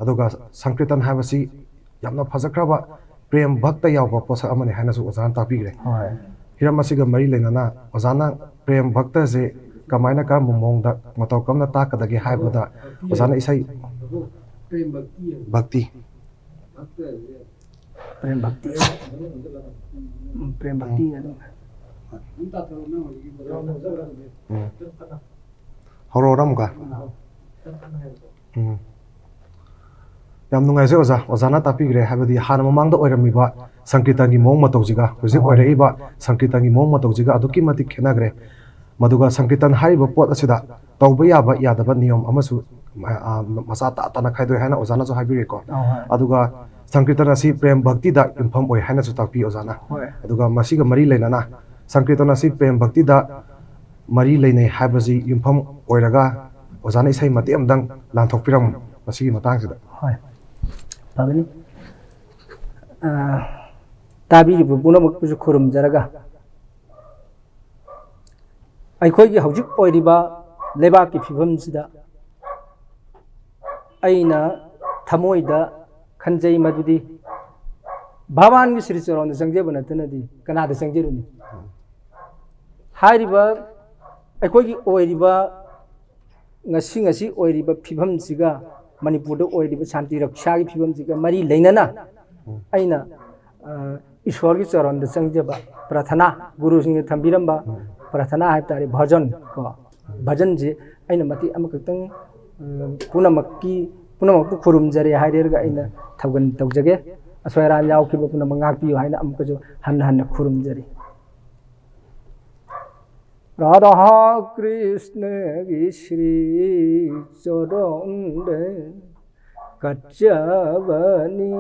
ꯑꯗꯨꯒ ꯁꯪꯀ꯭ꯔꯤꯇꯟ ꯍꯥꯏꯕꯁꯤ ꯌꯥꯝꯅ ꯐꯖꯈ꯭ꯔꯕ ꯄ꯭ꯔꯦꯝ ꯚꯛꯇ ꯌꯥꯎꯕ ꯄꯣꯠꯁꯛ ꯑꯃꯅꯤ ꯍꯥꯏꯅꯁꯨ ꯑꯣꯖꯥꯅ ꯇꯥꯛꯄꯤꯈ꯭ꯔꯦ꯫ ꯍꯣꯏ꯫ ꯍꯤꯔꯝ ꯑꯁꯤꯒ ꯃꯔꯤ ꯂꯩꯅꯅ ꯑꯣꯖꯥꯅ ꯄ꯭ꯔꯦꯝ ꯚꯛꯇꯁꯦ ꯀꯃꯥꯏꯅ, ꯀꯔꯝꯕ ꯃꯑꯣꯡꯗ, ꯃꯇꯧ ꯀꯔꯝꯅ ꯇꯥꯛꯀꯗꯒꯦ ꯍꯥꯏꯕꯗ ꯑꯣꯖꯥꯅ ꯏꯁꯩ ꯄ꯭ꯔꯦꯝ ꯚꯛꯇꯤ ꯍꯥꯏꯕ꯫ ꯚꯛꯇꯤ꯫ ꯚꯛꯇ ꯍꯥꯏꯕꯁꯦ ꯄ꯭ꯔꯦꯝ ꯚꯛꯇꯤ꯫ ꯎꯝ, ꯄ꯭ꯔꯦꯝ ꯚꯛꯇꯤ ꯑꯗꯨꯝ꯫ ꯑꯗꯨꯝ ꯇꯥꯊꯔꯛꯑꯣ, ꯅꯪ ꯍꯧꯖꯤꯛꯀꯤ ꯎꯝ꯫ ꯍꯧꯔꯛꯑꯣꯔꯥ ꯑꯃꯨꯛꯀ? ꯎꯝ꯫ ꯌꯥꯝ ꯅꯨꯡꯉꯥꯏꯖꯩ ꯑꯣꯖꯥ꯫ ꯑꯣꯖꯥꯅ ꯇꯥꯛꯄꯤꯈ꯭ꯔꯦ, ꯍꯥꯏꯕꯗꯤ ꯍꯥꯟꯅ ꯃꯃꯥꯡꯗ ꯑꯣꯏꯔꯝꯃꯤꯕ ꯁꯪꯀꯤꯔꯇꯟꯒꯤ ꯃꯑꯣꯡ ꯃꯇꯧꯁꯤꯒ ꯍꯧꯖꯤꯛ ꯑꯣꯏꯔꯛꯏꯕ ꯁꯪꯀꯤꯔꯇꯟꯒꯤ ꯃꯑꯣꯡ ꯃꯇꯧꯁꯤꯒ ꯑꯗꯨꯛꯀꯤ ꯃꯇꯤꯛ ꯈꯦꯠꯅꯈ꯭ꯔꯦ꯫ ꯃꯗꯨꯒ ꯁꯪꯀꯤꯔꯇꯟ ꯍꯥꯏꯔꯤꯕ ꯄꯣꯠ ꯑꯁꯤꯗ ꯇꯧꯕ ꯌꯥꯕ ꯌꯥꯗꯕ ꯅꯤꯌꯣꯝ ꯑꯃꯁꯨ, ꯑ, ꯃꯆꯥ ꯇꯥ ꯇꯥꯅ ꯈꯥꯏꯗꯣꯛꯑꯦ ꯍꯥꯏꯅ ꯑꯣꯖꯥꯅꯁꯨ ꯍꯥꯏꯕꯤꯔꯦꯀꯣ꯫ ꯑꯧ, ꯍꯣꯏ꯫ ꯑꯗꯨꯒ ꯁꯪꯀꯤꯔꯇꯟ ꯑꯁꯤ ꯄ꯭ꯔꯦꯝ ꯚꯛꯇꯤꯗ ꯌꯨꯝꯐꯝ ꯑꯣꯏ ꯍꯥꯏꯅꯁꯨ ꯇꯥꯛꯄꯤ ꯑꯣꯖꯥꯅ꯫ ꯍꯣꯏ꯫ ꯑꯗꯨꯒ ꯃꯁꯤꯒ ꯃꯔꯤ ꯂꯩꯅꯅ ꯁꯪꯀꯤꯔꯇꯟ ꯑꯁꯤ ꯄ꯭ꯔꯦꯝ ꯚꯛꯇꯤꯗ ꯃꯔꯤ ꯂꯩꯅꯩ ꯍꯥꯏꯕꯁꯤ ꯌꯨꯝꯐꯝ ꯑꯣꯏꯔꯒ ꯑꯣꯖꯥꯅ ꯏꯁꯩ ꯃꯇꯦꯛ ꯑꯃꯇꯪ ꯂꯥꯟꯊꯣꯛꯄꯤꯔꯝꯃꯨ ꯃꯁꯤꯒꯤ ꯃꯇꯥꯡꯁꯤꯗ꯫ ꯍꯣꯏ, ꯐꯒꯅꯤ꯫ ꯑ, ꯇꯥꯕꯤꯔꯤꯕ ꯄꯨꯝꯅꯃꯛꯄꯨꯁꯨ ꯈꯨꯔꯨꯝꯖꯔꯒ, ꯑꯩꯈꯣꯏꯒꯤ ꯍꯧꯖꯤꯛ ꯑꯣꯏꯔꯤꯕ ꯂꯩꯕꯥꯛꯀꯤ ꯐꯤꯕꯝꯁꯤꯗ ꯑꯩꯅ ꯊꯃꯣꯏꯗ ꯈꯟꯖꯩ ꯃꯗꯨꯗꯤ ꯚꯒꯋꯥꯟꯒꯤ ꯁ꯭ꯔꯤ ꯆꯔꯣꯟꯗ ꯆꯪꯖꯕ ꯅꯠꯇꯅꯗꯤ ꯀꯅꯥꯗ ꯆꯪꯖꯔꯨꯅꯤ? ꯍꯥꯏꯔꯤꯕ ꯑꯩꯈꯣꯏꯒꯤ ꯑꯣꯏꯔꯤꯕ ꯉꯁꯤ ꯉꯁꯤ ꯑꯣꯏꯔꯤꯕ ꯐꯤꯕꯝꯁꯤꯒ, ꯃꯅꯤꯄꯨꯔꯗ ꯑꯣꯏꯔꯤꯕ ꯁꯥꯟꯇꯤ ꯔꯛꯁꯥꯒꯤ ꯐꯤꯕꯝꯁꯤꯒ ꯃꯔꯤ ꯂꯩꯅꯅ ꯑꯩꯅ, ꯑ, ꯏꯁꯣꯔꯒꯤ ꯆꯔꯣꯟꯗ ꯆꯪꯖꯕ ꯄ꯭ꯔꯥꯊꯅꯥ, ꯒꯨꯔꯨꯁꯤꯡꯅ ꯊꯝꯕꯤꯔꯝꯕ ꯄ꯭ꯔꯥꯊꯅꯥ ꯍꯥꯏꯕ ꯇꯥꯔꯦ, ꯚꯖꯟ ꯀꯣ, ꯚꯖꯟꯁꯤ ꯑꯩꯅ ꯃꯇꯦꯛ ꯑꯃꯈꯛꯇꯪ, ꯑ, ꯄꯨꯝꯅꯃꯛꯀꯤ, ꯄꯨꯝꯅꯃꯛꯄꯨ ꯈꯨꯔꯨꯝꯖꯔꯦ ꯍꯥꯏꯔꯒ ꯑꯩꯅ ꯊꯧꯒꯜ ꯇꯧꯖꯒꯦ꯫ ꯑꯁꯣꯏ ꯑꯔꯥꯟ ꯌꯥꯎꯈꯤꯕ ꯄꯨꯝꯅꯃꯛ ꯉꯥꯛꯄꯤꯌꯨ ꯍꯥꯏꯅ ꯑꯃꯨꯛꯀꯁꯨ ꯍꯟꯅ ꯍꯟꯅ ꯈꯨꯔꯨꯝꯖꯔꯤ꯫ ꯔꯥꯙꯥ ꯀ꯭ꯔꯤꯁ꯭ꯅꯒꯤ ꯁ꯭ꯔꯤ ꯆꯔꯣꯟꯗ ꯀꯠꯆꯕꯅꯤ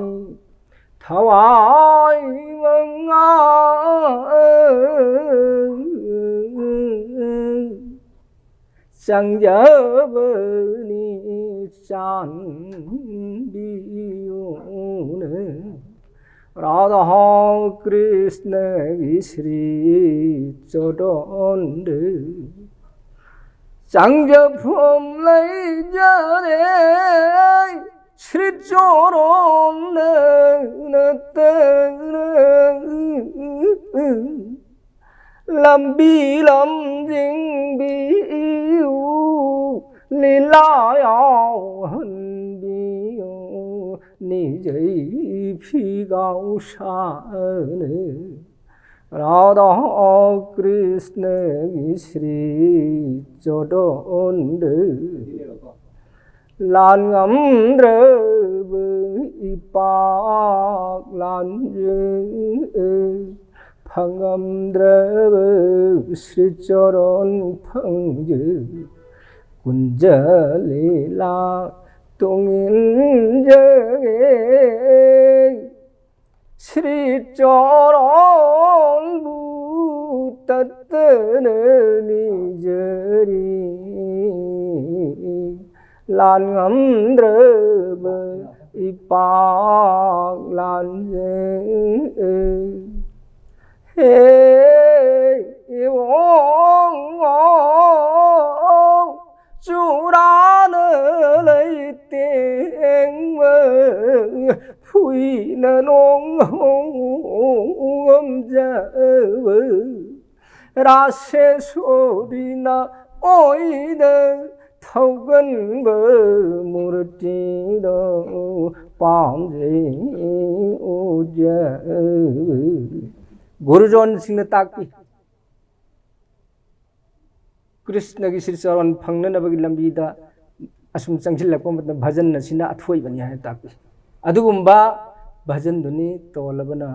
ꯊꯋꯥꯏ ꯃꯉꯥ ꯆꯪꯖꯕꯅꯤ ꯆꯥꯟꯕꯤꯌꯨꯅ꯫ ꯔꯥꯙꯥ ꯀ꯭ꯔꯤꯁ꯭ꯅꯒꯤ ꯁ꯭ꯔꯤ ꯆꯔꯣꯟꯗ ꯆꯪꯖꯐꯝ ꯂꯩꯖꯔꯦ꯫ ꯁ꯭ꯔꯤ ꯆꯔꯣꯟꯗ ꯅꯠꯇꯅ ꯂꯝꯕꯤ ꯂꯝꯖꯤꯡꯕꯤꯌꯨ, ꯂꯤꯂꯥ ꯌꯥꯎꯍꯟꯕꯤꯌꯨ, ꯅꯤꯖꯩ ꯐꯤꯒꯥꯎ ꯁꯥꯅ꯫ ꯔꯥꯙꯥ ꯀ꯭ꯔꯤꯁꯅꯒꯤ ꯁ꯭ꯔꯤ ꯆꯣꯗꯣꯟꯗ ꯂꯥꯟ ꯉꯝꯗ꯭ꯔꯕ ꯏꯄꯥꯛ ꯂꯥꯟꯖ, ꯐꯪꯉꯝꯗ꯭ꯔꯕ ꯁ꯭ꯔꯤ ꯆꯣꯔꯣꯟ ꯐꯪꯖ, ꯀꯨꯟꯖ ꯂꯤꯂꯥ ꯇꯣꯡꯏꯟꯖꯒꯦ꯫ ꯁ꯭ꯔꯤ ꯆꯣꯔꯣꯟꯕꯨ ꯇꯠꯇꯅ ꯅꯤꯖꯔꯤ꯫ ꯂꯥꯟ ꯉꯝꯗ꯭ꯔꯕ ꯏꯄꯥꯛ ꯂꯥꯟꯖꯦ꯫ ꯍꯦ ꯏꯕꯨꯡꯉꯣ, ꯆꯨꯔꯥꯅ ꯂꯩꯇꯦꯡꯕ ꯐꯨꯏꯅ ꯅꯣꯡ ꯉꯝꯖꯕ ꯔꯥꯁꯦꯁꯣꯔꯤꯅ ꯑꯣꯏꯅ ꯊꯧꯒꯟꯕ ꯃꯨꯔꯇꯤꯗꯣ ꯄꯥꯝꯖꯩ ꯎꯖꯕ꯫ ꯒꯨꯔꯨꯖꯣꯟꯁꯤꯡꯅ ꯇꯥꯛꯄꯤ꯫ ꯀ꯭ꯔꯤꯁꯅꯒꯤ ꯁ꯭ꯔꯤ ꯆꯔꯣꯟ ꯐꯪꯅꯅꯕꯒꯤ ꯂꯝꯕꯤꯗ ꯑꯁꯨꯝ ꯆꯪꯁꯤꯜꯂꯛꯄ ꯃꯇꯝꯗ ꯚꯖꯟ ꯑꯁꯤꯅ ꯑꯊꯣꯏꯕꯅꯤ ꯍꯥꯏꯅ ꯇꯥꯛꯄꯤ꯫ ꯑꯗꯨꯒꯨꯝꯕ ꯚꯖꯟꯗꯨꯅꯤ ꯇꯣꯜꯂꯕꯅ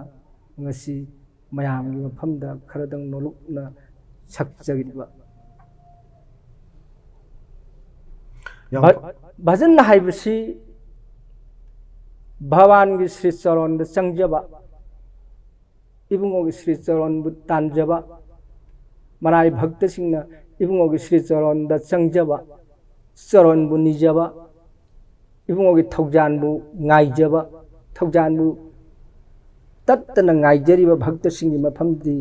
ꯉꯁꯤ ꯃꯌꯥꯝꯒꯤ ꯃꯐꯝꯗ ꯈꯔꯗꯪ ꯅꯣꯂꯨꯛꯅ ꯁꯛꯆꯔꯤꯕ꯫ ꯌꯥꯝ ꯚ-, ꯚꯖꯟ ꯍꯥꯏꯕꯁꯤ ꯚꯒꯋꯥꯟꯒꯤ ꯁ꯭ꯔꯤ ꯆꯔꯣꯟꯗ ꯆꯪꯖꯕ, ꯏꯕꯨꯡꯉꯣꯒꯤ ꯁ꯭ꯔꯤ ꯆꯔꯣꯟꯕꯨ ꯇꯥꯟꯖꯕ, ꯃꯔꯥꯏ ꯚꯛꯇꯁꯤꯡꯅ ꯏꯕꯨꯡꯉꯣꯒꯤ ꯁ꯭ꯔꯤ ꯆꯔꯣꯟꯗ ꯆꯪꯖꯕ, ꯆꯔꯣꯟꯕꯨ ꯅꯤꯖꯕ, ꯏꯕꯨꯡꯉꯣꯒꯤ ꯊꯧꯖꯥꯟꯕꯨ ꯉꯥꯏꯖꯕ, ꯊꯧꯖꯥꯟꯕꯨ ꯇꯠꯇꯅ ꯉꯥꯏꯖꯔꯤꯕ ꯚꯛꯇꯁꯤꯡꯒꯤ ꯃꯐꯝꯗꯤ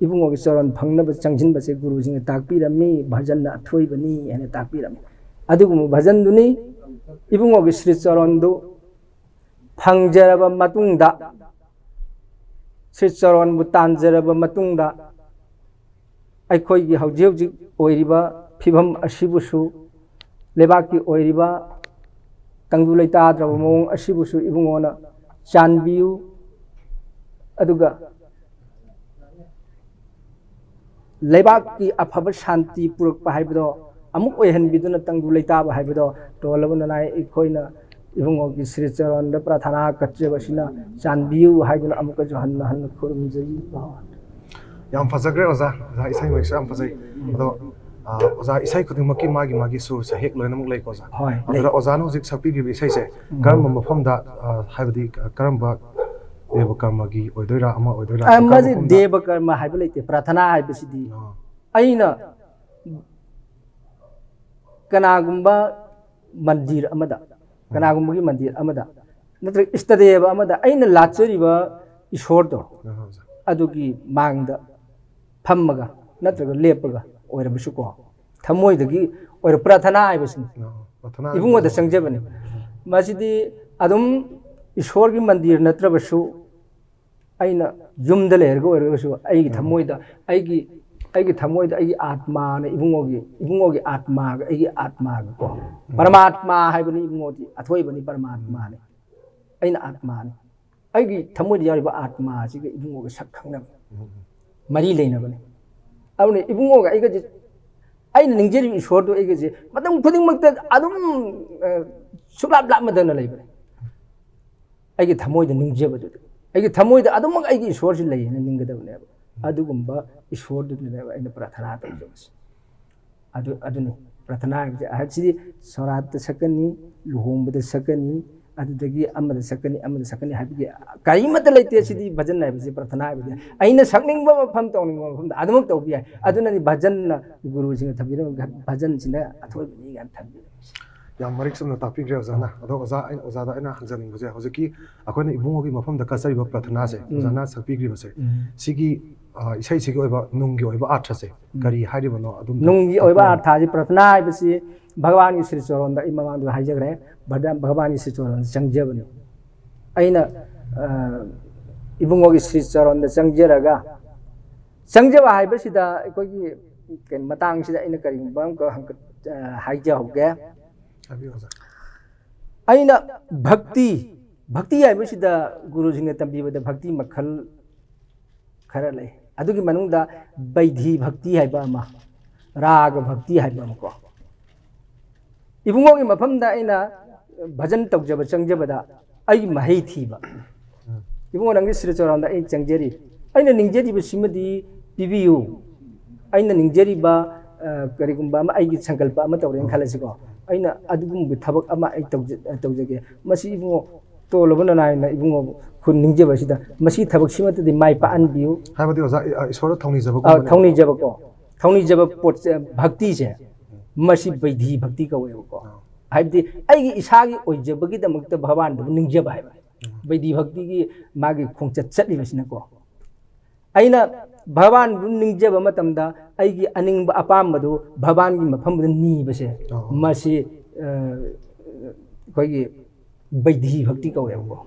ꯏꯕꯨꯡꯉꯣꯒꯤ ꯆꯔꯣꯟ ꯐꯪꯅꯕ ꯆꯪꯁꯤꯟꯕꯁꯦ ꯒꯨꯔꯨꯁꯤꯡꯅ ꯇꯥꯛꯄꯤꯔꯝꯃꯤ, ꯚꯖꯟꯅ ꯑꯊꯣꯏꯕꯅꯤ ꯍꯥꯏꯅ ꯇꯥꯛꯄꯤꯔꯝꯃꯤ꯫ ꯑꯗꯨꯒꯨꯝꯕ ꯚꯖꯟꯗꯨꯅꯤ ꯏꯕꯨꯡꯉꯣꯒꯤ ꯁ꯭ꯔꯤ ꯆꯔꯣꯟꯗꯨ ꯐꯪꯖꯔꯕ ꯃꯇꯨꯡꯗ, ꯁ꯭ꯔꯤ ꯆꯔꯣꯟꯕꯨ ꯇꯥꯟꯖꯔꯕ ꯃꯇꯨꯡꯗ, ꯑꯩꯈꯣꯏꯒꯤ ꯍꯧꯖꯤꯛ ꯍꯧꯖꯤꯛ ꯑꯣꯏꯔꯤꯕ ꯐꯤꯕꯝ ꯑꯁꯤꯕꯨꯁꯨ, ꯂꯩꯕꯥꯛꯀꯤ ꯑꯣꯏꯔꯤꯕ ꯇꯪꯗꯨ ꯂꯩꯇꯥꯗ꯭ꯔꯕ ꯃꯑꯣꯡ ꯑꯁꯤꯕꯨꯁꯨ ꯏꯕꯨꯡꯉꯣꯅ ꯆꯥꯟꯕꯤꯌꯨ, ꯑꯗꯨꯒ ꯂꯩꯕꯥꯛꯀꯤ ꯑꯐꯕ ꯁꯥꯟꯇꯤ ꯄꯨꯔꯛꯄ ꯍꯥꯏꯕꯗꯣ, ꯑꯃꯨꯛ ꯑꯣꯏꯍꯟꯕꯤꯗꯨꯅ ꯇꯪꯗꯨ ꯂꯩꯇꯥꯕ ꯍꯥꯏꯕꯗꯣ ꯇꯣꯜꯂꯕ ꯅꯅꯥꯏ ꯑꯩꯈꯣꯏꯅ ꯏꯕꯨꯡꯉꯣꯒꯤ ꯁ꯭ꯔꯤ ꯆꯔꯣꯟꯗ ꯄ꯭ꯔꯥꯊꯅꯥ ꯀꯠꯆꯕꯁꯤꯅ ꯆꯥꯟꯕꯤꯌꯨ ꯍꯥꯏꯗꯨꯅ ꯑꯃꯨꯛꯀꯁꯨ ꯍꯟꯅ ꯍꯟꯅ ꯈꯨꯔꯨꯝꯖꯔꯤ꯫ ꯌꯥꯝ ꯐꯖꯈ꯭ꯔꯦ ꯑꯣꯖꯥ꯫ ꯑꯣꯖꯥ, ꯏꯁꯩ ꯃꯌꯦꯛꯁꯨ ꯌꯥꯝ ꯐꯖꯩ꯫ ꯑꯗꯣ ꯑ, ꯑꯣꯖꯥ, ꯏꯁꯩ ꯈꯨꯗꯤꯡꯃꯛꯀꯤ ꯃꯥꯒꯤ ꯃꯥꯒꯤ ꯁꯨꯔꯁꯦ ꯍꯦꯛ ꯂꯣꯏꯅꯃꯛ ꯂꯩꯀꯣ ꯑꯣꯖꯥ? ꯍꯣꯏ, ꯂꯩ꯫ ꯑꯗꯨꯗ ꯑꯣꯖꯥꯅ ꯍꯧꯖꯤꯛ ꯁꯛꯄꯤꯈ꯭ꯔꯤꯕ ꯏꯁꯩꯁꯦ ꯀꯔꯝꯕ ꯃꯐꯝꯗ, ꯑ, ꯍꯥꯏꯕꯗꯤ ꯀꯔꯝꯕ ꯗꯦꯕ ꯀꯔꯃꯒꯤ ꯑꯣꯏꯗꯣꯏꯔꯥ, ꯑꯃ ꯑꯣꯏꯗꯣꯏꯔꯥ? ꯑ, ꯀꯔꯝꯕ ꯃꯁꯤ ꯃꯐꯝꯗ? ꯗꯦꯕ ꯀꯔꯃ ꯍꯥꯏꯕ ꯂꯩꯇꯦ꯫ ꯄ꯭ꯔꯥꯊꯅꯥ ꯍꯥꯏꯕꯁꯤꯗꯤ ꯑ, ꯑꯩꯅ ꯀꯅꯥꯒꯨꯝꯕ ꯃꯟꯗꯤꯔ ꯑꯃꯗ, ꯀꯅꯥꯒꯨꯝꯕꯒꯤ ꯃꯟꯗꯤꯔ ꯑꯃꯗ, ꯅꯠꯇ꯭ꯔꯒ ꯏꯁꯇꯗꯦꯕ ꯑꯃꯗ ꯑꯩꯅ ꯂꯥꯠꯆꯔꯤꯕ ꯏꯁꯣꯔꯗꯣ, ꯑ, ꯑꯣꯖꯥ꯫ ꯑꯗꯨꯒꯤ ꯃꯥꯡꯗ ꯐꯝꯃꯒ ꯅꯠꯇ꯭ꯔꯒ ꯂꯦꯞꯄꯒ ꯑꯣꯏꯔꯕꯁꯨꯀꯣ, ꯊꯃꯣꯏꯗꯒꯤ ꯑꯣꯏꯔ ꯄ꯭ꯔꯥꯊꯅꯥ ꯍꯥꯏꯕꯁꯤꯅꯤ꯫ ꯑ, ꯄ꯭ꯔꯥꯊꯅꯥ ꯏꯕꯨꯡꯉꯣꯗ ꯆꯪꯖꯕꯅꯤ꯫ ꯃꯁꯤꯗꯤ ꯑꯗꯨꯝ ꯏꯁꯣꯔꯒꯤ ꯃꯟꯗꯤꯔ ꯅꯠꯇ꯭ꯔꯕꯁꯨ, ꯑꯩꯅ ꯌꯨꯝꯗ ꯂꯩꯔꯒ ꯑꯣꯏꯔꯒꯁꯨ, ꯑꯩꯒꯤ ꯊꯃꯣꯏꯗ, ꯑꯩꯒꯤ ꯑꯩꯒꯤ ꯊꯃꯣꯏꯗ ꯑꯩꯒꯤ ꯑꯥꯠꯃꯥꯅ ꯏꯕꯨꯡꯉꯣꯒꯤ, ꯏꯕꯨꯡꯉꯣꯒꯤ ꯑꯥꯠꯃꯥꯒ ꯑꯩꯒꯤ ꯑꯥꯠꯃꯥꯒꯀꯣ, ꯄꯔꯃꯥꯠꯃꯥ ꯍꯥꯏꯕꯅꯤ ꯏꯕꯨꯡꯉꯣꯗꯤ, ꯑꯊꯣꯏꯕꯅꯤ, ꯄꯔꯃꯥꯠꯃꯥꯅꯤ꯫ ꯑꯩꯅ ꯑꯥꯠꯃꯥꯅꯤ꯫ ꯑꯩꯒꯤ ꯊꯃꯣꯏꯗ ꯌꯥꯎꯔꯤꯕ ꯑꯥꯠꯃꯥꯁꯤꯒ ꯏꯕꯨꯡꯉꯣꯒ ꯁꯛ ꯈꯪꯅꯕ, ꯃꯔꯤ ꯂꯩꯅꯕꯅꯤ꯫ ꯑꯗꯨꯅ ꯏꯕꯨꯡꯉꯣꯒ ꯑꯩꯒꯁꯦ, ꯑꯩꯅ ꯅꯤꯡꯖꯔꯤꯕ ꯏꯁꯣꯔꯗꯣ ꯑꯩꯒꯁꯦ ꯃꯇꯝ ꯈꯨꯗꯤꯡꯃꯛꯇ ꯑꯗꯨꯝ, ꯑ, ꯁꯨꯡꯂꯥꯞ ꯂꯥꯞꯃꯗꯅ ꯂꯩꯕꯅꯤ꯫ ꯑꯩꯒꯤ ꯊꯃꯣꯏꯗ ꯅꯤꯡꯖꯕꯗꯨꯗꯤ, ꯑꯩꯒꯤ ꯊꯃꯣꯏꯗ ꯑꯗꯨꯃꯛ ꯑꯩꯒꯤ ꯏꯁꯣꯔꯁꯤ ꯂꯩꯌꯦꯅ ꯅꯤꯡꯒꯗꯕꯅꯦꯕ꯫ ꯑꯗꯨꯒꯨꯝꯕ ꯏꯁꯣꯔꯗꯨꯗꯅꯦꯕ ꯑꯩꯅ ꯄ꯭ꯔꯥꯊꯅꯥ ꯇꯧꯖꯕꯁꯦ꯫ ꯑꯗꯨ, ꯑꯗꯨꯅꯤ ꯄ꯭ꯔꯥꯊꯅꯥ ꯍꯥꯏꯕꯁꯦ꯫ ꯑꯍꯟꯁꯤꯗꯤ ꯁꯣꯔꯥꯠꯇ ꯁꯛꯀꯅꯤ, ꯂꯨꯍꯣꯡꯕꯗ ꯁꯛꯀꯅꯤ, ꯑꯗꯨꯗꯒꯤ ꯑꯃꯗ ꯁꯛꯀꯅꯤ, ꯑꯃꯗ ꯁꯛꯀꯅꯤ ꯍꯥꯏꯕꯒꯤ ꯀꯔꯤꯃꯠꯇ ꯂꯩꯇꯦ꯫ ꯁꯤꯗꯤ ꯚꯖꯟ ꯍꯥꯏꯕꯁꯤ, ꯄ꯭ꯔꯥꯊꯅꯥ ꯍꯥꯏꯕꯁꯦ ꯑꯩꯅ ꯁꯛꯅꯤꯡꯕ ꯃꯐꯝ, ꯇꯧꯅꯤꯡꯕ ꯃꯐꯝꯗ ꯑꯗꯨꯃꯛ ꯇꯧꯕ ꯌꯥꯏ꯫ ꯑꯗꯨꯅꯅꯤ ꯚꯖꯟꯅ ꯒꯨꯔꯨꯁꯤꯡꯅ ꯊꯝꯕꯤꯔꯝꯕ ꯚꯖꯟꯁꯤꯅ ꯑꯊꯣꯏꯕꯅꯤ ꯀꯥꯏꯅ ꯊꯝꯕꯤꯔꯝꯃꯤꯁꯦ꯫ ꯌꯥꯝ ꯃꯔꯤꯛ ꯆꯨꯝꯅ ꯇꯥꯛꯄꯤꯈ꯭ꯔꯦ ꯑꯣꯖꯥꯅ꯫ ꯑꯗꯣ ꯑꯣꯖꯥ, ꯑꯩꯅ, ꯑꯣꯖꯥꯗ ꯑꯩꯅ ꯍꯪꯖꯅꯤꯡꯕꯁꯦ, ꯍꯧꯖꯤꯛꯀꯤ ꯑꯩꯈꯣꯏꯅ ꯏꯕꯨꯡꯉꯣꯒꯤ ꯃꯐꯝꯗ ꯀꯠꯆꯔꯤꯕ ꯄ꯭ꯔꯥꯊꯅꯥꯁꯦ, ꯑꯣꯖꯥꯅ ꯁꯛꯄꯤꯈ꯭ꯔꯤꯕꯁꯦ, ꯁꯤꯒꯤ, ꯑ, ꯏꯁꯩꯁꯤꯒꯤ ꯑꯣꯏꯕ ꯅꯨꯡꯒꯤ ꯑꯣꯏꯕ ꯑꯥꯔꯊꯁꯦ ꯀꯔꯤ ꯍꯥꯏꯔꯤꯕꯅꯣ? ꯑꯗꯨꯝ ꯅꯨꯡꯒꯤ ꯑꯣꯏꯕ ꯇꯥꯛꯄꯤꯔꯝꯃꯨ꯫ ꯑꯥꯔꯊꯁꯤ, ꯄ꯭ꯔꯥꯊꯅꯥ ꯍꯥꯏꯕꯁꯤ ꯚꯒꯋꯥꯟꯒꯤ ꯁ꯭ꯔꯤ ꯆꯔꯣꯟꯗ, ꯑꯩ ꯃꯃꯥꯡꯗ ꯍꯥꯏꯖꯈ꯭ꯔꯦ, ꯚꯒ-, ꯚꯒꯋꯥꯟꯒꯤ ꯁ꯭ꯔꯤ ꯆꯔꯣꯟꯗ ꯆꯪꯖꯕꯅꯤ꯫ ꯑꯩꯅ, ꯑ, ꯏꯕꯨꯡꯉꯣꯒꯤ ꯁ꯭ꯔꯤ ꯆꯔꯣꯟꯗ ꯆꯪꯖꯔꯒ, ꯆꯪꯖꯕ ꯍꯥꯏꯕꯁꯤꯗ ꯑꯩꯈꯣꯏꯒꯤ ꯀꯩꯅꯣ ꯃꯇꯥꯡꯁꯤꯗ ꯑꯩꯅ ꯀꯔꯤꯒꯨꯝꯕ ꯑꯃꯈꯛ ꯍꯪꯀꯠ-, ꯑ, ꯍꯥꯏꯖꯍꯧꯒꯦ꯫ ꯍꯥꯏꯕꯤꯌꯨ ꯑꯣꯖꯥ꯫ ꯑꯩꯅ ꯚꯛꯇꯤ, ꯚꯛꯇꯤ ꯍꯥꯏꯕꯁꯤꯗ ꯒꯨꯔꯨꯁꯤꯡꯅ ꯇꯝꯕꯤꯕꯗ ꯚꯛꯇꯤ ꯃꯈꯜ ꯈꯔ ꯂꯩ꯫ ꯑꯗꯨꯒꯤ ꯃꯅꯨꯡꯗ ꯕꯩꯙꯤ ꯚꯛꯇꯤ ꯍꯥꯏꯕ ꯑꯃ, ꯔꯥꯒ ꯚꯛꯇꯤ ꯍꯥꯏꯕ ꯑꯃꯀꯣ꯫ ꯏꯕꯨꯡꯉꯣꯒꯤ ꯃꯐꯝꯗ ꯑꯩꯅ ꯚꯖꯟ ꯇꯧꯖꯕ ꯆꯪꯖꯕꯗ ꯑꯩꯒꯤ ꯃꯍꯩ ꯊꯤꯕ꯫ ꯏꯕꯨꯡꯉꯣ, ꯅꯪꯒꯤ ꯁ꯭ꯔꯤ ꯆꯨꯔꯥꯟꯗ ꯑꯩ ꯆꯪꯖꯔꯤ, ꯑꯩꯅ ꯅꯤꯡꯖꯔꯤꯕꯁꯤꯃꯗꯤ ꯄꯤꯕꯤꯌꯨ꯫ ꯑꯩꯅ ꯅꯤꯡꯖꯔꯤꯕ, ꯑ, ꯀꯔꯤꯒꯨꯝꯕ ꯑꯃ ꯑꯩꯒꯤ ꯁꯪꯀꯜꯄ ꯑꯃ ꯇꯧꯔꯦꯅ ꯈꯜꯂꯁꯤꯀꯣ, ꯑꯩꯅ ꯑꯗꯨꯒꯨꯝꯕ ꯊꯕꯛ ꯑꯃ ꯑꯩ ꯇꯧꯖ-, ꯇꯧꯖꯒꯦ꯫ ꯃꯁꯤ ꯏꯕꯨꯡꯉꯣ, ꯇꯣꯜꯂꯕ ꯅꯅꯥꯏꯅ ꯏꯕꯨꯡꯉꯣ ꯈꯨꯟ ꯅꯤꯡꯖꯕꯁꯤꯗ ꯃꯁꯤ ꯊꯕꯛꯁꯤꯃꯠꯇꯗꯤ ꯃꯥꯏ ꯄꯥꯛꯍꯟꯕꯤꯌꯨ꯫ ꯍꯥꯏꯕꯗꯤ ꯑꯣꯖꯥ, ꯏ-, ꯑ, ꯏꯁꯣꯔꯗ ꯑ, ꯊꯧꯅꯤꯖꯕꯒꯨꯝꯕꯅꯦ꯫ ꯊꯧꯅꯤꯖꯕꯀꯣ, ꯊꯧꯅꯤꯖꯕ ꯄꯣꯠ, ꯑ, ꯚꯛꯇꯤꯁꯦ, ꯃꯁꯤ ꯕꯩꯙꯤ ꯚꯛꯇꯤ ꯀꯧꯋꯦꯕꯀꯣ꯫ ꯍꯥꯏꯕꯗꯤ ꯑꯩꯒꯤ ꯏꯁꯥꯒꯤ ꯑꯣꯏꯖꯕꯒꯤꯗꯃꯛꯇ ꯚꯒꯋꯥꯟꯗꯨꯕꯨ ꯅꯤꯡꯖꯕ ꯍꯥꯏꯕ꯫ ꯕꯩꯙꯤ ꯚꯛꯇꯤꯒꯤ ꯃꯥꯒꯤ ꯈꯣꯡꯆꯠ ꯆꯠꯂꯤꯕꯁꯤꯅꯀꯣ, ꯑꯩꯅ ꯚꯒꯋꯥꯟꯕꯨ ꯅꯤꯡꯖꯕ ꯃꯇꯝꯗ ꯑꯩꯒꯤ ꯑꯅꯤꯡꯕ ꯑꯄꯥꯝꯕꯗꯨ ꯚꯒꯋꯥꯟꯒꯤ ꯃꯐꯝꯗꯨꯗ ꯅꯤꯕꯁꯦ, ꯑꯣ꯫ ꯃꯁꯤ, ꯑ, ꯑꯩꯈꯣꯏꯒꯤ ꯕꯩꯙꯤ ꯚꯛꯇꯤ ꯀꯧꯋꯦꯕꯀꯣ꯫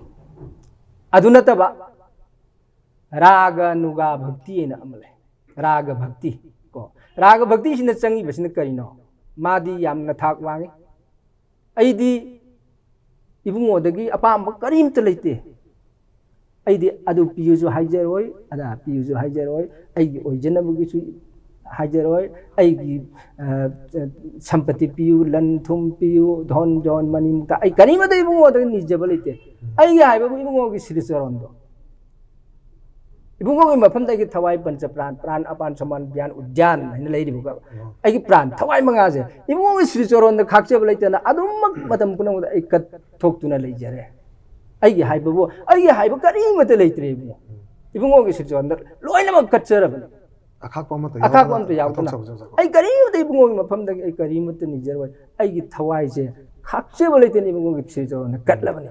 ꯑꯗꯨ ꯅꯠꯇꯕ ꯔꯥꯒ ꯅꯨꯒꯥ ꯚꯛꯇꯤ ꯍꯥꯏꯅ ꯑꯃ ꯂꯩ꯫ ꯔꯥꯒ ꯚꯛꯇꯤ ꯀꯣ, ꯔꯥꯒ ꯚꯛꯇꯤꯁꯤꯅ ꯆꯪꯉꯤꯕꯁꯤꯅ ꯀꯔꯤꯅꯣ? ꯃꯥꯗꯤ ꯌꯥꯝꯅ ꯊꯥꯛ ꯋꯥꯡꯉꯤ꯫ ꯑꯩꯗꯤ ꯏꯕꯨꯡꯉꯣꯗꯒꯤ ꯑꯄꯥꯝꯕ ꯀꯔꯤꯝꯇ ꯂꯩꯇꯦ꯫ ꯑꯩꯗꯤ ꯑꯗꯨ ꯄꯤꯌꯨꯁꯨ ꯍꯥꯏꯖꯔꯣꯏ, ꯑꯗꯥ ꯄꯤꯌꯨꯁꯨ ꯍꯥꯏꯖꯔꯣꯏ, ꯑꯩꯒꯤ ꯑꯣꯏꯖꯅꯕꯒꯤꯁꯨ ꯍꯥꯏꯖꯔꯣꯏ, ꯑꯩꯒꯤ, ꯑ, ꯁꯝꯄꯇꯤ ꯄꯤꯌꯨ, ꯂꯟ ꯊꯨꯝ ꯄꯤꯌꯨ, ꯙꯣꯟ ꯖꯣꯟ ꯃꯅꯤ ꯃꯨꯛꯇ ꯑꯩ ꯀꯔꯤꯃꯠꯇ ꯏꯕꯨꯡꯉꯣꯗꯒꯤ ꯅꯤꯖꯕ ꯂꯩꯇꯦ꯫ ꯑꯩꯒꯤ ꯍꯥꯏꯕꯕꯨ ꯏꯕꯨꯡꯉꯣꯒꯤ ꯁ꯭ꯔꯤ ꯆꯔꯣꯟꯗꯣ꯫ ꯏꯕꯨꯡꯉꯣꯒꯤ ꯃꯐꯝꯗ ꯑꯩꯒꯤ ꯊꯋꯥꯏ ꯄꯟꯆ ꯄ꯭ꯔꯥꯟ, ꯄ꯭ꯔꯥꯟ ꯑꯄꯥꯟ ꯁꯃꯥꯟ ꯕ꯭ꯌꯥꯟ ꯎꯗ꯭ꯌꯥꯟ ꯍꯥꯏꯅ ꯂꯩꯔꯤꯕ ꯑꯩꯒꯤ ꯄ꯭ꯔꯥꯟ ꯊꯋꯥꯏ ꯃꯉꯥꯁꯦ ꯏꯕꯨꯡꯉꯣꯒꯤ ꯁ꯭ꯔꯤ ꯆꯔꯣꯟꯗ ꯈꯥꯛꯆꯕ ꯂꯩꯇꯅ ꯑꯗꯨꯃꯛ ꯃꯇꯝ ꯄꯨꯝꯅꯃꯛꯇ ꯑꯩ ꯀꯠꯊꯣꯛꯇꯨꯅ ꯂꯩꯖꯔꯦ꯫ ꯑꯩꯒꯤ ꯍꯥꯏꯕꯕꯨ, ꯑꯩꯒꯤ ꯍꯥꯏꯕ ꯀꯔꯤꯃꯠꯇ ꯂꯩꯇ꯭ꯔꯦ ꯏꯕꯨꯡꯉꯣ꯫ ꯏꯕꯨꯡꯉꯣꯒꯤ ꯁ꯭ꯔꯤ ꯆꯔꯣꯟꯗ ꯂꯣꯏꯅꯃꯛ ꯀꯠꯆꯔꯕꯅꯤ꯫ ꯑꯈꯥꯛꯄ ꯑꯃꯠꯇ ꯑꯈꯥꯛꯄ ꯌꯥꯎꯗꯅ ꯑꯃꯠꯇ ꯌꯥꯎꯗꯅ ꯀꯠꯊꯣꯛꯆꯕꯁꯦ ꯑꯣꯖꯥ꯫ ꯑꯩ ꯀꯔꯤꯃꯠꯇ ꯏꯕꯨꯡꯉꯣꯒꯤ ꯃꯐꯝꯗꯒꯤ ꯑꯩ ꯀꯔꯤꯃꯠꯇ ꯅꯤꯖꯔꯣꯏ꯫ ꯑꯩꯒꯤ ꯊꯋꯥꯏꯁꯦ ꯈꯥꯛꯆꯕ ꯂꯩꯇꯅ ꯏꯕꯨꯡꯉꯣꯒꯤ ꯁ꯭ꯔꯤ ꯆꯔꯣꯟꯗ ꯀꯠꯂꯕꯅꯤ꯫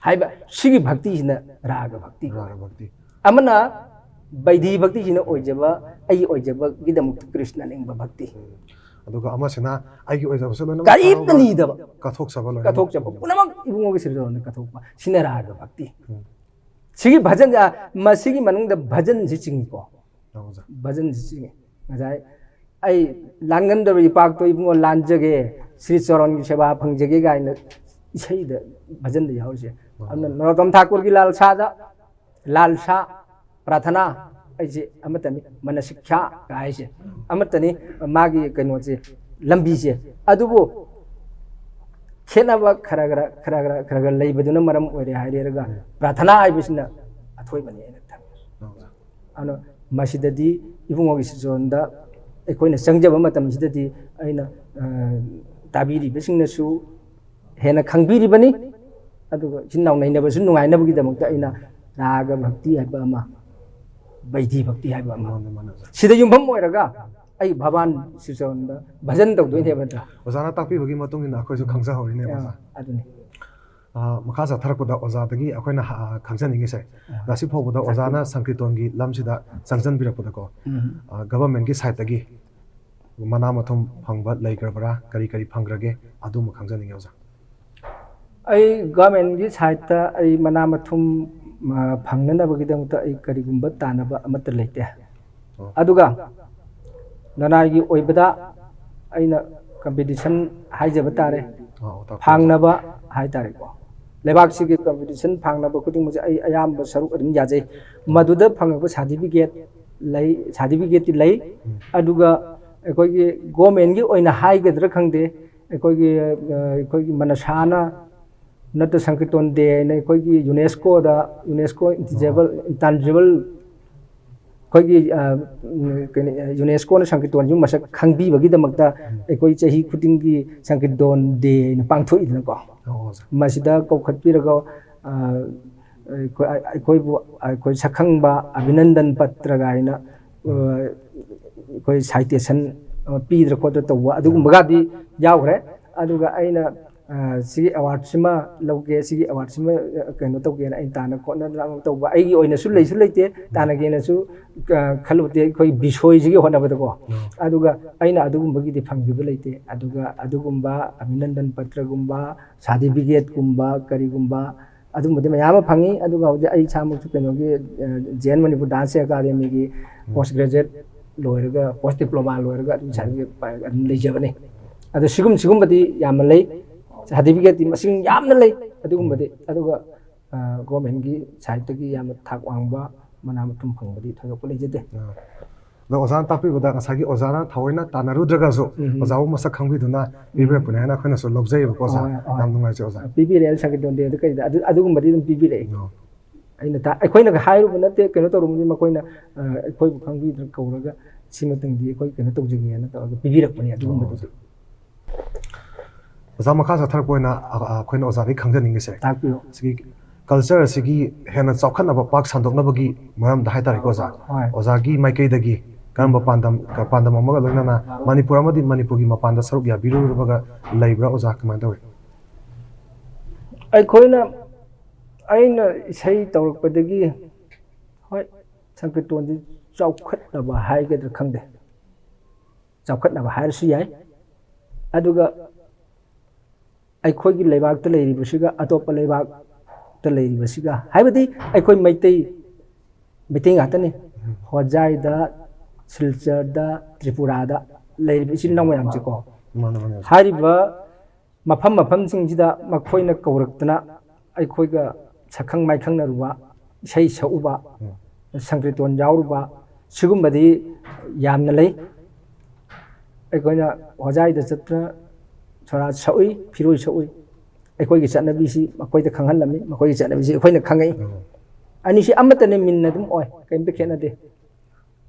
ꯍꯥꯏꯕ ꯁꯤꯒꯤ ꯚꯛꯇꯤꯁꯤꯅ ꯔꯥꯒ ꯚꯛꯇꯤ ꯀꯧꯋꯦ꯫ ꯔꯥꯒ ꯚꯛꯇꯤ꯫ ꯑꯃꯅ ꯕꯩꯙꯤ ꯚꯛꯇꯤꯁꯤꯅ ꯑꯣꯏꯖꯕ, ꯑꯩꯒꯤ ꯑꯣꯏꯖꯕꯒꯤꯗꯃꯛꯇ ꯀ꯭ꯔꯤꯁꯅ ꯅꯤꯡꯕ ꯚꯛꯇꯤ꯫ ꯑꯗꯨꯒ ꯑꯃꯁꯤꯅ ꯑꯩꯒꯤ ꯑꯣꯏꯖꯕꯁꯨ ꯂꯣꯏꯅꯃꯛ ꯀꯔꯤꯝꯇ ꯊꯥꯗꯣꯛꯑꯒ ꯅꯤꯗꯕ꯫ ꯀꯠꯊꯣꯛꯆꯕ ꯂꯣꯏꯅꯃꯛ꯫ ꯀꯠꯊꯣꯛꯆꯕ ꯄꯨꯝꯅꯃꯛ ꯏꯕꯨꯡꯉꯣꯒꯤ ꯁ꯭ꯔꯤ ꯆꯔꯣꯟꯗ ꯀꯠꯊꯣꯛꯄ꯫ ꯁꯤꯅ ꯔꯥꯒ ꯚꯛꯇꯤ꯫ ꯎꯝ꯫ ꯁꯤꯒꯤ ꯚꯖꯟ, ꯑ, ꯃꯁꯤꯒꯤ ꯃꯅꯨꯡꯗ ꯚꯖꯟꯁꯤ ꯆꯤꯡꯉꯤꯀꯣ꯫ ꯚꯖꯟꯁꯤ ꯆꯤꯡꯉꯤ꯫ ꯉꯁꯥꯏ ꯑꯩ ꯂꯥꯟꯉꯝꯗꯕ ꯏꯄꯥꯛꯇꯣ ꯏꯕꯨꯡꯉꯣ ꯂꯥꯟꯖꯒꯦ, ꯁ꯭ꯔꯤ ꯆꯣꯔꯣꯟꯒꯤ ꯁꯦꯕꯥ ꯐꯪꯖꯒꯦ ꯀꯥꯏꯅ ꯏꯁꯩꯗ, ꯚꯖꯟꯗ ꯌꯥꯎꯔꯤꯁꯦ꯫ ꯑꯗꯨꯅ ꯅꯔꯣꯠꯇꯝ ꯊꯥꯀꯨꯔꯒꯤ ꯂꯥꯜꯁꯥꯗ, ꯂꯥꯜꯁꯥ, ꯄ꯭ꯔꯥꯊꯅꯥ ꯑꯩꯁꯦ ꯑꯃꯠꯇꯅꯤ, ꯃꯅꯁꯤꯛꯈ꯭ꯌꯥ ꯀꯥꯏꯁꯦ ꯑꯃꯠꯇꯅꯤ꯫ ꯃꯥꯒꯤ ꯀꯩꯅꯣꯁꯦ, ꯂꯝꯕꯤꯁꯦ꯫ ꯑꯗꯨꯕꯨ ꯈꯦꯠꯅꯕ ꯈꯔ ꯈꯔ, ꯈꯔ ꯈꯔ, ꯈꯔ ꯈꯔ ꯂꯩꯕꯗꯨꯅ ꯃꯔꯝ ꯑꯣꯏꯔꯦ ꯍꯥꯏꯔꯦꯔꯒ, ꯎꯝ꯫ ꯄ꯭ꯔꯥꯊꯅꯥ ꯍꯥꯏꯕꯁꯤꯅ ꯑꯊꯣꯏꯕꯅꯤ ꯑꯩꯅ ꯊꯝꯃꯤ꯫ ꯑꯣꯖꯥ꯫ ꯑꯗꯨꯅ ꯃꯁꯤꯗꯗꯤ ꯏꯕꯨꯡꯉꯣꯒꯤ ꯁꯤꯆꯣꯟꯗ ꯑꯩꯈꯣꯏꯅ ꯆꯪꯖꯕ ꯃꯇꯝꯁꯤꯗꯗꯤ ꯑꯩꯅ, ꯑ, ꯇꯥꯕꯤꯔꯤꯕꯁꯤꯡꯅꯁꯨ ꯍꯦꯟꯅ ꯈꯪꯕꯤꯔꯤꯕꯅꯤ꯫ ꯑꯗꯨꯒ ꯏꯆꯤꯟ ꯏꯅꯥꯎ ꯅꯩꯅꯕꯁꯨ ꯅꯨꯡꯉꯥꯏꯅꯕꯒꯤꯗꯃꯛꯇ ꯑꯩꯅ ꯔꯥꯒ ꯚꯛꯇꯤ ꯍꯥꯏꯕ ꯑꯃ, ꯕꯩꯗꯤ ꯚꯛꯇꯤ ꯍꯥꯏꯕ ꯑꯃ, ꯃꯥꯅꯦ, ꯃꯥꯅꯦ, ꯑꯣꯖꯥ꯫ ꯁꯤꯗ ꯌꯨꯝꯐꯝ ꯑꯣꯏꯔꯒ ꯑꯩ ꯚꯕꯥꯟ ꯁꯤꯆꯣꯟꯗ ꯚꯖꯟ ꯇꯧꯗꯣꯏꯅꯦꯕ, ꯅꯠꯇ꯭ꯔꯥ? ꯑꯣꯖꯥꯅ ꯇꯥꯛꯄꯤꯕꯒꯤ ꯃꯇꯨꯡ ꯏꯟꯅ ꯑꯩꯈꯣꯏꯁꯨ ꯈꯪꯖꯍꯧꯔꯤꯅꯦ, ꯑ, ꯑꯣꯖꯥ꯫ ꯑꯗꯨꯅꯤ꯫ ꯑ, ꯃꯈꯥ ꯆꯠꯊꯔꯛꯄꯗ ꯑꯣꯖꯥꯗꯒꯤ ꯑꯩꯈꯣꯏꯅ ꯍ-, ꯈꯪꯖꯅꯤꯡꯉꯤꯁꯦ, ꯑ꯫ ꯉꯁꯤ ꯐꯥꯎꯕꯗ ꯑꯣꯖꯥꯅ ꯁꯪꯀ꯭ꯔꯤꯇꯣꯟꯒꯤ ꯂꯝꯁꯤꯗ ꯆꯪꯁꯤꯟꯕꯤꯔꯛꯄꯗꯀꯣ, ꯎꯝ꯫ ꯑ, governmentꯀꯤ sideꯇꯒꯤ ꯃꯅꯥ ꯃꯊꯨꯝ ꯐꯪꯕ ꯂꯩꯈ꯭ꯔꯕ꯭ꯔꯥ, ꯀꯔꯤ ꯀꯔꯤ ꯐꯪꯈ꯭ꯔꯒꯦ, ꯑꯗꯨꯃ ꯈꯪꯖꯅꯤꯡꯉꯤ, ꯑꯣꯖꯥ꯫ ꯑꯩ governmentꯀꯤ sideꯇ ꯑꯩ ꯃꯅꯥ ꯃꯊꯨꯝ, ꯑ, ꯐꯪꯅꯅꯕꯒꯤꯗꯃꯛꯇ ꯑꯩ ꯀꯔꯤꯒꯨꯝꯕ ꯇꯥꯟꯅꯕ ꯑꯃꯠꯇ ꯂꯩꯇꯦ꯫ ꯑꯣ꯫ ꯑꯗꯨꯒ ꯂꯅꯥꯏꯒꯤ ꯑꯣꯏꯕꯗ ꯑꯩꯅ competition ꯍꯥꯏꯖꯕ ꯇꯥꯔꯦ, ꯑꯣ, ꯑꯣ, ꯇꯥꯛꯄꯤꯌꯨ꯫ ꯐꯪꯅꯕ ꯍꯥꯏ ꯇꯥꯔꯦꯀꯣ, ꯂꯩꯕꯥꯛꯁꯤꯒꯤ competition ꯐꯪꯅꯕ ꯈꯨꯗꯤꯡꯃꯛꯁꯦ ꯑꯩ ꯑꯌꯥꯝꯕ ꯁꯔꯨꯛ ꯑꯗꯨꯝ ꯌꯥꯖꯩ꯫ ꯃꯗꯨꯗ ꯐꯪꯉꯛꯄ certificate ꯂꯩ, certificateꯇꯤ ꯂꯩ꯫ ꯎꯝ꯫ ꯑꯗꯨꯒ ꯑꯩꯈꯣꯏꯒꯤ governmentꯀꯤ ꯑꯣꯏꯅ ꯍꯥꯏꯒꯗ꯭ꯔꯥ ꯈꯪꯗꯦ, ꯑꯩꯈꯣꯏꯒꯤ, ꯑ, ꯑꯩꯈꯣꯏꯒꯤ ꯃꯅꯁꯥꯅ ꯅꯠꯇ꯭ꯔ ꯁꯪꯀꯤꯔꯇꯣꯟ day ꯍꯥꯏꯅ ꯑꯩꯈꯣꯏꯒꯤ UNESCOꯗ, UNESCO intangible, intangible ꯑꯩꯈꯣꯏꯒꯤ, ꯑ, ꯎꯝ, ꯀꯩꯅꯣ, UNESCOꯅ ꯁꯪꯀꯤꯔꯇꯣꯟꯁꯤꯕꯨ ꯃꯁꯛ ꯈꯪꯕꯤꯕꯒꯤꯗꯃꯛꯇ ꯎꯝ꯫ ꯑꯩꯈꯣꯏ ꯆꯍꯤ ꯈꯨꯗꯤꯡꯒꯤ ꯁꯪꯀꯤꯔꯇꯣꯟ day ꯍꯥꯏꯅ ꯄꯥꯡꯊꯣꯛꯏꯗꯅꯀꯣ꯫ ꯑꯣ, ꯑꯣꯖꯥ꯫ ꯃꯁꯤꯗ ꯀꯧꯈꯠꯄꯤꯔꯒ, ꯑ, ꯑꯩꯈꯣꯏ, ꯑꯩꯈꯣꯏꯕꯨ, ꯑꯩꯈꯣꯏ ꯁꯛꯈꯪꯕ ꯑꯚꯤꯅꯟꯗꯟ ꯄꯇ꯭ꯔ ꯀꯥꯏꯅ, ꯑ, ꯑꯩꯈꯣꯏ citation ꯑꯃ ꯄꯤꯗꯅ ꯈꯣꯠꯇꯅ ꯇꯧꯕ ꯑꯗꯨꯒꯨꯝꯕꯒꯗꯤ ꯌꯥꯎꯈ꯭ꯔꯦ꯫ ꯑꯗꯨꯒ ꯑꯩꯅ, ꯑ, ꯁꯤꯒꯤ awardꯁꯤꯃ ꯂꯧꯒꯦ, ꯁꯤꯒꯤ awardꯁꯤꯃ, ꯑ, ꯀꯩꯅꯣ ꯇꯧꯒꯦꯅ ꯑꯩꯅ ꯇꯥꯟꯅ ꯈꯣꯠꯅꯗꯅ ꯑꯃ ꯇꯧꯕ ꯑꯩꯒꯤ ꯑꯣꯏꯅꯁꯨ ꯂꯩꯁꯨ ꯂꯩꯇꯦ, ꯇꯥꯟꯅꯒꯦꯅꯁꯨ, ꯑ, ꯈꯜꯂꯨꯗꯦ꯫ ꯑꯩꯈꯣꯏ ꯕꯤꯁꯣꯏꯁꯤꯒꯤ ꯍꯣꯠꯅꯕꯗꯀꯣ꯫ ꯑꯗꯨꯒ ꯑꯩꯅ ꯑꯗꯨꯒꯨꯝꯕꯒꯤꯗꯤ ꯐꯪꯈꯤꯕ ꯂꯩꯇꯦ꯫ ꯑꯗꯨꯒ ꯑꯗꯨꯒꯨꯝꯕ ꯑꯚꯤꯅꯟꯗꯟ ꯄꯇ꯭ꯔꯒꯨꯝꯕ, certificateꯀꯨꯝꯕ, ꯀꯔꯤꯒꯨꯝꯕ, ꯑꯗꯨꯝꯕꯗꯤ ꯃꯌꯥꯝ ꯑꯃ ꯐꯪꯉꯤ꯫ ꯑꯗꯨꯒ ꯍꯧꯖꯤꯛ ꯑꯩ ꯏꯁꯥꯃꯛꯁꯨ ꯀꯩꯅꯣꯒꯤ, ꯑ, J and Manipur dance ꯑꯦꯀꯥꯗꯦꯃꯤꯒꯤ post graduate ꯂꯣꯏꯔꯒ, ꯄꯣꯁ ꯗꯤꯄ꯭ꯂꯣꯃꯥ ꯂꯣꯏꯔꯒ ꯑꯗꯨꯝ ꯁꯥꯔꯇꯤꯐꯤꯀꯦꯠ ꯑꯗꯨꯝ ꯂꯩꯖꯕꯅꯤ꯫ ꯑꯗꯣ ꯁꯤꯒꯨꯝ-, ꯁꯤꯒꯨꯝꯕꯗꯤ ꯌꯥꯝꯅ ꯂꯩ, ꯁꯥꯔꯇꯤꯐꯤꯀꯦꯠꯇꯤ ꯃꯁꯤꯡ ꯌꯥꯝꯅ ꯂꯩ ꯑꯗꯨꯒꯨꯝꯕꯗꯤ꯫ ꯑꯗꯨꯒ, ꯑ, ꯒꯣꯔꯃꯦꯟꯒꯤ ꯁꯥꯏꯠꯇꯒꯤ ꯌꯥꯝꯅ ꯊꯥꯛ ꯋꯥꯡꯕ ꯃꯅꯥ ꯃꯊꯨꯝ ꯐꯪꯕꯗꯤ ꯊꯣꯏꯗꯣꯛꯄ ꯂꯩꯖꯗꯦ꯫ ꯑꯗꯣ ꯑꯣꯖꯥꯅ ꯇꯥꯛꯄꯤꯕꯗ ꯉꯁꯥꯏꯒꯤ ꯑꯣꯖꯥꯅ ꯊꯑꯣꯏꯅ ꯇꯥꯟꯅꯔꯨꯗ꯭ꯔꯒꯁꯨ ꯑꯣꯖꯥꯕꯨ ꯃꯁꯛ ꯈꯪꯕꯤꯗꯨꯅ ꯄꯤꯕꯤꯔꯛꯄꯅꯦ ꯍꯥꯏꯅ ꯑꯩꯈꯣꯏꯅꯁꯨ ꯂꯧꯖꯩꯑꯕꯀꯣ ꯑꯣꯖꯥ꯫ ꯍꯣꯏ, ꯍꯣꯏ꯫ ꯌꯥꯝ ꯅꯨꯡꯉꯥꯏꯖꯩ ꯑꯣꯖꯥ꯫ ꯄꯤꯕꯤꯔꯛꯑꯦ ꯁꯪꯀꯤꯔꯇꯣꯟ ꯗꯦꯗ ꯀꯩꯗ, ꯑꯗꯨ-, ꯑꯗꯨꯒꯨꯝꯕꯗꯤ ꯑꯗꯨꯝ ꯄꯤꯕꯤꯔꯛꯑꯦ꯫ ꯑꯣ꯫ ꯑꯩꯅ ꯇꯥ-, ꯑꯩꯈꯣꯏꯅꯒ ꯍꯥꯏꯔꯨꯕ ꯅꯠꯇꯦ, ꯀꯩꯅꯣ ꯇꯧꯔꯨꯕꯗꯤ ꯃꯈꯣꯏꯅ, ꯑ, ꯑꯩꯈꯣꯏꯕꯨ ꯈꯪꯕꯤꯗꯅ ꯀꯧꯔꯒ ꯁꯤꯃꯇꯪꯗꯤ ꯑꯩꯈꯣꯏ ꯀꯩꯅꯣ ꯇꯧꯖꯒꯦꯅ ꯇꯧꯔꯒ ꯄꯤꯕꯤꯔꯛꯄꯅꯦ ꯑꯗꯨꯒꯨꯝꯕꯗꯨꯗꯤ꯫ ꯑꯣꯖꯥ, ꯃꯈꯥ ꯆꯠꯊꯔꯛꯄ ꯑꯣꯏꯅ ꯑ-, ꯑ-, ꯑꯩꯈꯣꯏꯅ ꯑꯣꯖꯥꯗꯒꯤ ꯈꯪꯖꯅꯤꯡꯉꯤꯁꯦ, ꯇꯥꯛꯄꯤꯌꯨ꯫ ꯁꯤꯒꯤ ꯀꯜꯆꯔ ꯑꯁꯤꯒꯤ ꯍꯦꯟꯅ ꯆꯥꯎꯈꯠꯅꯕ, ꯄꯥꯛ ꯁꯟꯗꯣꯛꯅꯕꯒꯤ ꯃꯔꯝꯗ ꯍꯥꯏꯇꯥꯔꯦꯀꯣ ꯑꯣꯖꯥ, ꯍꯣꯏ꯫ ꯑꯣꯖꯥꯒꯤ ꯃꯥꯏꯀꯩꯗꯒꯤ ꯀꯔꯝꯕ ꯄꯥꯟꯗꯝ, ꯄꯥꯟꯗꯝ ꯑꯃꯒ ꯂꯣꯏꯅꯅ ꯃꯅꯤꯄꯨꯔ ꯑꯃꯗꯤ ꯃꯅꯤꯄꯨꯔꯒꯤ ꯃꯄꯥꯟꯗ ꯁꯔꯨꯛ ꯌꯥꯕꯤꯔꯨꯔꯕꯒ ꯂꯩꯕ꯭ꯔꯥ ꯑꯣꯖꯥ? ꯀꯃꯥꯏꯅ ꯇꯧꯏ? ꯑꯩꯈꯣꯏꯅ, ꯑꯩꯅ ꯏꯁꯩ ꯇꯧꯔꯛꯄꯗꯒꯤ, ꯍꯣꯏ, ꯁꯪꯀꯤꯔꯇꯣꯟꯁꯤ ꯆꯥꯎꯈꯠꯅꯕ ꯍꯥꯏꯒꯗ꯭ꯔꯥ ꯈꯪꯗꯦ, ꯆꯥꯎꯈꯠꯅꯕ ꯍꯥꯏꯔꯁꯨ ꯌꯥꯏ꯫ ꯑꯗꯨꯒ ꯑꯩꯈꯣꯏꯒꯤ ꯂꯩꯕꯥꯛꯇ ꯂꯩꯔꯤꯕꯁꯤꯒ ꯑꯇꯣꯞꯄ ꯂꯩꯕꯥꯛꯇ ꯂꯩꯔꯤꯕꯁꯤꯒ, ꯍꯥꯏꯕꯗꯤ ꯑꯩꯈꯣꯏ ꯃꯩꯇꯩ, ꯃꯩꯇꯩ ꯉꯥꯛꯇꯅꯤ꯫ ꯍꯣꯖꯥꯏꯗ, ꯁꯤꯜꯆꯔꯗ, ꯇ꯭ꯔꯤꯄꯨꯔꯥꯗ ꯂꯩꯔꯤꯕ ꯏꯆꯤꯜ ꯏꯅꯥꯎ ꯃꯌꯥꯝꯁꯦꯀꯣ, ꯃꯥꯅꯦ, ꯃꯥꯅꯦ ꯑꯣꯖꯥ꯫ ꯍꯥꯏꯔꯤꯕ ꯃꯐꯝ ꯃꯐꯝꯁꯤꯡꯁꯤꯗ ꯃꯈꯣꯏꯅ ꯀꯧꯔꯛꯇꯅ ꯑꯩꯈꯣꯏꯒ ꯁꯛꯈꯪ ꯃꯥꯏꯈꯪꯅꯔꯨꯕ, ꯏꯁꯩ ꯁꯛꯎꯕ, ꯁꯪꯀ꯭ꯔꯤꯇꯣꯟ ꯌꯥꯎꯔꯨꯕ, ꯁꯤꯒꯨꯝꯕꯗꯤ ꯌꯥꯝꯅ ꯂꯩ꯫ ꯑꯩꯈꯣꯏꯅ ꯍꯣꯖꯥꯏꯗ ꯆꯠꯇꯅ ꯁꯣꯔꯥꯠ ꯁꯛꯎꯏ, ꯐꯤꯔꯣꯏ ꯁꯛꯎꯏ꯫ ꯑꯩꯈꯣꯏꯒꯤ ꯆꯠꯅꯕꯤꯁꯤ ꯃꯈꯣꯏꯗ ꯈꯪꯍꯜꯂꯝꯃꯤ, ꯃꯈꯣꯏꯒꯤ ꯆꯠꯅꯕꯤꯁꯤ ꯑꯩꯈꯣꯏꯅ ꯈꯪꯉꯛꯏ꯫ ꯑꯅꯤꯁꯤ ꯑꯃꯠꯇꯅꯦ, ꯃꯤꯟ ꯑꯗꯨꯝ ꯑꯣꯏ, ꯀꯔꯤꯝꯇ ꯈꯦꯠꯅꯗꯦ꯫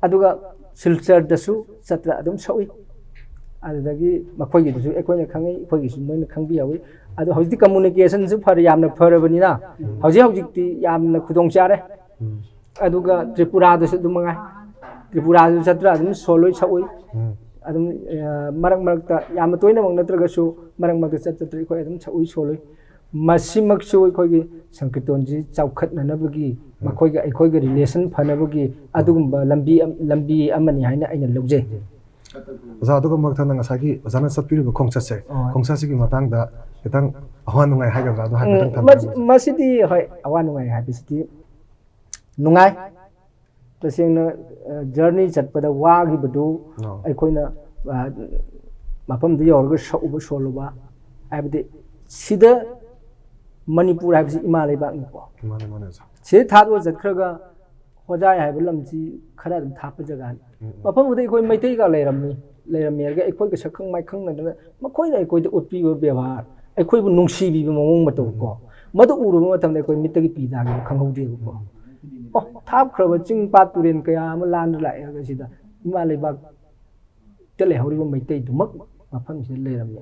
ꯑꯗꯨꯒ ꯁꯤꯜꯆꯔꯗꯁꯨ ꯆꯠꯇꯅ ꯑꯗꯨꯝ ꯁꯛꯎꯏ꯫ ꯑꯗꯨꯗꯒꯤ ꯃꯈꯣꯏꯒꯤꯗꯨꯁꯨ ꯑꯩꯈꯣꯏꯅ ꯈꯪꯉꯤ, ꯑꯩꯈꯣꯏꯒꯤꯁꯨ ꯃꯣꯏꯅ ꯈꯪꯕꯤꯍꯧꯏ꯫ ꯑꯗꯣ ꯍꯧꯖꯤꯛꯇꯤ ꯀꯝꯃꯨꯅꯤꯀꯦꯁꯟꯁꯨ ꯐꯔꯦ, ꯌꯥꯝꯅ ꯐꯔꯕꯅꯤꯅ ꯍꯧꯖꯤꯛ ꯍꯧꯖꯤꯛꯇꯤ ꯌꯥꯝꯅ ꯈꯨꯗꯣꯡ ꯆꯥꯔꯦ꯫ ꯑꯗꯨꯒ ꯇ꯭ꯔꯤꯄꯨꯔꯥꯗꯁꯨ ꯑꯗꯨꯝ ꯃꯉꯥꯏ, ꯇ꯭ꯔꯤꯄꯨꯔꯥꯗꯁꯨ ꯆꯠꯇꯅ ꯑꯗꯨꯝ ꯁꯣꯜꯂꯣꯏ ꯁꯛꯎꯏ꯫ ꯑꯗꯨꯝ, ꯑ, ꯃꯔꯛ ꯃꯔꯛꯇ, ꯌꯥꯝꯅ ꯇꯣꯏꯅꯃꯛ ꯅꯠꯇ꯭ꯔꯒꯁꯨ ꯃꯔꯛ ꯃꯔꯛꯇ ꯆꯠ ꯆꯠꯇꯅ ꯑꯩꯈꯣꯏ ꯑꯗꯨꯝ ꯁꯛꯎꯏ ꯁꯣꯜꯂꯨꯏ꯫ ꯃꯁꯤꯃꯛꯁꯨ ꯑꯩꯈꯣꯏꯒꯤ ꯁꯪꯀꯤꯔꯇꯣꯟꯁꯤ ꯆꯥꯎꯈꯠꯅꯅꯕꯒꯤ, ꯃꯈꯣꯏꯒ ꯑꯩꯈꯣꯏꯒ ꯔꯤꯂꯦꯁꯟ ꯐꯅꯕꯒꯤ ꯑꯗꯨꯒꯨꯝꯕ ꯂꯝꯕꯤ ꯑꯝ-, ꯂꯝꯕꯤ ꯑꯃꯅꯤ ꯍꯥꯏꯅ ꯑꯩꯅ ꯂꯧꯖꯩ꯫ ꯑꯣꯖꯥ, ꯑꯗꯨꯒ ꯃꯊꯪꯗ ꯉꯁꯥꯏꯒꯤ ꯑꯣꯖꯥꯅ ꯆꯠꯄꯤꯔꯤꯕ ꯈꯣꯡꯆꯠꯁꯦ, ꯑꯣ꯫ ꯈꯣꯡꯆꯠꯁꯤꯒꯤ ꯃꯇꯥꯡꯗ ꯈꯤꯇꯪ ꯑꯋꯥ ꯅꯨꯡꯉꯥꯏ ꯍꯥꯏꯒꯗ꯭ꯔꯥ, ꯑꯗꯨ ꯍꯥꯏꯐꯦꯠꯇꯪ ꯎꯝ, ꯊꯝꯕꯤꯔꯝꯃꯨ꯫ ꯃꯁꯤ- ꯃꯁꯤꯗꯤ ꯍꯣꯏ, ꯑꯋꯥ ꯅꯨꯡꯉꯥꯏ ꯍꯥꯏꯕꯁꯤꯗꯤ ꯅꯨꯡꯉꯥꯏ꯫ ꯇꯁꯦꯡꯅ ꯖꯔꯅꯤ ꯆꯠꯄꯗ ꯋꯥꯈꯤꯕꯗꯨ ꯑꯣ꯫ ꯑꯩꯈꯣꯏꯅ ꯑ, ꯃꯐꯝꯗꯨ ꯌꯧꯔꯒ ꯁꯛꯎꯕ ꯁꯣꯜꯂꯨꯕ ꯍꯥꯏꯕꯗꯤ ꯁꯤꯗ ꯃꯅꯤꯄꯨꯔ ꯍꯥꯏꯕꯁꯤ ꯏꯃꯥ ꯂꯩꯕꯥꯛꯅꯤꯀꯣ꯫ ꯃꯥꯅꯦ, ꯃꯥꯅꯦ, ꯑꯣꯖꯥ꯫ ꯁꯤꯗ ꯊꯥꯗꯣꯛꯑ ꯆꯠꯈ꯭ꯔꯒ ꯍꯣꯖꯥꯏ ꯍꯥꯏꯕ ꯂꯝꯁꯤ ꯈꯔ ꯑꯗꯨꯝ ꯊꯥꯞꯄ ꯖꯒꯥꯅꯤ꯫ ꯎꯝ, ꯎꯝ꯫ ꯃꯐꯝꯗꯨꯗ ꯑꯩꯈꯣꯏ ꯃꯩꯇꯩꯒ ꯂꯩꯔꯝꯃꯤ, ꯂꯩꯔꯝꯃꯦ ꯍꯥꯏꯔꯒ ꯑꯩꯈꯣꯏꯒ ꯁꯛꯈꯪ ꯃꯥꯏꯈꯪꯅꯗꯅ ꯃꯈꯣꯏꯅ ꯑꯩꯈꯣꯏꯗ ꯎꯠꯄꯤꯕ ꯕꯦꯕꯥꯔ, ꯑꯩꯈꯣꯏꯕꯨ ꯅꯨꯡꯁꯤꯕꯤꯕ ꯃꯑꯣꯡ ꯃꯇꯧ ꯀꯣ, ꯃꯗꯨ ꯎꯔꯨꯕ ꯃꯇꯝꯗ ꯑꯩꯈꯣꯏ ꯃꯤꯠꯇꯒꯤ ꯄꯤ ꯇꯥꯈꯤꯕ ꯈꯪꯍꯧꯗꯦꯕꯀꯣ꯫ ꯑꯣ, ꯊꯥꯞꯈ꯭ꯔꯕ ꯆꯤꯡ ꯄꯥꯠ ꯇꯨꯔꯦꯜ ꯀꯌꯥ ꯑꯃ ꯂꯥꯟꯗꯨꯅ ꯂꯥꯛꯑꯦ ꯍꯥꯏꯕꯁꯤꯗ ꯏꯃꯥ ꯂꯩꯕꯥꯛꯇ ꯂꯩꯍꯧꯔꯤꯕ ꯃꯩꯇꯩꯗꯨꯃꯛ ꯃꯐꯝꯁꯤꯗ ꯂꯩꯔꯝꯃꯤ꯫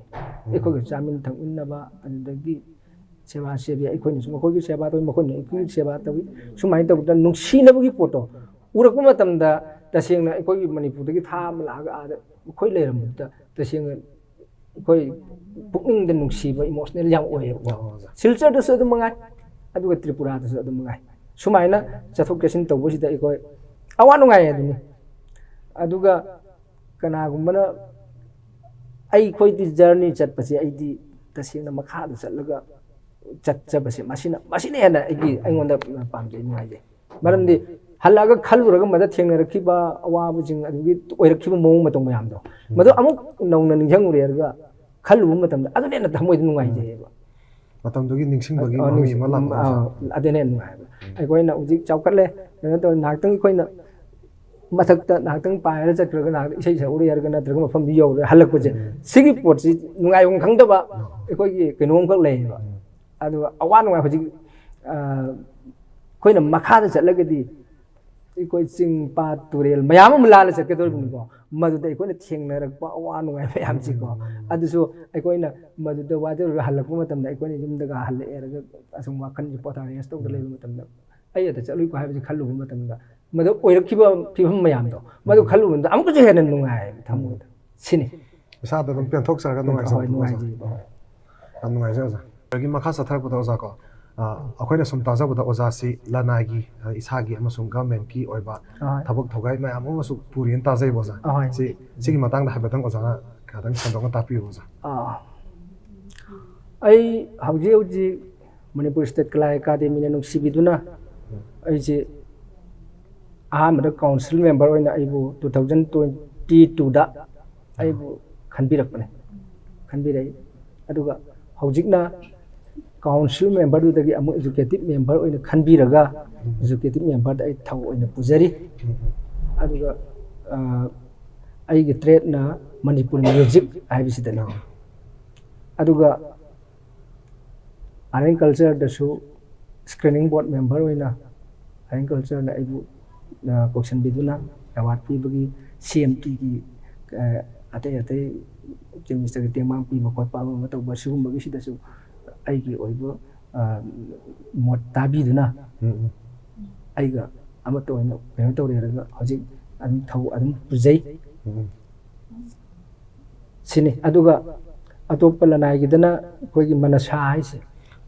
ꯑꯩꯈꯣꯏꯒ ꯆꯥꯃꯤꯟ ꯊꯛꯃꯤꯟꯅꯕ, ꯑꯗꯨꯗꯒꯤ ꯁꯦꯕꯥ ꯁꯦꯕꯤ, ꯑꯩꯈꯣꯏꯅꯁꯨ ꯃꯈꯣꯏꯒꯤ ꯁꯦꯕꯥ ꯇꯧꯏ, ꯃꯈꯣꯏꯅ ꯑꯩꯈꯣꯏꯒꯤ ꯁꯦꯕꯥ ꯇꯧꯏ꯫ ꯁꯨꯃꯥꯏꯅ ꯇꯧꯗꯅ ꯅꯨꯡꯁꯤꯅꯕꯒꯤ ꯄꯣꯠꯇꯣ ꯎꯔꯛꯄ ꯃꯇꯝꯗ ꯇꯁꯦꯡꯅ ꯑꯩꯈꯣꯏꯒꯤ ꯃꯅꯤꯄꯨꯔꯗꯒꯤ ꯊꯥ ꯑꯃ ꯂꯥꯛꯑꯒ ꯑꯥꯗ ꯑꯩꯈꯣꯏ ꯂꯩꯔꯝꯕꯗꯨꯗ ꯇꯁꯦꯡꯅ ꯑꯩꯈꯣꯏ ꯄꯨꯛꯅꯤꯡꯗ ꯅꯨꯡꯁꯤꯕ, ꯏꯃꯣꯁꯅꯦꯜ ꯌꯥꯝ ꯑꯣꯏꯌꯦꯕꯀꯣ꯫ ꯑꯣ, ꯑꯣꯖꯥ꯫ ꯁꯤꯜꯆꯔꯗꯁꯨ ꯑꯗꯨꯝ ꯃꯉꯥꯏ, ꯑꯗꯨꯒ ꯇ꯭ꯔꯤꯄꯨꯔꯥꯗꯁꯨ ꯑꯗꯨꯝ ꯃꯉꯥꯏ꯫ ꯁꯨꯃꯥꯏꯅ ꯆꯠꯊꯣꯛ ꯆꯠꯁꯤꯟ ꯇꯧꯕꯁꯤꯗ ꯑꯩꯈꯣꯏ ꯑꯋꯥ ꯅꯨꯡꯉꯥꯏ ꯑꯗꯨꯅꯤ꯫ ꯑꯗꯨꯒ ꯀꯅꯥꯒꯨꯝꯕꯅ ꯑꯩꯈꯣꯏꯗꯤ ꯖꯔꯅꯤ ꯆꯠꯄꯁꯦ ꯑꯩꯗꯤ ꯇꯁꯦꯡꯅ ꯃꯈꯥꯗ ꯆꯠꯂꯒ ꯆꯠꯆꯕꯁꯦ ꯃꯁꯤꯅ, ꯃꯁꯤꯅ ꯍꯦꯟꯅ ꯑꯩꯒꯤ, ꯑꯩꯉꯣꯟꯗ ꯄꯥꯝꯖꯩ, ꯅꯨꯡꯉꯥꯏꯖꯩ꯫ ꯃꯔꯝꯗꯤ ꯍꯜꯂꯛꯑꯒ ꯈꯜꯂꯨꯔꯒ ꯃꯗ ꯊꯦꯡꯅꯔꯛꯈꯤꯕ ꯑꯋꯥꯕꯁꯤꯡ, ꯑꯗꯨꯒꯤ ꯑꯣꯏꯔꯛꯈꯤꯕ ꯃꯑꯣꯡ ꯃꯇꯧ ꯃꯌꯥꯝꯗꯣ, ꯃꯗꯨ ꯑꯃꯨꯛ ꯅꯧꯅ ꯅꯤꯡꯁꯤꯡꯉꯨꯔꯦ ꯍꯥꯏꯔꯒ ꯈꯜꯂꯨꯕ ꯃꯇꯝꯗ ꯑꯗꯨꯅ ꯍꯦꯟꯅ ꯊꯃꯣꯏꯗ ꯅꯨꯡꯉꯥꯏꯖꯩꯌꯦꯕ꯫ ꯃꯇꯝꯗꯨꯒꯤ ꯅꯤꯡꯁꯤꯡꯕꯒꯤ ꯑ, ꯃꯃꯤ ꯅꯤꯡꯁꯤꯡ- ꯑꯃ ꯂꯥꯛꯄꯗꯣ, ꯑ, ꯑꯣꯖꯥ꯫ ꯑꯗꯨꯅ ꯍꯦꯟꯅ ꯅꯨꯡꯉꯥꯏꯕ꯫ ꯑꯩꯈꯣꯏꯅ ꯍꯧꯖꯤꯛ ꯆꯥꯎꯈꯠꯂꯦ, ꯀꯩꯅꯣ ꯇꯧꯔꯦ, ꯉꯥꯏꯍꯥꯛꯇꯪ ꯑꯩꯈꯣꯏꯅ ꯃꯊꯛꯇ ꯉꯥꯏꯍꯥꯛꯇꯪ ꯄꯥꯏꯔ ꯆꯠꯈ꯭ꯔꯒ ꯉꯥꯏꯍꯥꯛꯇꯪ ꯏꯁꯩ ꯁꯛꯎꯔꯦ ꯍꯥꯏꯔꯒ ꯅꯠꯇ꯭ꯔꯒ ꯃꯐꯝꯗꯨ ꯌꯧꯔꯦ ꯍꯜꯂꯛꯄꯁꯦ, ꯁꯤꯒꯤ ꯄꯣꯠꯁꯤ ꯅꯨꯡꯉꯥꯏꯐꯝ ꯈꯪꯗꯕ ꯑꯩꯈꯣꯏꯒꯤ ꯀꯩꯅꯣꯝꯈꯛ ꯂꯩꯌꯦꯕ꯫ ꯑꯗꯨꯒ ꯑꯋꯥ ꯅꯨꯡꯉꯥꯏ ꯍꯧꯖꯤꯛ, ꯑ, ꯑꯩꯈꯣꯏꯅ ꯃꯈꯥꯗ ꯆꯠꯂꯒꯗꯤ ꯑꯩꯈꯣꯏ ꯆꯤꯡ ꯄꯥꯠ ꯇꯨꯔꯦꯜ ꯃꯌꯥꯝ ꯑꯃ ꯂꯥꯜꯂ ꯆꯠꯀꯗꯧꯔꯤꯕꯅꯤꯀꯣ꯫ ꯃꯗꯨꯗ ꯑꯩꯈꯣꯏꯅ ꯊꯦꯡꯅꯔꯛꯄ ꯑꯋꯥ ꯅꯨꯡꯉꯥꯏ ꯃꯌꯥꯝꯁꯤꯀꯣ, ꯑꯗꯨꯁꯨ ꯑꯩꯈꯣꯏꯅ ꯃꯗꯨꯗ ꯋꯥꯖꯔꯨꯔꯒ ꯍꯜꯂꯛꯄ ꯃꯇꯝꯗ ꯑꯩꯈꯣꯏꯅ ꯌꯨꯝꯗꯒ ꯍꯜꯂꯛꯑꯦꯔꯒ ꯑꯁꯨꯝ ꯋꯥꯈꯜꯁꯦ ꯄꯣꯊꯥ ꯔꯦꯁ ꯇꯧꯗ ꯂꯩꯕ ꯃꯇꯝꯗ ꯑꯩ ꯑꯗ ꯆꯠꯂꯨꯏꯀꯣ ꯍꯥꯏꯕꯁꯦ ꯈꯜꯂꯨꯕ ꯃꯇꯝꯗ ꯃꯗꯨ ꯑꯣꯏꯔꯛꯈꯤꯕ ꯐꯤꯕꯝ ꯃꯌꯥꯝꯗꯣ, ꯃꯗꯨ ꯈꯜꯂꯨꯕ ꯃꯇꯝꯗ ꯑꯃꯨꯛꯀꯁꯨ ꯍꯦꯟꯅ ꯅꯨꯡꯉꯥꯏ ꯊꯃꯣꯏꯗ꯫ ꯁꯤꯅꯤ꯫ ꯏꯁꯥꯗ ꯑꯗꯨꯝ ꯄꯦꯟꯊꯣꯛꯆꯔꯒ ꯍꯣꯏ, ꯅꯨꯡꯉꯥꯏꯖꯕꯗꯣ, ꯑꯣꯖꯥ꯫ ꯅꯨꯡꯉꯥꯏꯖꯩ꯫ ꯌꯥꯝ ꯅꯨꯡꯉꯥꯏꯖꯩ, ꯑꯣꯖꯥ꯫ ꯑꯗꯒꯤ ꯃꯈꯥ ꯆꯠꯊꯔꯛꯄꯗ, ꯑꯣꯖꯥ ꯀꯣ, ꯑ, ꯑꯩꯈꯣꯏꯅ ꯁꯨꯝ ꯇꯥꯖꯕꯗ ꯑꯣꯖꯥꯁꯤ ꯂꯅꯥꯏꯒꯤ, ꯑ, ꯏꯁꯥꯒꯤ ꯑꯃꯁꯨꯡ ꯒꯚꯔꯟꯃꯦꯟꯠꯀꯤ ꯑꯣꯏꯕ ꯑꯍꯣꯏ꯫ ꯊꯕꯛ ꯊꯧꯒꯥꯏ ꯃꯌꯥꯝ ꯑꯃꯁꯨ ꯄꯨꯔꯤꯅ ꯇꯥꯖꯩꯕ ꯑꯣꯖꯥ꯫ ꯑꯍꯣꯏ꯫ ꯁꯤ, ꯁꯤꯒꯤ ꯃꯇꯥꯡꯗ ꯍꯥꯏꯐꯦꯠꯇꯪ ꯑꯣꯖꯥꯅ ꯈꯤꯇꯪ ꯁꯟꯗꯣꯛꯅ ꯇꯥꯛꯄꯤꯌꯨ ꯑꯣꯖꯥ꯫ ꯑꯥ꯫ ꯑꯩ ꯍꯧꯖꯤꯛ ꯍꯧꯖꯤꯛ ꯃꯅꯤꯄꯨꯔ ꯁ꯭ꯇꯦꯠ ꯀꯂꯥ ꯑꯦꯀꯥꯗꯦꯃꯤꯅ ꯅꯨꯡꯁꯤꯕꯤꯗꯨꯅ ꯑꯩꯁꯦ ꯑꯍꯥꯟꯕꯗ ꯀꯥꯎꯟꯁꯤꯜ ꯃꯦꯝꯕꯔ ꯑꯣꯏꯅ ꯑꯩꯕꯨ two thousand twenty twoꯗ ꯑꯩꯕꯨ ꯈꯟꯕꯤꯔꯛꯄꯅꯦ, ꯈꯟꯕꯤꯔꯛꯏ꯫ ꯑꯗꯨꯒ ꯍꯧꯖꯤꯛꯅ ꯀꯥꯎꯟꯁꯤꯜ ꯃꯦꯝꯕꯔꯗꯨꯗꯒꯤ ꯑꯃꯨꯛ ꯑꯦꯖꯨꯀꯦꯇꯤꯞ ꯃꯦꯝꯕꯔ ꯑꯣꯏꯅ ꯈꯟꯕꯤꯔꯒ ꯑꯦꯖꯨꯀꯦꯇꯤꯞ ꯃꯦꯝꯕꯔꯗ ꯑꯩ ꯊꯧ ꯑꯣꯏꯅ ꯄꯨꯖꯔꯤ꯫ ꯑꯗꯨꯒ, ꯑ, ꯑꯩꯒꯤ ꯇ꯭ꯔꯦꯠꯅ ꯃꯅꯤꯄꯨꯔ ꯃ꯭ꯌꯨꯖꯤꯛ ꯍꯥꯏꯕꯁꯤꯗꯅꯤ꯫ ꯑꯗꯨꯒ art and ꯀꯜꯆꯔꯗꯁꯨ screening board member ꯑꯣꯏꯅ ꯑꯥꯔꯠ ꯑꯦꯟ ꯀꯜꯆꯔꯅ ꯑꯩꯕꯨ, ꯑ, ꯀꯧꯁꯟꯕꯤꯗꯨꯅ ꯑꯦꯋꯥꯔꯗ ꯄꯤꯕꯒꯤ, ꯁꯤ ꯑꯦꯝ ꯇꯤꯒꯤ, ꯑ, ꯑꯇꯩ ꯑꯇꯩ ꯆꯤꯐ ꯃꯤꯅꯤꯁꯇꯔꯒꯤ ꯇꯦꯡꯕꯥꯡ ꯄꯤꯕ ꯈꯣꯠꯄ ꯑꯃ ꯑꯃ ꯇꯧꯕ, ꯁꯤꯒꯨꯝꯕꯒꯤꯁꯤꯗꯁꯨ ꯑꯩꯒꯤ ꯑꯣꯏꯕ, ꯑ, ꯃꯣꯠ ꯇꯥꯕꯤꯗꯨꯅ ꯎꯝ, ꯎꯝ꯫ ꯑꯩꯒ ꯑꯃꯠꯇ ꯑꯣꯏꯅ ꯀꯩꯅꯣ ꯇꯧꯔꯦꯔꯒ ꯍꯧꯖꯤꯛ ꯑꯗꯨꯝ ꯊꯧ ꯑꯗꯨꯝ ꯄꯨꯖꯩ꯫ ꯎꯝ, ꯎꯝ꯫ ꯁꯤꯅꯤ꯫ ꯑꯗꯨꯒ ꯑꯇꯣꯞꯄ ꯂꯅꯥꯏꯒꯤꯗꯅ ꯑꯩꯈꯣꯏꯒꯤ ꯃꯅꯁꯥ ꯍꯥꯏꯁꯦ꯫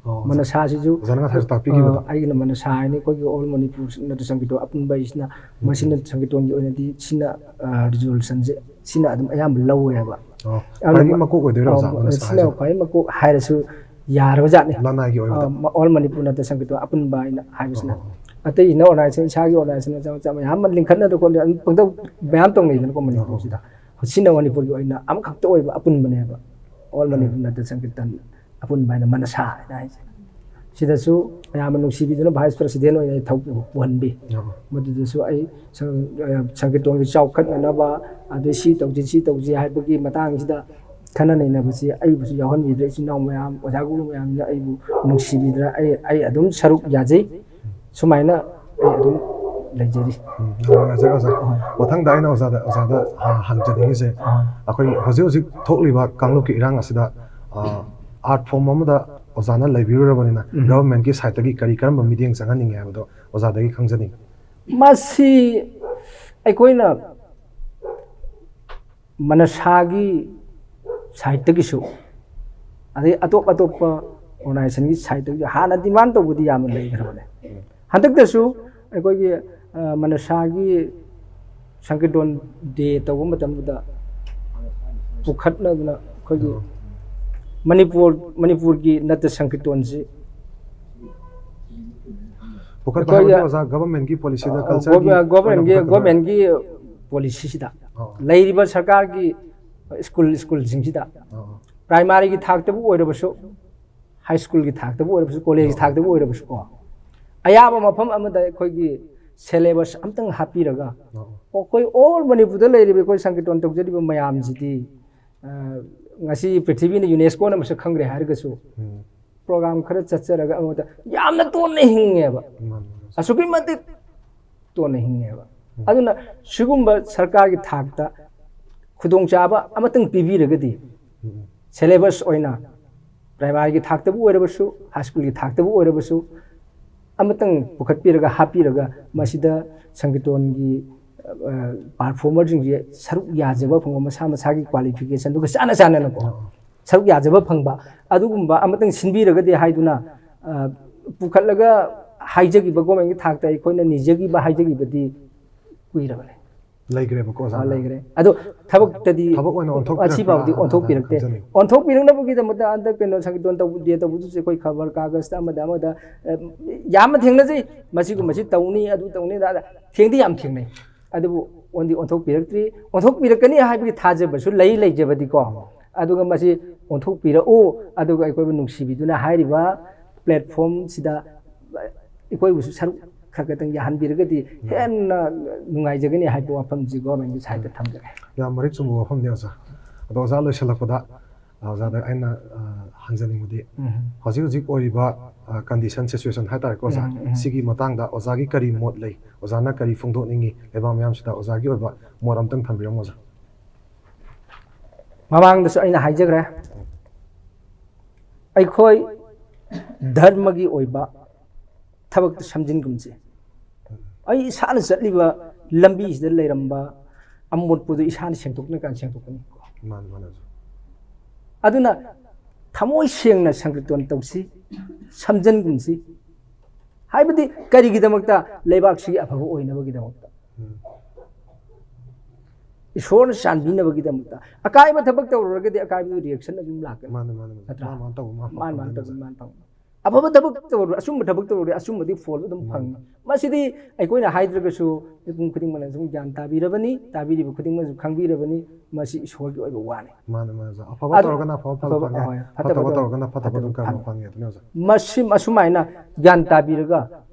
ꯑꯣ, ꯑꯣꯖꯥ꯫ ꯃꯅꯁꯥꯁꯤꯁꯨ, ꯑꯣꯖꯥꯅ ꯉꯁꯥꯏꯁꯨ ꯇꯥꯛꯄꯤꯈꯤꯕꯗꯣ꯫ ꯑ, ꯑꯩꯒꯤꯅ ꯃꯅꯁꯥ ꯍꯥꯏꯅꯤ, ꯑꯩꯈꯣꯏꯒꯤ ꯑꯣꯜ ꯃꯅꯤꯄꯨꯔ ꯅꯠꯇ ꯁꯪꯒꯤꯠꯇꯣ ꯑꯄꯨꯟꯕ ꯍꯥꯏꯁꯤꯅ, ꯃꯁꯤ ꯅꯠꯇ ꯁꯪꯒꯤꯠꯇꯣꯟꯒꯤ ꯑꯣꯏꯅꯗꯤ ꯁꯤꯅ, ꯑ, ꯔꯤꯖꯣꯂꯨꯁꯟꯁꯦ ꯁꯤꯅ ꯑꯗꯨꯝ ꯑꯌꯥꯝꯕ ꯂꯧꯋꯦꯕ꯫ ꯑꯣ, ꯌꯥꯝꯅ ꯈ꯭ꯋꯥꯏꯗꯒꯤ ꯃ-, ꯃꯀꯣꯛ ꯑꯣꯏꯗꯣꯏꯔꯣ, ꯑꯣ, ꯑꯣꯖꯥ, ꯃꯅꯁꯥ ꯁꯤꯅ ꯍꯥꯏꯁꯦ? ꯈ꯭ꯋꯥꯏ ꯃꯀꯣꯛ ꯍꯥꯏꯔꯁꯨ ꯌꯥꯔꯕꯖꯥꯠꯅꯤ꯫ ꯂꯅꯥꯏꯒꯤ ꯑꯣꯏꯕꯗ꯫ ꯑ, ꯃ-, ꯑꯣꯜ ꯃꯅꯤꯄꯨꯔ ꯅꯠꯇ ꯁꯪꯒꯤꯠꯇꯣ ꯑꯄꯨꯟꯕ ꯍꯥꯏꯅ ꯍꯥꯏꯕꯁꯤꯅ꯫ ꯑꯣ, ꯑꯣ, ꯑꯣ꯫ ꯑꯇꯩꯁꯤꯅ ꯑꯣꯔꯒꯅꯥꯏꯖꯦꯁꯟ, ꯏꯁꯥꯒꯤ ꯑꯣꯔꯒꯅꯥꯏꯖꯦꯁꯟ ꯃꯆꯥ ꯃꯆꯥ ꯃꯌꯥꯝ ꯑꯃ ꯂꯤꯡꯈꯠꯅꯗꯅ ꯈꯣꯠꯅ ꯑꯗꯨꯝ ꯄꯪꯇꯧ ꯃꯌꯥꯝ ꯇꯧꯅꯩꯗꯅꯀꯣ ꯃꯅꯤꯄꯨꯔꯁꯤꯗ꯫ ꯁꯤꯅ ꯃꯅꯤꯄꯨꯔꯒꯤ ꯑꯣꯏꯅ ꯑꯃꯈꯛꯇ ꯑꯣꯏꯕ ꯑꯄꯨꯟꯕꯅꯦꯕ꯫ ꯑꯣꯜ ꯃꯅꯤꯄꯨꯔ ꯅꯠꯇ ꯁꯪꯀꯤꯔꯇꯟ ꯑꯄꯨꯟꯕ ꯍꯥꯏꯅ ꯃꯅꯁꯥ ꯍꯥꯏꯅ ꯍꯥꯏꯁꯦ꯫ ꯁꯤꯗꯁꯨ ꯃꯌꯥꯝꯅ ꯅꯨꯡꯁꯤꯕꯤꯗꯨꯅ ꯚꯥꯏꯁ ꯄ꯭ꯔꯁꯤꯗꯦꯟ ꯑꯣꯏꯅ ꯑꯩ ꯊꯧ ꯄꯨꯍꯟꯕꯤ꯫ ꯑꯣ꯫ ꯃꯗꯨꯗꯁꯨ ꯑꯩ ꯁꯪ-, ꯑ, ꯁꯪꯀꯤꯔꯇꯟꯒꯤ ꯆꯥꯎꯈꯠꯅꯅꯕ, ꯑꯗꯩ ꯁꯤ ꯇꯧꯁꯤ, ꯁꯤ ꯇꯧꯁꯤ ꯍꯥꯏꯕꯒꯤ ꯃꯇꯥꯡꯁꯤꯗ ꯈꯟꯅ ꯅꯩꯅꯕꯁꯤ ꯑꯩꯕꯨꯁꯨ ꯌꯥꯎꯍꯟꯕꯤꯗ꯭ꯔꯦ꯫ ꯏꯆꯤꯟ ꯏꯅꯥꯎ ꯃꯌꯥꯝ, ꯑꯣꯖꯥ ꯒꯨꯔꯨ ꯃꯌꯥꯝꯁꯤꯅ ꯑꯩꯕꯨ ꯅꯨꯡꯁꯤꯕꯤꯗꯅ ꯑꯩ, ꯑꯩ ꯑꯗꯨꯝ ꯁꯔꯨꯛ ꯌꯥꯖꯩ꯫ ꯁꯨꯃꯥꯏꯅ ꯑꯩ ꯑꯗꯨꯝ ꯂꯩꯖꯔꯤ꯫ ꯎꯝ, ꯌꯥꯝ ꯅꯨꯡꯉꯥꯏꯖꯔꯦ ꯑꯣꯖꯥ꯫ ꯍꯣꯏ꯫ ꯃꯊꯪꯗ ꯑꯩꯅ ꯑꯣꯖꯥꯗ, ꯑꯣꯖꯥꯗ ꯍ-, ꯍꯪꯖꯅꯤꯡꯉꯤꯁꯦ, ꯑꯥ꯫ ꯑꯩꯈꯣꯏꯒꯤ ꯍꯧꯖꯤꯛ ꯍꯧꯖꯤꯛ ꯊꯣꯛꯂꯤꯕ ꯀꯥꯡꯂꯨꯞꯀꯤ ꯏꯔꯥꯡ ꯑꯁꯤꯗ, ꯑ, ꯑꯥꯔꯠ ꯐꯣꯔꯝ ꯑꯃꯗ ꯑꯣꯖꯥꯅ ꯂꯩꯕꯤꯔꯨꯔꯕꯅꯤꯅ, ꯎꯝ꯫ ꯒꯚꯔꯟꯃꯦꯟꯠꯀꯤ ꯁꯥꯏꯠꯇꯒꯤ ꯀꯔꯤ ꯀꯔꯝꯕ ꯃꯤꯠꯌꯦꯡ ꯆꯪꯍꯟꯅꯤꯡꯉꯦ ꯍꯥꯏꯕꯗꯣ ꯑꯣꯖꯥꯗꯒꯤ ꯈꯪꯖꯅꯤꯡꯉꯤ꯫ ꯃꯁꯤ ꯑꯩꯈꯣꯏꯅ ꯃꯅꯁꯥꯒꯤ ꯁꯥꯏꯠꯇꯒꯤꯁꯨ, ꯑꯗꯩ ꯑꯇꯣꯞ ꯑꯇꯣꯞꯄ ꯑꯣꯔꯒꯅꯥꯏꯖꯦꯁꯟꯒꯤ ꯁꯥꯏꯠꯇꯒꯤ ꯍꯥꯟꯅ ꯗꯤꯃꯥꯟ ꯇꯧꯕꯗꯤ ꯌꯥꯝꯅ ꯂꯩꯈ꯭ꯔꯕꯅꯦ꯫ ꯍꯟꯗꯛꯇꯁꯨ ꯑꯩꯈꯣꯏꯒꯤ, ꯑ, ꯃꯅꯁꯥꯒꯤ ꯁꯪꯀꯤꯔꯇꯣꯟ ꯗꯦ ꯇꯧꯕ ꯃꯇꯝꯗꯨꯗ ꯄꯨꯈꯠꯅꯗꯨꯅ ꯑꯩꯈꯣꯏꯒꯤ ꯃꯅꯤꯄꯨꯔ, ꯃꯅꯤꯄꯨꯔꯒꯤ ꯅꯠꯇ ꯁꯪꯀꯤꯔꯇꯣꯟꯁꯤ ꯄꯨꯈꯠꯄ ꯑꯩꯈꯣꯏꯒꯤ ꯍꯥꯏꯕꯗꯤ ꯑꯣꯖꯥ ꯒꯚꯔꯟꯃꯦꯟꯠꯀꯤ ꯄꯣꯂꯤꯁꯤꯗ ꯀꯜꯆꯔꯒꯤ ꯒꯣꯚꯔꯟꯃꯦꯟꯠꯀꯤ, ꯒꯣꯚꯔꯟꯃꯦꯟꯠꯀꯤ ꯄꯣꯂꯤꯁꯤꯁꯤꯗ ꯂꯩꯔꯤꯕ ꯁꯔꯀꯥꯔꯒꯤ ꯁ꯭ꯀꯨꯜ, ꯁ꯭ꯀꯨꯜꯁꯤꯡꯁꯤꯗ ꯄ꯭ꯔꯥꯏꯃꯥꯔꯤꯒꯤ ꯊꯥꯛꯇꯕꯨ ꯑꯣꯏꯔꯕꯁꯨ, ꯍꯥꯏ ꯁ꯭ꯀꯨꯜꯒꯤ ꯊꯥꯛꯇꯕꯨ ꯑꯣꯏꯔꯕꯁꯨ, ꯀꯣꯂꯦꯖ ꯊꯥꯛꯇꯕꯨ ꯑꯣꯏꯔꯕꯁꯨꯀꯣ, ꯑꯌꯥꯕ ꯃꯐꯝ ꯑꯃꯗ ꯑꯩꯈꯣꯏꯒꯤ ꯁꯦꯂꯦꯕꯁ ꯑꯝꯇꯪ ꯍꯥꯞꯄꯤꯔꯒ, ꯑꯩꯈꯣꯏ ꯑꯣꯜ ꯃꯅꯤꯄꯨꯔꯗ ꯂꯩꯔꯤꯕ ꯑꯩꯈꯣꯏ ꯁꯪꯀꯤꯔꯇꯣꯟ ꯇꯧꯖꯔꯤꯕ ꯃꯌꯥꯝꯁꯤꯗꯤ, ꯑ, ꯉꯁꯤ ꯄ꯭ꯔꯤꯊꯤꯕꯤꯅ ꯌꯨꯅꯦꯁꯀꯣꯅ ꯃꯁꯛ ꯈꯪꯈ꯭ꯔꯦ ꯍꯥꯏꯔꯒꯁꯨ, ꯄ꯭ꯔꯣꯒ꯭ꯔꯥꯝ ꯈꯔ ꯆꯠꯆꯔꯒ ꯑꯩꯉꯣꯟꯗ ꯌꯥꯝꯅ ꯇꯣꯟꯅ ꯍꯤꯡꯉꯦꯕ꯫ ꯑꯁꯨꯛꯀꯤ ꯃꯇꯤꯛ ꯇꯣꯟꯅ ꯍꯤꯡꯉꯦꯕ꯫ ꯑꯗꯨꯅ ꯁꯤꯒꯨꯝꯕ ꯁꯔꯀꯥꯔꯒꯤ ꯊꯥꯛꯇ ꯈꯨꯗꯣꯡꯆꯥꯕ ꯑꯃꯇꯪ ꯄꯤꯕꯤꯔꯒꯗꯤ, ꯁꯦꯂꯦꯕꯁ ꯑꯣꯏꯅ ꯄ꯭ꯔꯥꯏꯃꯥꯔꯤꯒꯤ ꯊꯥꯛꯇꯕꯨ ꯑꯣꯏꯔꯕꯁꯨ, ꯍꯥꯏ ꯁ꯭ꯀꯨꯜꯒꯤ ꯊꯥꯛꯇꯕꯨ ꯑꯣꯏꯔꯕꯁꯨ, ꯑꯃꯇꯪ ꯄꯨꯈꯠꯄꯤꯔꯒ, ꯍꯥꯞꯄꯤꯔꯒ, ꯃꯁꯤꯗ ꯁꯪꯀꯤꯔꯇꯣꯟꯒꯤ, ꯑ, ꯄꯥꯔꯐꯣꯔꯃꯔꯁꯤꯡꯁꯦ ꯁꯔꯨꯛ ꯌꯥꯖꯕ ꯐꯪꯕ, ꯃꯁꯥ ꯃꯁꯥꯒꯤ ꯀ꯭ꯋꯥꯂꯤꯐꯤꯀꯦꯁꯟꯗꯨꯒ ꯆꯥꯟꯅ ꯆꯥꯟꯅꯅꯀꯣ, ꯁꯔꯨꯛ ꯌꯥꯖꯕ ꯐꯪꯕ ꯑꯗꯨꯒꯨꯝꯕ ꯑꯃꯇꯪ ꯁꯤꯟꯕꯤꯔꯒꯗꯤ ꯍꯥꯏꯗꯨꯅ, ꯑ, ꯄꯨꯈꯠꯂꯒ ꯍꯥꯏꯖꯈꯤꯕ, ꯒꯣꯔꯃꯦꯟꯒꯤ ꯊꯥꯛꯇ ꯑꯩꯈꯣꯏꯅ ꯅꯤꯖꯈꯤꯕ, ꯍꯥꯏꯖꯈꯤꯕꯗꯤ ꯀꯨꯏꯔꯕꯅꯦ꯫ ꯂꯩꯈ꯭ꯔꯦꯕꯀꯣ ꯑꯣꯖꯥ? ꯑ, ꯂꯩꯈ꯭ꯔꯦ꯫ ꯑꯗꯣ ꯊꯕꯛꯇꯗꯤ ꯊꯕꯛ ꯑꯣꯏꯅ ꯑꯣꯟꯊꯣꯛꯄꯤꯔꯛꯄ꯭ꯔꯥ ꯉꯁꯤꯐꯥꯎꯗꯤ ꯍꯥꯟꯅ ꯑꯣꯟꯊꯣꯛꯄꯤꯔꯛꯇꯦ꯫ ꯈꯟꯖꯅꯤꯡꯉꯤ꯫ ꯑꯣꯟꯊꯣꯛꯄꯤꯔꯛꯅꯕꯒꯤꯗꯃꯛꯇ ꯍꯟꯗꯛ ꯀꯩꯅꯣ ꯁꯪꯀꯤꯔꯇꯣꯟ ꯇꯧꯕ ꯗꯦ ꯇꯧꯕꯗꯨꯁꯨ ꯑꯩꯈꯣꯏ ꯈꯕꯔ ꯀꯥꯒꯖꯇ ꯑꯃꯗ ꯑꯃꯗ, ꯑ, ꯌꯥꯝꯅ ꯊꯦꯡꯅꯖꯩ꯫ ꯃꯁꯤꯒꯨꯝꯕꯁꯤ ꯇꯧꯅꯤ, ꯑꯗꯨ ꯇꯧꯅꯤ, ꯑꯗꯥ, ꯑꯗꯥ꯫ ꯊꯦꯡꯗꯤ ꯌꯥꯝ ꯊꯦꯡꯅꯩ꯫ ꯑꯗꯨꯕꯨ ꯑꯣꯟꯗꯤ ꯑꯣꯟꯊꯣꯛꯄꯤꯔꯛꯇ꯭ꯔꯤ꯫ ꯑꯣꯟꯊꯣꯛꯄꯤꯔꯛꯀꯅꯤ ꯍꯥꯏꯕꯒꯤ ꯊꯥꯖꯕꯁꯨ ꯂꯩ, ꯂꯩꯖꯕꯗꯤꯀꯣ꯫ ꯑꯗꯨꯒ ꯃꯁꯤ ꯑꯣꯟꯊꯣꯛꯄꯤꯔꯛꯎ, ꯑꯗꯨꯒ ꯑꯩꯈꯣꯏꯕꯨ ꯅꯨꯡꯁꯤꯕꯤꯗꯨꯅ ꯍꯥꯏꯔꯤꯕ ꯄ꯭ꯂꯦꯠꯐꯣꯝꯁꯤꯗ ꯑꯩꯈꯣꯏꯕꯨꯁꯨ ꯁꯔꯨꯛ ꯈꯔ ꯈꯛꯇꯪ ꯌꯥꯍꯟꯕꯤꯔꯒꯗꯤ ꯍꯦꯟꯅ ꯅꯨꯡꯉꯥꯏꯖꯒꯅꯤ ꯍꯥꯏꯕ ꯋꯥꯐꯝꯁꯤ ꯒꯣꯔꯃꯦꯟꯒꯤ ꯁꯥꯏꯠꯇ ꯊꯝꯖꯒꯦ꯫ ꯌꯥꯝ ꯃꯔꯤꯛ ꯆꯨꯝꯕ ꯋꯥꯐꯝꯅꯤ ꯑꯣꯖꯥ꯫ ꯑꯗꯣ ꯑꯣꯖꯥ, ꯂꯣꯏꯁꯤꯜꯂꯛꯄꯗ, ꯑ, ꯑꯣꯖꯥꯗ ꯑꯩꯅ, ꯑ, ꯍꯪꯖꯅꯤꯡꯕꯗꯤ, ꯎꯝ꯫ ꯍꯧꯖꯤꯛ ꯍꯧꯖꯤꯛ ꯑꯣꯏꯔꯤꯕ, ꯑ, ꯀꯟꯗꯤꯁꯟ, ꯁꯤꯆꯨꯋꯦꯁꯟ ꯍꯥꯏꯇꯥꯔꯦꯀꯣ ꯑꯣꯖꯥ, ꯎꯝ, ꯎꯝ꯫ ꯁꯤꯒꯤ ꯃꯇꯥꯡꯗ ꯑꯣꯖꯥꯒꯤ ꯀꯔꯤ ꯃꯣꯠ ꯂꯩ? ꯑꯣꯖꯥꯅ ꯀꯔꯤ ꯐꯣꯡꯗꯣꯛꯅꯤꯡꯉꯤ? ꯂꯩꯕꯥꯛ ꯃꯤꯌꯥꯝꯁꯤꯗ ꯑꯣꯖꯥꯒꯤ ꯑꯣꯏꯕ ꯃꯣꯠ ꯑꯝꯇꯪ ꯊꯝꯕꯤꯔꯝꯃꯣ ꯑꯣꯖꯥ꯫ ꯃꯃꯥꯡꯗꯁꯨ ꯑꯩꯅ ꯍꯥꯏꯖꯈ꯭ꯔꯦ, ꯑꯩꯈꯣꯏ ꯙꯔꯃꯒꯤ ꯑꯣꯏꯕ ꯊꯕꯛꯇ ꯁꯝꯖꯤꯟꯒꯨꯝꯁꯤ꯫ ꯑꯩ ꯏꯁꯥꯅ ꯆꯠꯂꯤꯕ ꯂꯝꯕꯤꯁꯤꯗ ꯂꯩꯔꯝꯕ ꯑꯃꯣꯠꯄꯗꯨ ꯏꯁꯥꯅ ꯁꯦꯡꯗꯣꯛꯅ ꯀꯥꯟꯗ ꯁꯦꯡꯗꯣꯛꯀꯅꯤ꯫ ꯃꯥꯅꯤ, ꯃꯥꯅꯤ ꯑꯣꯖꯥ꯫ ꯑꯗꯨꯅ ꯊꯃꯣꯏ ꯁꯦꯡꯅ ꯁꯪꯀ꯭ꯔꯤꯇꯣꯟ ꯇꯧꯁꯤ, ꯁꯝꯖꯟꯒꯨꯝꯁꯤ꯫ ꯍꯥꯏꯕꯗꯤ ꯀꯔꯤꯒꯤꯗꯃꯛꯇ? ꯂꯩꯕꯥꯛꯁꯤꯒꯤ ꯑꯐꯕ ꯑꯣꯏꯅꯕꯒꯤꯗꯃꯛꯇ꯫ ꯎꯝ. ꯏꯁꯣꯔꯅ ꯆꯥꯟꯕꯤꯅꯕꯒꯤꯗꯃꯛꯇ꯫ ꯑꯀꯥꯏꯕ ꯊꯕꯛ ꯇꯧꯔꯨꯔꯒꯗꯤ ꯑꯀꯥꯏꯕꯗꯨ reaction ꯑꯗꯨꯝ ꯂꯥꯛꯀꯅꯤ꯫ ꯃꯥꯅꯦ, ꯃꯥꯅꯦ, ꯃꯥꯅꯦ. ꯅꯠꯇ꯭ꯔꯥ? ꯃꯥꯅ, ꯃꯥꯅ ꯇꯧꯕ, ꯃꯥꯅ ꯃꯥꯅ, ꯃꯥꯅ ꯐꯪꯗꯣꯏꯅꯦ. ꯇꯧꯕ, ꯃꯥꯅ ꯐꯪ-, ꯑꯐꯕ ꯊꯕꯛ ꯇꯧꯔꯨꯔ, ꯑꯆꯨꯝꯕ ꯊꯕꯛ ꯇꯧꯔꯨꯔꯗꯤ ꯑꯆꯨꯝꯕꯗꯤ ꯐꯣꯜ ꯑꯗꯨꯝ ꯐꯪꯉꯤ꯫ ꯃꯥꯅꯦ. ꯃꯁꯤꯗꯤ ꯑꯩꯈꯣꯏꯅ ꯍꯥꯏꯗ꯭ꯔꯒꯁꯨ ꯃꯤꯄꯨꯝ ꯈꯨꯗꯤꯡꯃꯛꯅ ꯁꯨꯝ ꯒ꯭ꯌꯥꯟ ꯇꯥꯕꯤꯔꯕꯅꯤ, ꯇꯥꯕꯤꯔꯤꯕ ꯈꯨꯗꯤꯡꯃꯛꯁꯨ ꯈꯪꯕꯤꯔꯕꯅꯤ, ꯃꯁꯤ ꯏꯁꯣꯔꯒꯤ ꯑꯣꯏꯕ ꯋꯥꯅꯤ꯫ ꯃꯥꯅꯦ, ꯃꯥꯅꯦ, ꯑꯣꯖꯥ. ꯑꯐꯕ ꯑꯗꯨ ꯇꯧꯔꯒꯅ ꯑꯐꯕ ꯐꯜ ꯑꯐꯕ, ꯐꯪꯉꯦ. ꯍꯣꯏ, ꯐꯠꯇꯕ ꯐꯠꯇꯕ ꯇꯧꯔꯒꯅ ꯇꯧꯔꯒꯅ ꯐꯠꯇꯕ ꯑꯗꯨꯝ ꯐꯠꯇꯕ ꯀꯔꯃ ꯐꯪꯉꯦ꯫ ꯐꯪꯉꯦ ꯑꯗꯨꯅ, ꯑꯣꯖꯥ. ꯃꯁꯤ, ꯑꯁꯨꯃꯥꯏꯅ ꯒ꯭ꯌꯥꯟ ꯇꯥꯕꯤꯔꯒ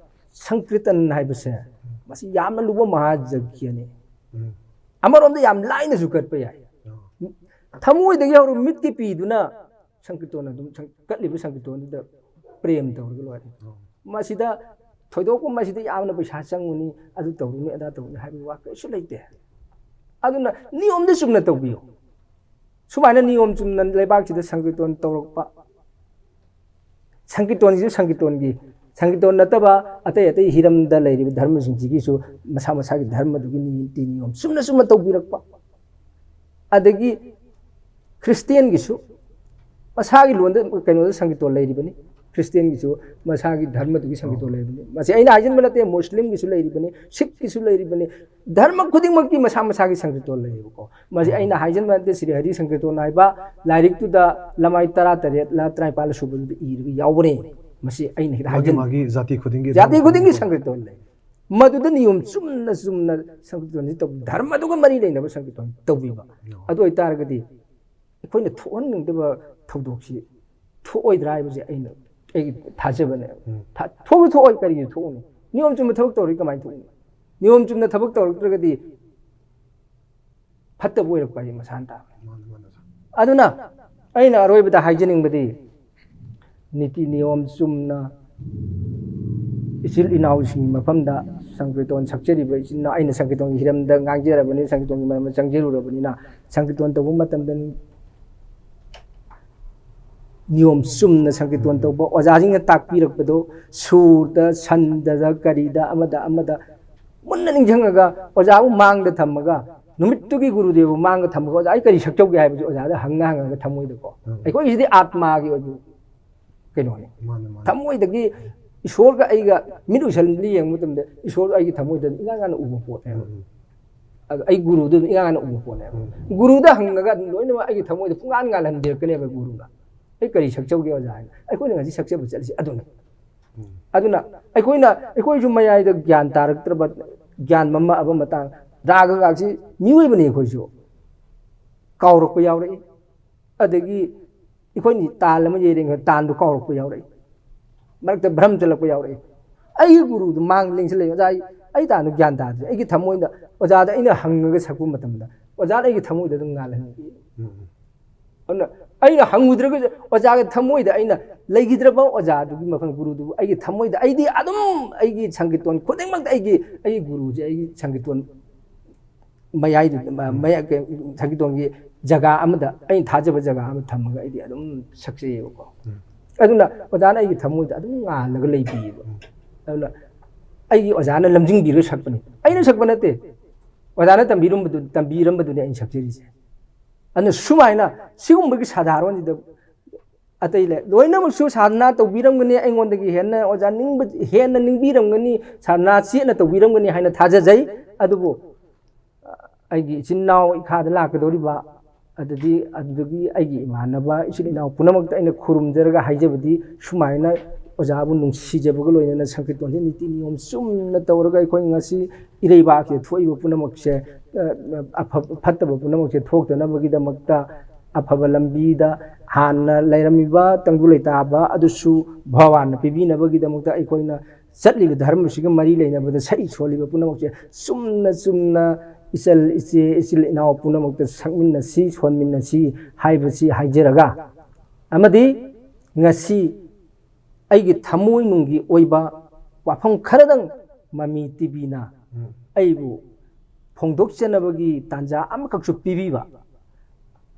ꯁꯪꯀ꯭ꯔꯤꯇꯟ ꯍꯥꯏꯕꯁꯦ ꯃꯁꯤ ꯌꯥꯝꯅ ꯂꯨꯕ ꯃꯍꯥꯖꯒ꯭ꯌꯅꯤ꯫ ꯎꯝ. ꯑꯃꯔꯣꯝꯗ ꯌꯥꯝ ꯂꯥꯏꯅꯁꯨ ꯀꯠꯄ ꯌꯥꯏ꯫ ꯑꯣ. ꯊꯃꯣꯏꯗꯒꯤ ꯍꯧꯔ ꯃꯤꯠꯀꯤ ꯄꯤꯗꯨꯅ ꯁꯪꯀ꯭ꯔꯤꯇꯣꯟ ꯑꯗꯨꯝ ꯁꯪ-, ꯀꯠꯂꯤꯕ ꯁꯪꯀ꯭ꯔꯤꯇꯣꯟꯗꯨꯗ ꯄ꯭ꯔꯦꯝ ꯇꯧꯔꯒ ꯂꯣꯏꯔꯦ꯫ ꯑꯣ. ꯃꯁꯤꯗ ꯊꯣꯏꯗꯣꯛꯄ ꯃꯁꯤꯗ ꯌꯥꯝꯅ ꯄꯩꯁꯥ ꯆꯪꯉꯨꯅꯤ, ꯑꯗꯨ ꯇꯧꯔꯨꯅꯤ, ꯑꯗꯥ ꯇꯧꯔꯨꯅꯤ ꯍꯥꯏꯕꯒꯤ ꯋꯥ ꯀꯔꯤꯁꯨ ꯂꯩꯇꯦ꯫ ꯑꯗꯨꯅ ꯅꯤꯌꯣꯝꯗꯤ ꯆꯨꯝꯅ ꯇꯧꯕꯤꯌꯨ꯫ ꯁꯨꯃꯥꯏꯅ ꯅꯤꯌꯣꯝ ꯆꯨꯝꯅ ꯂꯩꯕꯥꯛꯁꯤꯗ ꯁꯪꯀ꯭ꯔꯤꯇꯣꯟ ꯇꯧꯔꯛꯄ, ꯁꯪꯀ꯭ꯔꯤꯇꯣꯟꯁꯤꯁꯨ ꯁꯪꯀ꯭ꯔꯤꯇꯣꯟꯒꯤ, ꯁꯪꯀ꯭ꯔꯤꯇꯣꯟ ꯅꯠꯇꯕ ꯑꯇꯩ ꯑꯇꯩ ꯍꯤꯔꯝꯗ ꯂꯩꯔꯤꯕ ꯙꯔꯃꯁꯤꯡꯁꯤꯒꯤꯁꯨ ꯃꯁꯥ ꯃꯁꯥꯒꯤ ꯙꯔꯃꯗꯨꯒꯤ ꯅꯤꯇꯤ ꯅꯤꯌꯣꯝ ꯆꯨꯝꯅ ꯆꯨꯝꯅ ꯇꯧꯕꯤꯔꯛꯄ꯫ ꯑꯗꯒꯤ ꯈ꯭ꯔꯤꯁꯇꯤꯌꯥꯟꯒꯤꯁꯨ ꯃꯁꯥꯒꯤ ꯂꯣꯟꯗ, ꯀꯩꯅꯣꯗ ꯁꯪꯀ꯭ꯔꯤꯇꯣꯟ ꯂꯩꯔꯤꯕꯅꯤ, ꯈ꯭ꯔꯤꯁꯇꯤꯌꯥꯟꯒꯤꯁꯨ ꯃꯁꯥꯒꯤ ꯙꯔꯃꯗꯨꯒꯤ ꯁꯪꯀ꯭ꯔꯤꯇꯣꯟ ꯂꯩꯔꯤꯕꯅꯤ꯫ ꯃꯁꯤ ꯑꯩꯅ ꯍꯥꯏꯖꯤꯟꯕ ꯅꯠꯇꯦ, ꯃꯨꯁꯂꯤꯝꯒꯤꯁꯨ ꯂꯩꯔꯤꯕꯅꯤ, ꯁꯤꯈꯀꯤꯁꯨ ꯂꯩꯔꯤꯕꯅꯤ, ꯙꯔꯃ ꯈꯨꯗꯤꯡꯃꯛꯀꯤ ꯃꯁꯥ ꯃꯁꯥꯒꯤ ꯁꯪꯀ꯭ꯔꯤꯇꯣꯟ ꯂꯩꯌꯦꯕꯀꯣ꯫ ꯃꯁꯤ ꯑꯩꯅ ꯍꯥꯏꯖꯤꯟꯕ ꯅꯠꯇꯦ, ꯁ꯭ꯔꯤ ꯍꯔꯤ ꯁꯪꯀ꯭ꯔꯤꯇꯣꯟ ꯍꯥꯏꯕ ꯂꯥꯏꯔꯤꯛꯇꯨꯗ ꯂꯃꯥꯏ ꯇꯔꯥ ꯇꯔꯦꯠꯂ ꯇꯔꯥꯅꯤꯄꯥꯜ ꯁꯨꯕꯗꯨꯗ ꯏꯔꯒ ꯌꯥꯎꯕꯅꯦ꯫ ꯃꯁꯤ ꯑꯩꯅ ꯍꯦꯛꯇ ꯃꯥꯒꯤ, ꯍꯥꯏꯖꯤꯟꯕ꯫ ꯃꯥꯒꯤ ꯖꯥꯇꯤ ꯈꯨꯗꯤꯡꯒꯤ ꯖꯥꯇꯤ ꯑꯗꯨꯝ ꯈꯨꯗꯤꯡꯒꯤ ꯁꯪꯀ꯭ꯔꯤꯇꯣꯟ ꯂꯩ꯫ ꯃꯗꯨꯗ ꯅꯤꯌꯣꯝ ꯆꯨꯝꯅ ꯆꯨꯝꯅ ꯁꯪꯀ꯭ꯔꯤꯇꯣꯟꯁꯤ ꯇꯧ, ꯙꯔꯃꯗꯨꯒ ꯃꯔꯤ ꯂꯩꯅꯕ ꯁꯪꯀ꯭ꯔꯤꯇꯣꯟ ꯇꯧꯕꯤꯕ꯫ ꯑꯗꯨ ꯑꯣꯏꯇꯥꯔꯒꯗꯤ ꯑꯩꯈꯣꯏꯅ ꯊꯣꯛꯍꯟꯅꯤꯡꯗꯕ ꯊꯧꯗꯣꯛꯁꯤ ꯊꯣꯛꯑꯣꯏꯗ꯭ꯔꯥ ꯍꯥꯏꯕꯁꯦ ꯑꯩꯅ, ꯑꯩꯒꯤ ꯊꯥꯖꯕꯅꯦ꯫ ꯎꯝ. ꯊ-, ꯊꯣꯛꯁꯨ ꯊꯣꯛꯑꯣꯏ, ꯀꯔꯤꯒꯤ ꯊꯣꯛꯎꯅꯤ? ꯅꯤꯌꯣꯝ ꯆꯨꯝꯕ ꯊꯕꯛ ꯇꯧꯔꯗꯤ ꯀꯃꯥꯏꯅ ꯊꯣꯛꯎꯅꯤ? ꯅꯤꯌꯣꯝ ꯆꯨꯝꯅ ꯊꯕꯛ ꯇꯧꯔꯛꯇ꯭ꯔꯒꯗꯤ ꯐꯠꯇꯕ ꯑꯣꯏꯔꯛꯄ ꯍꯥꯏꯁꯦ ꯃꯁꯥꯅ ꯇꯥꯕꯅꯤ꯫ ꯃꯥꯅꯦ, ꯃꯥꯅꯦ, ꯑꯣꯖꯥ. ꯑꯗꯨꯅ ꯑꯩꯅ ꯑꯔꯣꯏꯕꯗ ꯍꯥꯏꯖꯅꯤꯡꯕꯗꯤ, ꯅꯤꯇꯤ ꯅꯤꯌꯣꯝ ꯆꯨꯝꯅ ꯏꯆꯤꯜ ꯏꯅꯥꯎꯁꯤꯡꯒꯤ ꯃꯐꯝꯗ ꯁꯪꯀ꯭ꯔꯤꯇꯣꯟ ꯁꯛꯆꯔꯤꯕ ꯏꯆꯤꯜ ꯏꯅꯥꯎ, ꯑꯩꯅ ꯁꯪꯀ꯭ꯔꯤꯇꯣꯟꯒꯤ ꯍꯤꯔꯝꯗ ꯉꯥꯡꯖꯔꯕꯅꯤ, ꯁꯪꯀ꯭ꯔꯤꯇꯣꯟꯒꯤ ꯃꯔꯝꯗ ꯆꯪꯖꯔꯨꯔꯕꯅꯤꯅ, ꯁꯪꯀ꯭ꯔꯤꯇꯣꯟ ꯇꯧꯕ ꯃꯇꯝꯗ ꯅꯤꯌꯣꯝ ꯆꯨꯝꯅ ꯁꯪꯀ꯭ꯔꯤꯇꯣꯟ ꯇꯧꯕ, ꯑꯣꯖꯥꯁꯤꯡꯅ ꯇꯥꯛꯄꯤꯔꯛꯄꯗꯣ ꯁꯨꯔꯗ, ꯁꯟꯗꯗ, ꯀꯔꯤꯗ, ꯑꯃꯗ ꯑꯃꯗ ꯃꯨꯟꯅ ꯅꯤꯡꯁꯤꯡꯉꯒ ꯑꯣꯖꯥꯕꯨ ꯃꯥꯡꯗ ꯊꯝꯃꯒ ꯅꯨꯃꯤꯠꯇꯨꯒꯤ ꯒꯨꯔꯨꯗꯦꯕ ꯃꯥꯡꯗ ꯊꯝꯃꯒ, "ꯑꯣꯖꯥ, ꯑꯩ ꯀꯔꯤ ꯁꯛꯆꯧꯒꯦ?" ꯍꯥꯏꯕꯁꯦ ꯑꯣꯖꯥꯗ ꯍꯪꯉ ꯍꯪꯉꯒ ꯊꯃꯣꯏꯗꯀꯣ꯫ ꯎꯝ꯫ ꯑꯩꯈꯣꯏꯒꯤꯁꯤꯗꯤ ꯑꯥꯠꯃꯥꯒꯤ ꯑꯣꯏꯕ ꯀꯩꯅꯣꯅꯤ꯫ ꯃꯥꯅꯦ, ꯃꯥꯅꯦ꯫ ꯊꯃꯣꯏꯗꯒꯤ ꯏꯁꯣꯔꯒ ꯑꯩꯒ ꯃꯤꯠ ꯎꯏꯁꯜꯂꯤ ꯌꯦꯡꯕ ꯃꯇꯝꯗ ꯏꯁꯣꯔ ꯑꯩꯒꯤ ꯊꯃꯣꯏꯗ ꯏꯉꯥꯟ ꯉꯥꯟꯅ ꯎꯕ ꯄꯣꯠꯅꯦꯕ꯫ ꯎꯝ, ꯎꯝ꯫ ꯑꯗꯣ ꯑꯩ ꯒꯨꯔꯨꯗꯨ ꯑꯗꯨꯝ ꯏꯉꯥꯟ ꯉꯥꯟꯅ ꯎꯕ ꯄꯣꯠꯅꯦꯕ꯫ ꯎꯝ꯫ ꯒꯨꯔꯨꯗ ꯍꯪꯉꯒ ꯑꯗꯨꯝ ꯂꯣꯏꯅꯃꯛ ꯑꯩꯒꯤ ꯊꯃꯣꯏꯗ ꯄꯨꯡꯉꯥꯟ ꯉꯥꯜꯍꯟꯕꯤꯔꯛꯀꯅꯦꯕ ꯒꯨꯔꯨꯅ꯫ "ꯑꯩ ꯀꯔꯤ ꯁꯛꯆꯧꯒꯦ ꯑꯣꯖꯥ?" ꯍꯥꯏꯅ꯫ ꯑꯩꯈꯣꯏꯅ ꯉꯁꯤ ꯁꯛꯆꯕ ꯆꯠꯂꯤꯁꯤ ꯑꯗꯨꯅꯤ꯫ ꯎꯝ꯫ ꯑꯗꯨꯅ ꯑꯩꯈꯣꯏꯅ, ꯑꯩꯈꯣꯏꯁꯨ ꯃꯌꯥꯏꯗ ꯒ꯭ꯌꯥꯟ ꯇꯥꯔꯛꯇ꯭ꯔꯕ, ꯒ꯭ꯌꯥꯟ ꯃꯝꯃꯛꯑꯕ ꯃꯇꯥꯡ, ꯔꯥꯒꯒꯁꯤ ꯃꯤꯑꯣꯏꯕꯅꯤ ꯑꯩꯈꯣꯏꯁꯨ, ꯀꯥꯎꯔꯛꯄ ꯌꯥꯎꯔꯛꯏ꯫ ꯑꯗꯒꯤ ꯑꯩꯈꯣꯏꯅ ꯇꯥꯟ ꯑꯃ ꯌꯩꯔꯤꯉꯩ ꯇꯥꯟꯗꯨ ꯀꯥꯎꯔꯛꯄ ꯌꯥꯎꯔꯛꯏ꯫ ꯃꯔꯛꯇ ꯚ꯭ꯔꯝ ꯆꯠꯂꯛꯄ ꯌꯥꯎꯔꯛꯏ꯫ ꯑꯩꯒꯤ ꯒꯨꯔꯨꯗꯨ ꯃꯥꯡ ꯂꯦꯡꯁꯤꯜꯂꯛꯏ꯫ "ꯑꯣꯖꯥ, ꯑꯩ, ꯑꯩ ꯇꯥꯟꯗꯨ ꯒ꯭ꯌꯥꯟ ꯇꯥꯗ꯭ꯔꯦ꯫ ꯑꯩꯒꯤ ꯊꯃꯣꯏꯗ ꯑꯣꯖꯥꯗ ꯑꯩꯅ ꯍꯪꯉꯒ ꯁꯛꯄ ꯃꯇꯝꯗ ꯑꯣꯖꯥꯅ ꯑꯩꯒꯤ ꯊꯃꯣꯏꯗ ꯑꯗꯨꯝ ꯉꯥꯜꯍꯟꯕꯤ"꯫ ꯎꯝ꯫ ꯑꯗꯨꯅ ꯑꯩꯅ ꯍꯪꯉꯨꯗ꯭ꯔꯒꯁꯨ ꯑꯣꯖꯥꯒꯤ ꯊꯃꯣꯏꯗ ꯑꯩꯅ ꯂꯩꯈꯤꯗ꯭ꯔꯕ ꯑꯣꯖꯥꯗꯨꯒꯤ ꯃꯐꯝ ꯒꯨꯔꯨꯗꯨꯕꯨ ꯑꯩꯒꯤ ꯊꯃꯣꯏꯗ ꯑꯩꯗꯤ ꯑꯗꯨꯝ ꯑꯩꯒꯤ ꯁꯪꯀꯤꯔꯇꯣꯟ ꯈꯨꯗꯤꯡꯃꯛꯇ ꯑꯩꯒꯤ, ꯑꯩꯒꯤ ꯒꯨꯔꯨꯁꯦ ꯑꯩꯒꯤ ꯁꯪꯀꯤꯔꯇꯣꯟ ꯃꯌꯥꯏꯗꯨ, ꯃ-, ꯎꯝ꯫ ꯃꯌꯥꯏ, ꯀꯩ, ꯁꯪꯀꯤꯔꯇꯣꯟꯒꯤ ꯖꯒꯥ ꯑꯃꯗ ꯑꯩꯅ ꯊꯥꯖꯕ ꯖꯒꯥ ꯑꯃ ꯊꯝꯃꯒ ꯑꯩꯗꯤ ꯑꯗꯨꯝ ꯁꯛꯆꯩꯌꯦꯕꯀꯣ꯫ ꯎꯝ꯫ ꯑꯗꯨꯅ ꯑꯣꯖꯥꯅ ꯑꯩꯒꯤ ꯊꯃꯣꯏꯗ ꯑꯗꯨꯝ ꯉꯥꯜꯂꯒ ꯂꯩꯕꯤꯌꯦꯕ꯫ ꯎꯝ꯫ ꯑꯗꯨꯅ ꯑꯩꯒꯤ ꯑꯣꯖꯥꯅ ꯂꯝꯖꯤꯡꯕꯤꯔꯒ ꯁꯛꯄꯅꯤ, ꯑꯩꯅ ꯁꯛꯄ ꯅꯠꯇꯦ꯫ ꯑꯣꯖꯥꯅ ꯇꯝꯕꯤꯔꯝꯕꯗꯨ, ꯇꯝꯕꯤꯔꯝꯕꯗꯨꯅꯤ ꯑꯩꯅ ꯁꯛꯆꯔꯤꯁꯦ꯫ ꯑꯗꯨꯅ ꯁꯨꯃꯥꯏꯅ ꯁꯤꯒꯨꯝꯕꯒꯤ ꯁꯥꯙꯥꯔꯣꯟꯁꯤꯗ ꯑꯇꯩ ꯂꯩ, ꯂꯣꯏꯅꯃꯛꯁꯨ ꯁꯥꯙꯅꯥ ꯇꯧꯕꯤꯔꯝꯒꯅꯤ, ꯑꯩꯉꯣꯟꯗꯒꯤ ꯍꯦꯟꯅ ꯑꯣꯖꯥ ꯅꯤꯡꯕ, ꯍꯦꯟꯅ ꯅꯤꯡꯕꯤꯔꯝꯒꯅꯤ, ꯁꯥꯙꯅꯥ ꯆꯦꯠꯅ ꯇꯧꯕꯤꯔꯝꯒꯅꯤ ꯍꯥꯏꯅ ꯊꯥꯖꯖꯩ꯫ ꯑꯗꯨꯕꯨ ꯑꯩꯒꯤ ꯏꯆꯤꯟ ꯏꯅꯥꯎ ꯏꯈꯥꯗ ꯂꯥꯛꯀꯗꯧꯔꯤꯕ, ꯑꯗꯨꯗꯤ ꯑꯗꯨꯗꯒꯤ ꯑꯩꯒꯤ ꯏꯃꯥꯟꯅꯕ ꯏꯆꯤꯟ ꯏꯅꯥꯎ ꯄꯨꯝꯅꯃꯛꯇ ꯑꯩꯅ ꯈꯨꯔꯨꯝꯖꯔꯒ ꯍꯥꯏꯖꯕꯗꯤ, ꯁꯨꯃꯥꯏꯅ ꯑꯣꯖꯥꯕꯨ ꯅꯨꯡꯁꯤꯖꯕꯒ ꯂꯣꯏꯅꯅ ꯁꯪꯀꯤꯔꯇꯣꯟꯁꯦ ꯅꯤꯇꯤ ꯅꯤꯌꯣꯝ ꯆꯨꯝꯅ ꯇꯧꯔꯒ ꯑꯩꯈꯣꯏ ꯉꯁꯤ ꯏꯔꯩꯕꯥꯛꯁꯤꯗ ꯊꯣꯛꯏꯕ ꯄꯨꯝꯅꯃꯛꯁꯦ, ꯑ, ꯑꯐ-, ꯐꯠꯇꯕ ꯄꯨꯝꯅꯃꯛꯁꯦ ꯊꯣꯛꯇꯅꯕꯒꯤꯗꯃꯛꯇ ꯑꯐꯕ ꯂꯝꯕꯤꯗ ꯍꯥꯟꯅ ꯂꯩꯔꯝꯃꯤꯕ ꯇꯪꯗꯨ ꯂꯩꯇꯥꯕ ꯑꯗꯨꯁꯨ ꯚꯒꯋꯥꯟꯅ ꯄꯤꯕꯤꯅꯕꯒꯤꯗꯃꯛꯇ ꯑꯩꯈꯣꯏꯅ ꯆꯠꯂꯤꯕ ꯙꯔꯃꯁꯤꯒ ꯃꯔꯤ ꯂꯩꯅꯕꯗ ꯁꯛꯏ ꯁꯣꯜꯂꯤꯕ ꯄꯨꯝꯅꯃꯛꯁꯦ ꯆꯨꯝꯅ ꯆꯨꯝꯅ ꯏꯆꯜ ꯏꯆꯦ, ꯏꯆꯤꯜ ꯏꯅꯥꯎ ꯄꯨꯝꯅꯃꯛꯇ ꯁꯛꯃꯤꯟꯅꯁꯤ, ꯁꯣꯟꯃꯤꯟꯅꯁꯤ ꯍꯥꯏꯕꯁꯤ ꯍꯥꯏꯖꯔꯒ, ꯑꯃꯗꯤ ꯉꯁꯤ ꯑꯩꯒꯤ ꯊꯃꯣꯏꯅꯨꯡꯒꯤ ꯑꯣꯏꯕ ꯋꯥꯐꯝ ꯈꯔꯗꯪ ꯃꯃꯤ ꯇꯤꯚꯤꯅ ꯎꯝ꯫ ꯑꯩꯕꯨ ꯐꯣꯡꯗꯣꯛꯆꯅꯕꯒꯤ ꯇꯥꯟꯖꯥ ꯑꯃꯈꯛꯁꯨ ꯄꯤꯕꯤꯕ,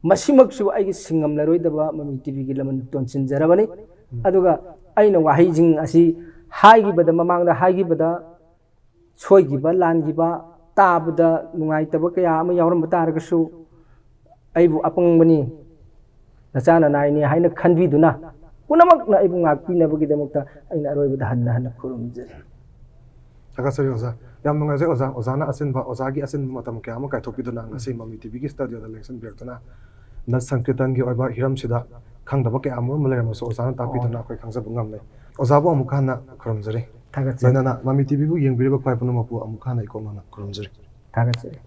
ꯃꯁꯤꯃꯛꯁꯨ ꯑꯩꯒꯤ ꯁꯤꯡꯉꯝꯂꯔꯣꯏꯗꯕ ꯃꯃꯤ ꯇꯤꯚꯤꯒꯤ ꯂꯃꯟ ꯇꯣꯟꯁꯤꯟꯖꯔꯕꯅꯤ꯫ ꯎꯝ꯫ ꯑꯗꯨꯒ ꯑꯩꯅ ꯋꯥꯍꯩꯁꯤꯡ ꯑꯁꯤ ꯍꯥꯏꯈꯤꯕꯗ, ꯃꯃꯥꯡꯗ ꯍꯥꯏꯈꯤꯕꯗ, ꯁꯣꯏꯈꯤꯕ, ꯂꯥꯟꯈꯤꯕ, ꯇꯥꯕꯗ ꯅꯨꯡꯉꯥꯏꯇꯕ ꯀꯌꯥ ꯑꯃ ꯌꯥꯎꯔꯝꯕ ꯇꯥꯔꯒꯁꯨ, ꯑꯩꯕꯨ ꯑꯄꯪꯕꯅꯤ, ꯅꯆꯥ ꯅꯅꯥꯏꯅꯤ ꯍꯥꯏꯅ ꯈꯟꯕꯤꯗꯨꯅ, ꯄꯨꯝꯅꯃꯛꯅ ꯑꯩꯕꯨ ꯉꯥꯛꯄꯤꯅꯕꯒꯤꯗꯃꯛꯇ ꯑꯩꯅ ꯑꯔꯣꯏꯕꯗ ꯍꯟꯅ ꯍꯟꯅ ꯈꯨꯔꯨꯝꯖꯔꯤ꯫ ꯊꯥꯒꯠꯆꯔꯤ ꯑꯣꯖꯥ꯫ ꯌꯥꯝ ꯅꯨꯡꯉꯥꯏꯖꯩ ꯑꯣꯖꯥ꯫ ꯑꯣꯖꯥꯅ ꯑꯁꯤꯟꯕ, ꯑꯣꯖꯥꯒꯤ ꯑꯁꯤꯟꯕ ꯃꯇꯝ ꯀꯌꯥ ꯑꯃ ꯀꯥꯏꯊꯣꯛꯄꯤꯗꯨꯅ ꯉꯁꯤ ꯃꯃꯤ ꯇꯤꯚꯤꯒꯤ ꯁ꯭ꯇꯨꯗꯤꯑꯣꯗ ꯂꯦꯡꯁꯤꯟꯕꯤꯔꯛꯇꯨꯅ ꯅꯠ ꯁꯪꯀꯤꯔꯇꯟꯒꯤ ꯑꯣꯏꯕ ꯍꯤꯔꯝꯁꯤꯗ ꯈꯪꯗꯕ ꯀꯌꯥ ꯑꯃ ꯂꯩꯔꯝꯃꯁꯨ ꯑꯣꯖꯥꯅ ꯇꯥꯛꯄꯤꯗꯨꯅ ꯑꯩꯈꯣꯏ ꯈꯪꯖꯕ ꯉꯝꯂꯦ꯫ ꯑꯣꯖꯥꯕꯨ ꯑꯃꯨꯛ ꯍꯟꯅ ꯈꯨꯔꯨꯝꯖꯔꯤ꯫ ꯊꯥꯒꯠꯆꯔꯤ꯫ ꯂꯣꯏꯅꯅ ꯃꯃꯤ ꯇꯤꯚꯤꯕꯨ ꯌꯦꯡꯕꯤꯔꯤꯕ ꯈ꯭ꯋꯥꯏ ꯄꯨꯝꯅꯃꯛꯄꯨ ꯑꯃꯨꯛ ꯍꯟꯅ ꯏꯀꯣꯛ ꯅꯧꯅ ꯈꯨꯔꯨꯝꯖꯔꯤ꯫ ꯊꯥꯒꯠꯆꯔꯤ꯫